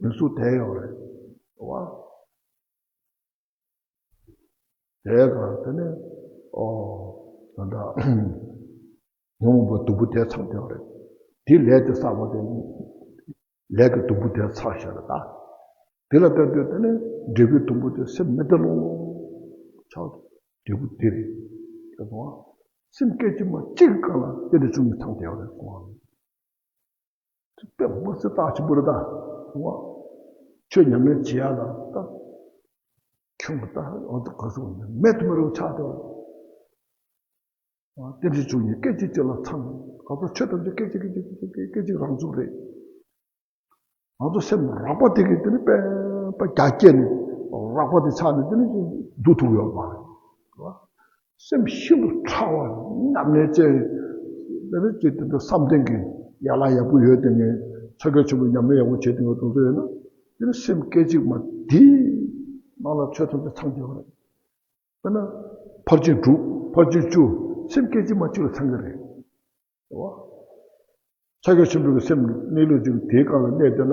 མིང་གཟུགས་དེ་ཡོད་རེད། བ། དེའི་སྒང་དེ་ནས། ཨོ། ད་ལྟ་ཉོན་མོངས་པའི་དུམ་བུ་དེ་ཚང་དེ་ཡོད་རེད། དེ་ལས་དེ་བསགས་པ་དེ། ལས་ཀྱི་དུམ་བུ་དེ་ཚང་ཤག་རེད་ད། དེ་ལ་བརྟེན་ཏེ་དེ་ནས་འབྲས་བུའི་དུམ་བུ་དེ་སེམས་མི་བདེ་ལོང་ལོང་ཆགས། འབྲས་བུ་དེ་རེད། དེ་སོང་བ། སེམས་སྐད་ཅིག་མ་གཅིག་གི་སྒང་ལ་རྟེན་འབྲེལ་བཅུ་གཉིས་ཚང་དེ་ཡོད་རེད་སོང་བ། དཔེ་མི་སྲིད་རྟགས་ཆེན་པོ་རེད་ད། རེད་བ། ཆོས་ཉམས་ལེན་བྱེད་ཡ་ལ་ད། ཁྱོད་ཀྱི་ད་འོ་ད་ག་སོང་མེད་དུ་མི་རུང་ཆགས་ཏེ། རྟེན་འབྲེལ་བཅུ་གཉིས་སྐད་ཅིག་གཅིག་ལ་ཚང་། ག་ཚོད་ཆོས་ཐམས་ཅད་སྐད་ཅིག་སྐད་ཅིག་སྐད་ཅིག་སྐད་ཅིག་རང་ཚུགས་རེད། ང་ཚོ་སེམས་རགས་པ་དེ་གིས་དེ་ནི་དཔེ་དཔེ་རྒྱ་བསྐྱེད་ནས་རགས་པ་དེ་ཆགས་ནས་དེ་ནི་འདུག་ཐུབ་ཡོད་མ་རེད། སེམས་ཤིན་ཏུ་ཕྲ་བ་ཉམས་ལེན་བྱས། དེ་ནི་ཅིག་དེ་ཚོ་བསམ་གཏན་གྱི་ཡན་ལག་ཡག་པོ་ཡོད། དེ་ནས་ཕྱག་རྒྱ་ཆེན་པོའི་ཉམས་ལེན་ཡག་པོ་བྱས། དེ་ནས་དེ་ཚོ་ཡོད་ན་དེ་ནི་སེམས་སྐད་ཅིག་མ་དེའི་ནང་ལ་ཆོས་ཐམས་ཅད་ཚང་རྒྱུ་རེད། དཔེར་ན། ཕར་ཕྱིན་དྲུག་ཕར་ཕྱིན་བཅུ། སེམས་སྐད་ཅིག་མ་གཅིག་ལ་ཚང་གི་རེད། རེད་བ། ཕྱག་རྒྱ་ཆེན་པོའི་སེམས་གནས་ལུགས་གཅིག་དེའི་སྒང་ལ་གནས་བསྡད་ན།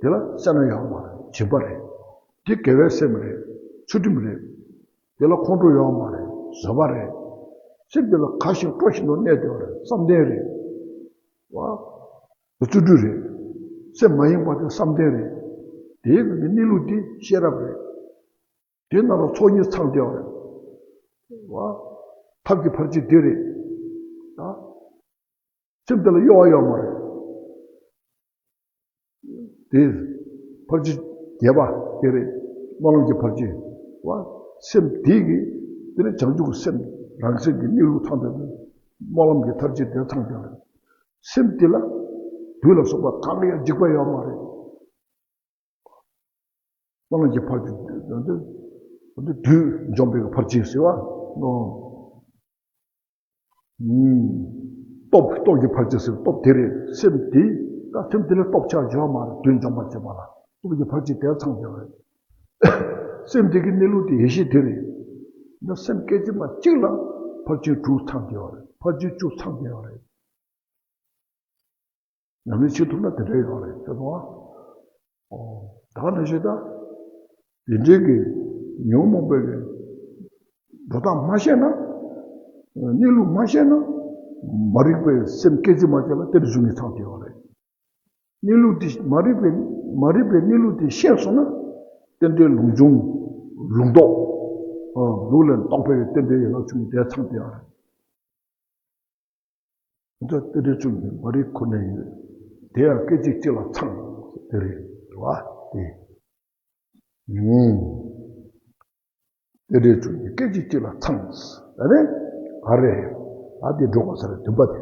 དེ་ལ་སེར་སྣ་ཡོད་མ་རེད། བྱིས་པ་རེད། དེ་དགེ་བའི་སེམས་རེད། ཚུལ་ཁྲིམས་རེད། དེ་ལ་ཁོང་ཁྲོ་ཡོད་མ་རེད། བཟོད་པ་རེད། སེམས་དེ་ལ་དགའ་ཞིང་སྤྲོ་བཞིན་དུ་གནས་བསྡད་པ་རེད། བསམ་གཏན་རེད། རེད་བ། བརྩོན་འགྲུས་རེད། སེམས་མ་ཡེངས་པ་དེ་བསམ་གཏན་རེད། དེའི་གནས་ལུགས་དེ་ཤེས་རབ་རེད། དེ་ནང་ལ་ཚོགས་གཉིས་ཚང་བསྡད་པ་རེད། བ། ཐབས་ཀྱི་ཕར་ཕྱིན་དེ་རེད། ད་སེམས་དེ་ལ་གཡོ་བ་ཡོད་མ་རེད། དེ་ཕར་ཕྱིན་བརྒྱད་པ་དེ་རེད། སྨོན་ལམ་གྱི་ཕར་ཕྱིན་བ། སེམས་དེ་གིས་དེ་ནི་བྱང་ཆུབ་ཀྱི་སེམས་རང་སེམས་ཀྱི་གནས་ལུགས་ཚང་སྟེ། སྨོན་ལམ་གྱི་མཐར་ཕྱིན་དེ་ཚང་སྟེ། སེམས་དེ་ལ་བདུད་ལ་སོགས་པ་གང་གིས་ཡང་འཇིགས་པ་ཡོད་མ་རེད། སྨོན་ལམ་གྱི་ཕར་ཕྱིན་འདི་འདི་བདུད་འཇོམས་པའི་ཕར་ཕྱིན་ཟེར་བ་ནོ། སྟོབས་སྟོབས་ཀྱི་ཕར་ཕྱིན་ཟེར་སྟོབས་དེ་རེད། སེམས་དེ་ད་སེམས་དེ་ལ་སྟོབས་ཆགས་བྱེད་པ་མ་རེད། བདུད་འཇོམས་པར་བྱེད་པ་ལ་སྟོབས་ཀྱི་ཕར་ཕྱིན་དེ་ཚང་བྱེད་པ་རེད། སེམས་དེ་གི་གནས་ལུགས་དེ་ཡེ་ཤེས་དེ་རེད། ད་སེམས་སྐད་ཅིག་མ་གཅིག་ལ་ཕར་ཕྱིན་དྲུག་ཚང་བྱེད་པ་རེད། ཕར་ཕྱིན་བཅུ་ཚང་བྱེད་པ་རེད། ཉམས་ལེན་བྱེད་ཐུབ་ན་དེ་འདྲ་ཡོད་རེད་ཤོད་དང་། ཨོ། ད་ག་ནང་བཞིན་ད། དེ་འདྲའི་གི་ཉོན་མོངས་པའི་གི་འགྲོ་སྟངས་མ་ཤེས་ན། གནས་ལུགས་མ་ཤེས་ན། མ་རིག་པའི་སེམས་སྐད་ཅིག་མ་གཅིག་ལ་རྟེན་འབྲེལ་འབྱུང་གནས་ཚང་བསྡད་ཡོད་རེད། གནས་ལུགས་དེ་མ་རིག་པའི་མ་རིག་པའི་གནས་ལུགས་དེ་ཤེས་སོང་ན། རྟེན་འབྲེལ་ལུགས་འབྱུང་། ལུགས་ལྡོག་ཨ། ལུགས་ལས་ལྡོག་པའི་རྟེན་འབྲེལ་ཡན་ལག་བཅུ་གཉིས་དེ་ཚང་བསྡད་ཡོད་རེད། འདི་རྟེན་འབྲེལ་བཅུ་གཉིས་མ་རིག་ཁོ་ནས་ཡོད། དེ་ཡང་སྐད་ཅིག་གཅིག་ལ་ཚང་། དེ་རེད་བ། དེ། ཨུམ། རྟེན་འབྲེལ་བཅུ་གཉིས་སྐད་ཅིག་གཅིག་ལ་ཚང་། ད་ནི་ག་རེ། ད་དེ་འགྲོ་དགོས་ས་རེད་བདུན་པ་དེ།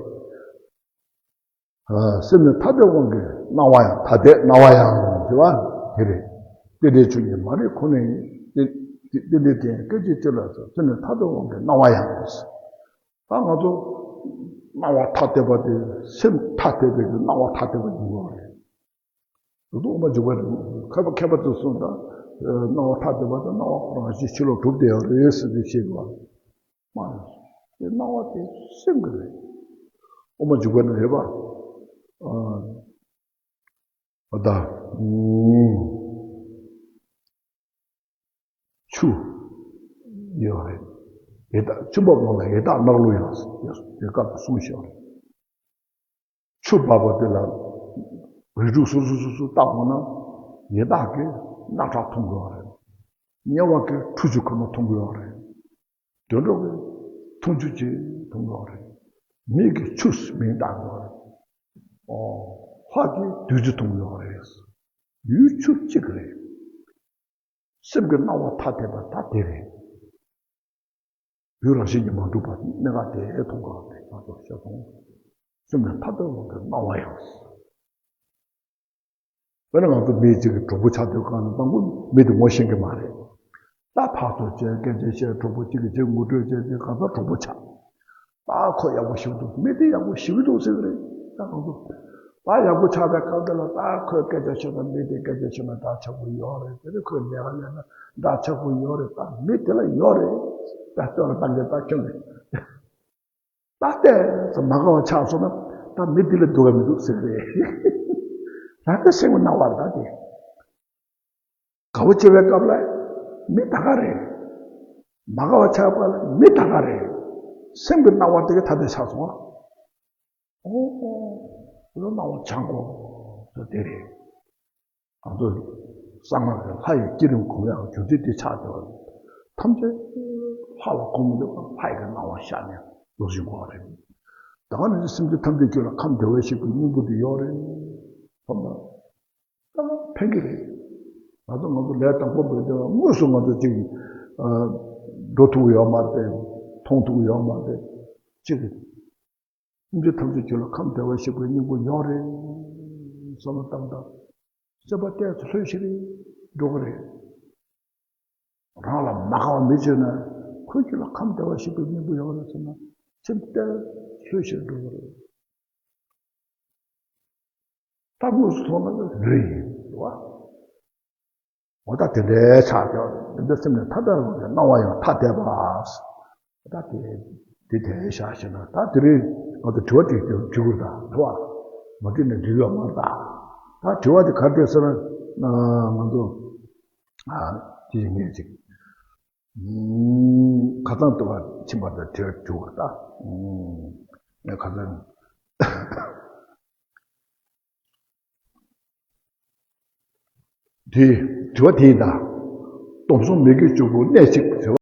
ཨ། སེམས་ནི་ཐ་དད་དབང་གིས་སྣང་བ་ཡང་། ཐ་དད་སྣང་བ་ཡང་ཟེར་བ་དེ་རེད། རྟེན་འབྲེལ་བཅུ་གཉིས་མ་རིག་ཁོ་ནས་ཡིན། རྟེན་རྟེན་འབྲེལ་དེ་ཡང་སྐད་ཅིག་གཅིག་ལ་ཚང་། སེམས་ནི་ཐ་དད་དབང་གིས་སྣང་བ་ཡང་། ད་ང་ཚོ་སྣང་བ་ཐ་དད་པ་དེ། སེམས་ཐ་དད་པའི་སྣང་བ་ཐ་དད་པ་ཡིན་དགོས་པ་རེད། དེ་དུས་དབུ་མ་འཇུག་པ་རེད། མཁས་པ་མཁས་པ་ཚོས་གསུངས་ད། སྣང་བ་ཐ་དད་པ་དང་སྣང་བ་ཁོ་རང་བཞིན་ཕྱི་ལོགས་གྲུབ་བསྡད་ཡོད་རེད་ཟེར་ཏེ་བཤད་པ་མ་རེད། དེ་སྣང་བ་དེ་སེམས་ཀྱི་རེད། དབུ་མ་འཇུག་པ་ནི་རེད་པ། ཨ། ད། ཨུམ། ཆུ་ཡོད་རེད། ཡི་དྭགས་ཆུ་འབབ་ནང་ལ་ཡི་དྭགས་ནགས་ལུག་ཡང་ཡོད་སྐབས་སུ་གསུངས་ཤིག་ཡོད་རེད། ཆུ་འབབ་པ་དེ་ལ་རི་ཕྲུག་སོ་སོ་སོ་སོ་བལྟ་དགོས་ན། ཡི་དྭགས་ཀྱིས་རྣག་ཁྲག་འཐུང་གི་ཡོད་རེད། དམྱལ་བ་གིས་ཁྲུས་ཀྱི་ཁུག་མ་འཐུང་གི་ཡོད་རེད། དུད་འགྲོ་གིས་འཐུང་ཆུ་ཅིག་འཐུང་གི་ཡོད་རེད། མི་གིས་ཆུ་མིང་བཏགས་ཀྱི་ཡོད་རེད། ཨོ། ལྷ་གིས་བདུད་རྩི་འཐུང་གི་ཡོད་རེད། ཡུལ་ཆུ་གཅིག་རེད། སེམས་ཀྱི་སྣང་བ་ཐ་དད་པ་ད་དེ་རེད། ཡུལ་རང་བཞིན་གྱིས་མ་གྲུབ་པ་གནད་འགག་དེ་མཐོང་གི་རེད། ང་ཚོ་ཤེས་སོང་། སེམས་ནི་ཐ་དད་དབང་གིས་སྣང་བ་ཡང་། དཔེར་ན་ང་ཚོ་མི་གཅིག་གི་གྲོགས་པོ་ཆགས་དུས་གང་ལ་དང་པོ་མི་དེ་ངོ་ཤེས་ཀྱི་མ་རེད། ད་ཕར་ཚུར་བྱས་སྐད་ཆ་བཤད། གྲོགས་པོ་གཅིག་གིས་གཅིག་ངོ་སྤྲོད་བྱས་ཏེ་གང་ལྟར་གྲོགས་པོ་ཆགས། ད་ཁོ་ཡག་པོ་ཞིག་འདུག་མི་དེ་ཡག་པོ་ཞིག་འདུག་ཟེར་གི་རེད། ད་ང་ཚོ་ད་ཡག་པོ་ཆགས་པའི་སྐབས་དེ་ལ། ད་ཁོས་སྐད་ཆ་བཤད་ན་མི་དེ་སྐད་ཆ་བཤད་ན་བདག་ཆགས་པོ་ཡོད་རེད། དེ་ནས་ཁོས་ལས་ཀ་ལས་ན་བདག་ཆགས་པོ་ཡོད་རེད། ད་མི་དེ་ལ་ཡོད་རེད། ད་ལྟོས་ལ་བཏང་གི་ད་ཁྱོད་ནས་ད་ལྟས་ཙམ་མ་དགའ་བ་ཆགས་སོང་ན། ད་མི་དེ་ལ་སྡུག་ག་མི་འདུག་ཟེར་གི་རེད། ད་ལྟ་སེམས་ཀྱི་སྣང་བ་ད་དེ། དགའ་བོ་སྐྱེ་བའི་སྐབས་ལ་མི་ད་ག་རེད། མ་དགའ་བ་ཆགས་པ་ལ་མི་ད་ག་རེད། སེམས་ཀྱི་སྣང་བ་དེ་ག་ཐ་དད་ཆགས་སོང་ཨ། ཨོ་ཨོ། ལོ་སྣང་བ་བྱང་གོ་ཟེར་དེ་རེད། ང་ཚོ་གསང་སྔགས་ཀྱི་ལྷ་ཡི་བསྐྱེད་རིམ་སྒོམ་ཡག་རྒྱུ་མཚན་དེ་ཆགས་བསྡད་པ་རེད། ཐམས་ཅད་ལྷ་ལ་གོམས་ཡོད་པ། ལྷ་ཡི་གི་སྣང་བ་ཤར་ནས་ལོག་ཅིང་གོ་བ་རེད། ད་ག་ནས་སེམས་ཅན་ཐམས་ཅད་རྒྱུད་ལ་ཁམས་བདེ་བར་གཤེགས་པའི་སྙིང་པོ་དེ་ཡོད་རེད། ཐོབ་ན་ད་ཕན་གི་རེད། ང་ཚོ་ང་ཚོ་ལས་དང་པོ་འབད་དེ་དངོས་སུ་ང་ཚོ་ཅིག་འགྲོ་ཐུབ་ཀྱི་ཡོད་མ་རེད། མཐོང་ཐུབ་ཀྱི་ཡོད་མ་རེད། ཅིག་སེམས་ཅན་ཐམས་ཅད་རྒྱུད་ལ་ཁམས་བདེ་བར་གཤེགས་པའི་སྙིང་པོ་ཡོད་རེད་བསམ་བློ་བཏང་དང་། སེམས་པ་ཏོག་ཙམ་ལྷོད་ཤིག་རེད་འགྲོ་གི་རེད། རང་ལ་མ་དགའ་བ་མི་བྱེད་ན། ཁོའི་རྒྱུད་ལ་ཁམས་བདེ་བར་གཤེགས་པའི་སྙིང་པོ་ཡོད་རེད་བསམ་ན། སེམས་ཏོག་ཙམ་ལྷོད་ཤིག་འགྲོ་གི་རེད། ད་དངོས་སུ་མཐོང་ན་རེད་བ། འོ་ད་དེ་འདྲའི་ཆགས་ཀྱང་འདི་འདྲ་སེམས་ནི་ཐ་དད་དབང་གིས་སྣང་བ་ཡང་ཐ་དད་པ། ད་དེ་དེ་དེ་བཞག་ཤེ་ན། ད་དེ་རིང་ང་ཚོ་དྲི་བ་དྲིས་ཏེ་འགྲིག་གི་རེད་ད། རེད་བ། མ་དྲིས་ན་འགྲིག་ཡོད་མ་རེད་ད། ད་དྲི་བ་དེ་ག་རེ་རེད་ཟེར་ན། ང་ཚོ་ཨ་དེ་ངས་ཅིག་ཁ་སང་དུ་བ་ཕྱིན་པ་དང་དྲི་བ་དྲི་བ་ད། ངས་ཁ་སང་དེ་དྲི་བ་དེ་ཡིན་ད། སྡོམ་བཟུང་མི་དགེ་བཅུ་པོ་གནད་གཅིག་ཟེར་བ།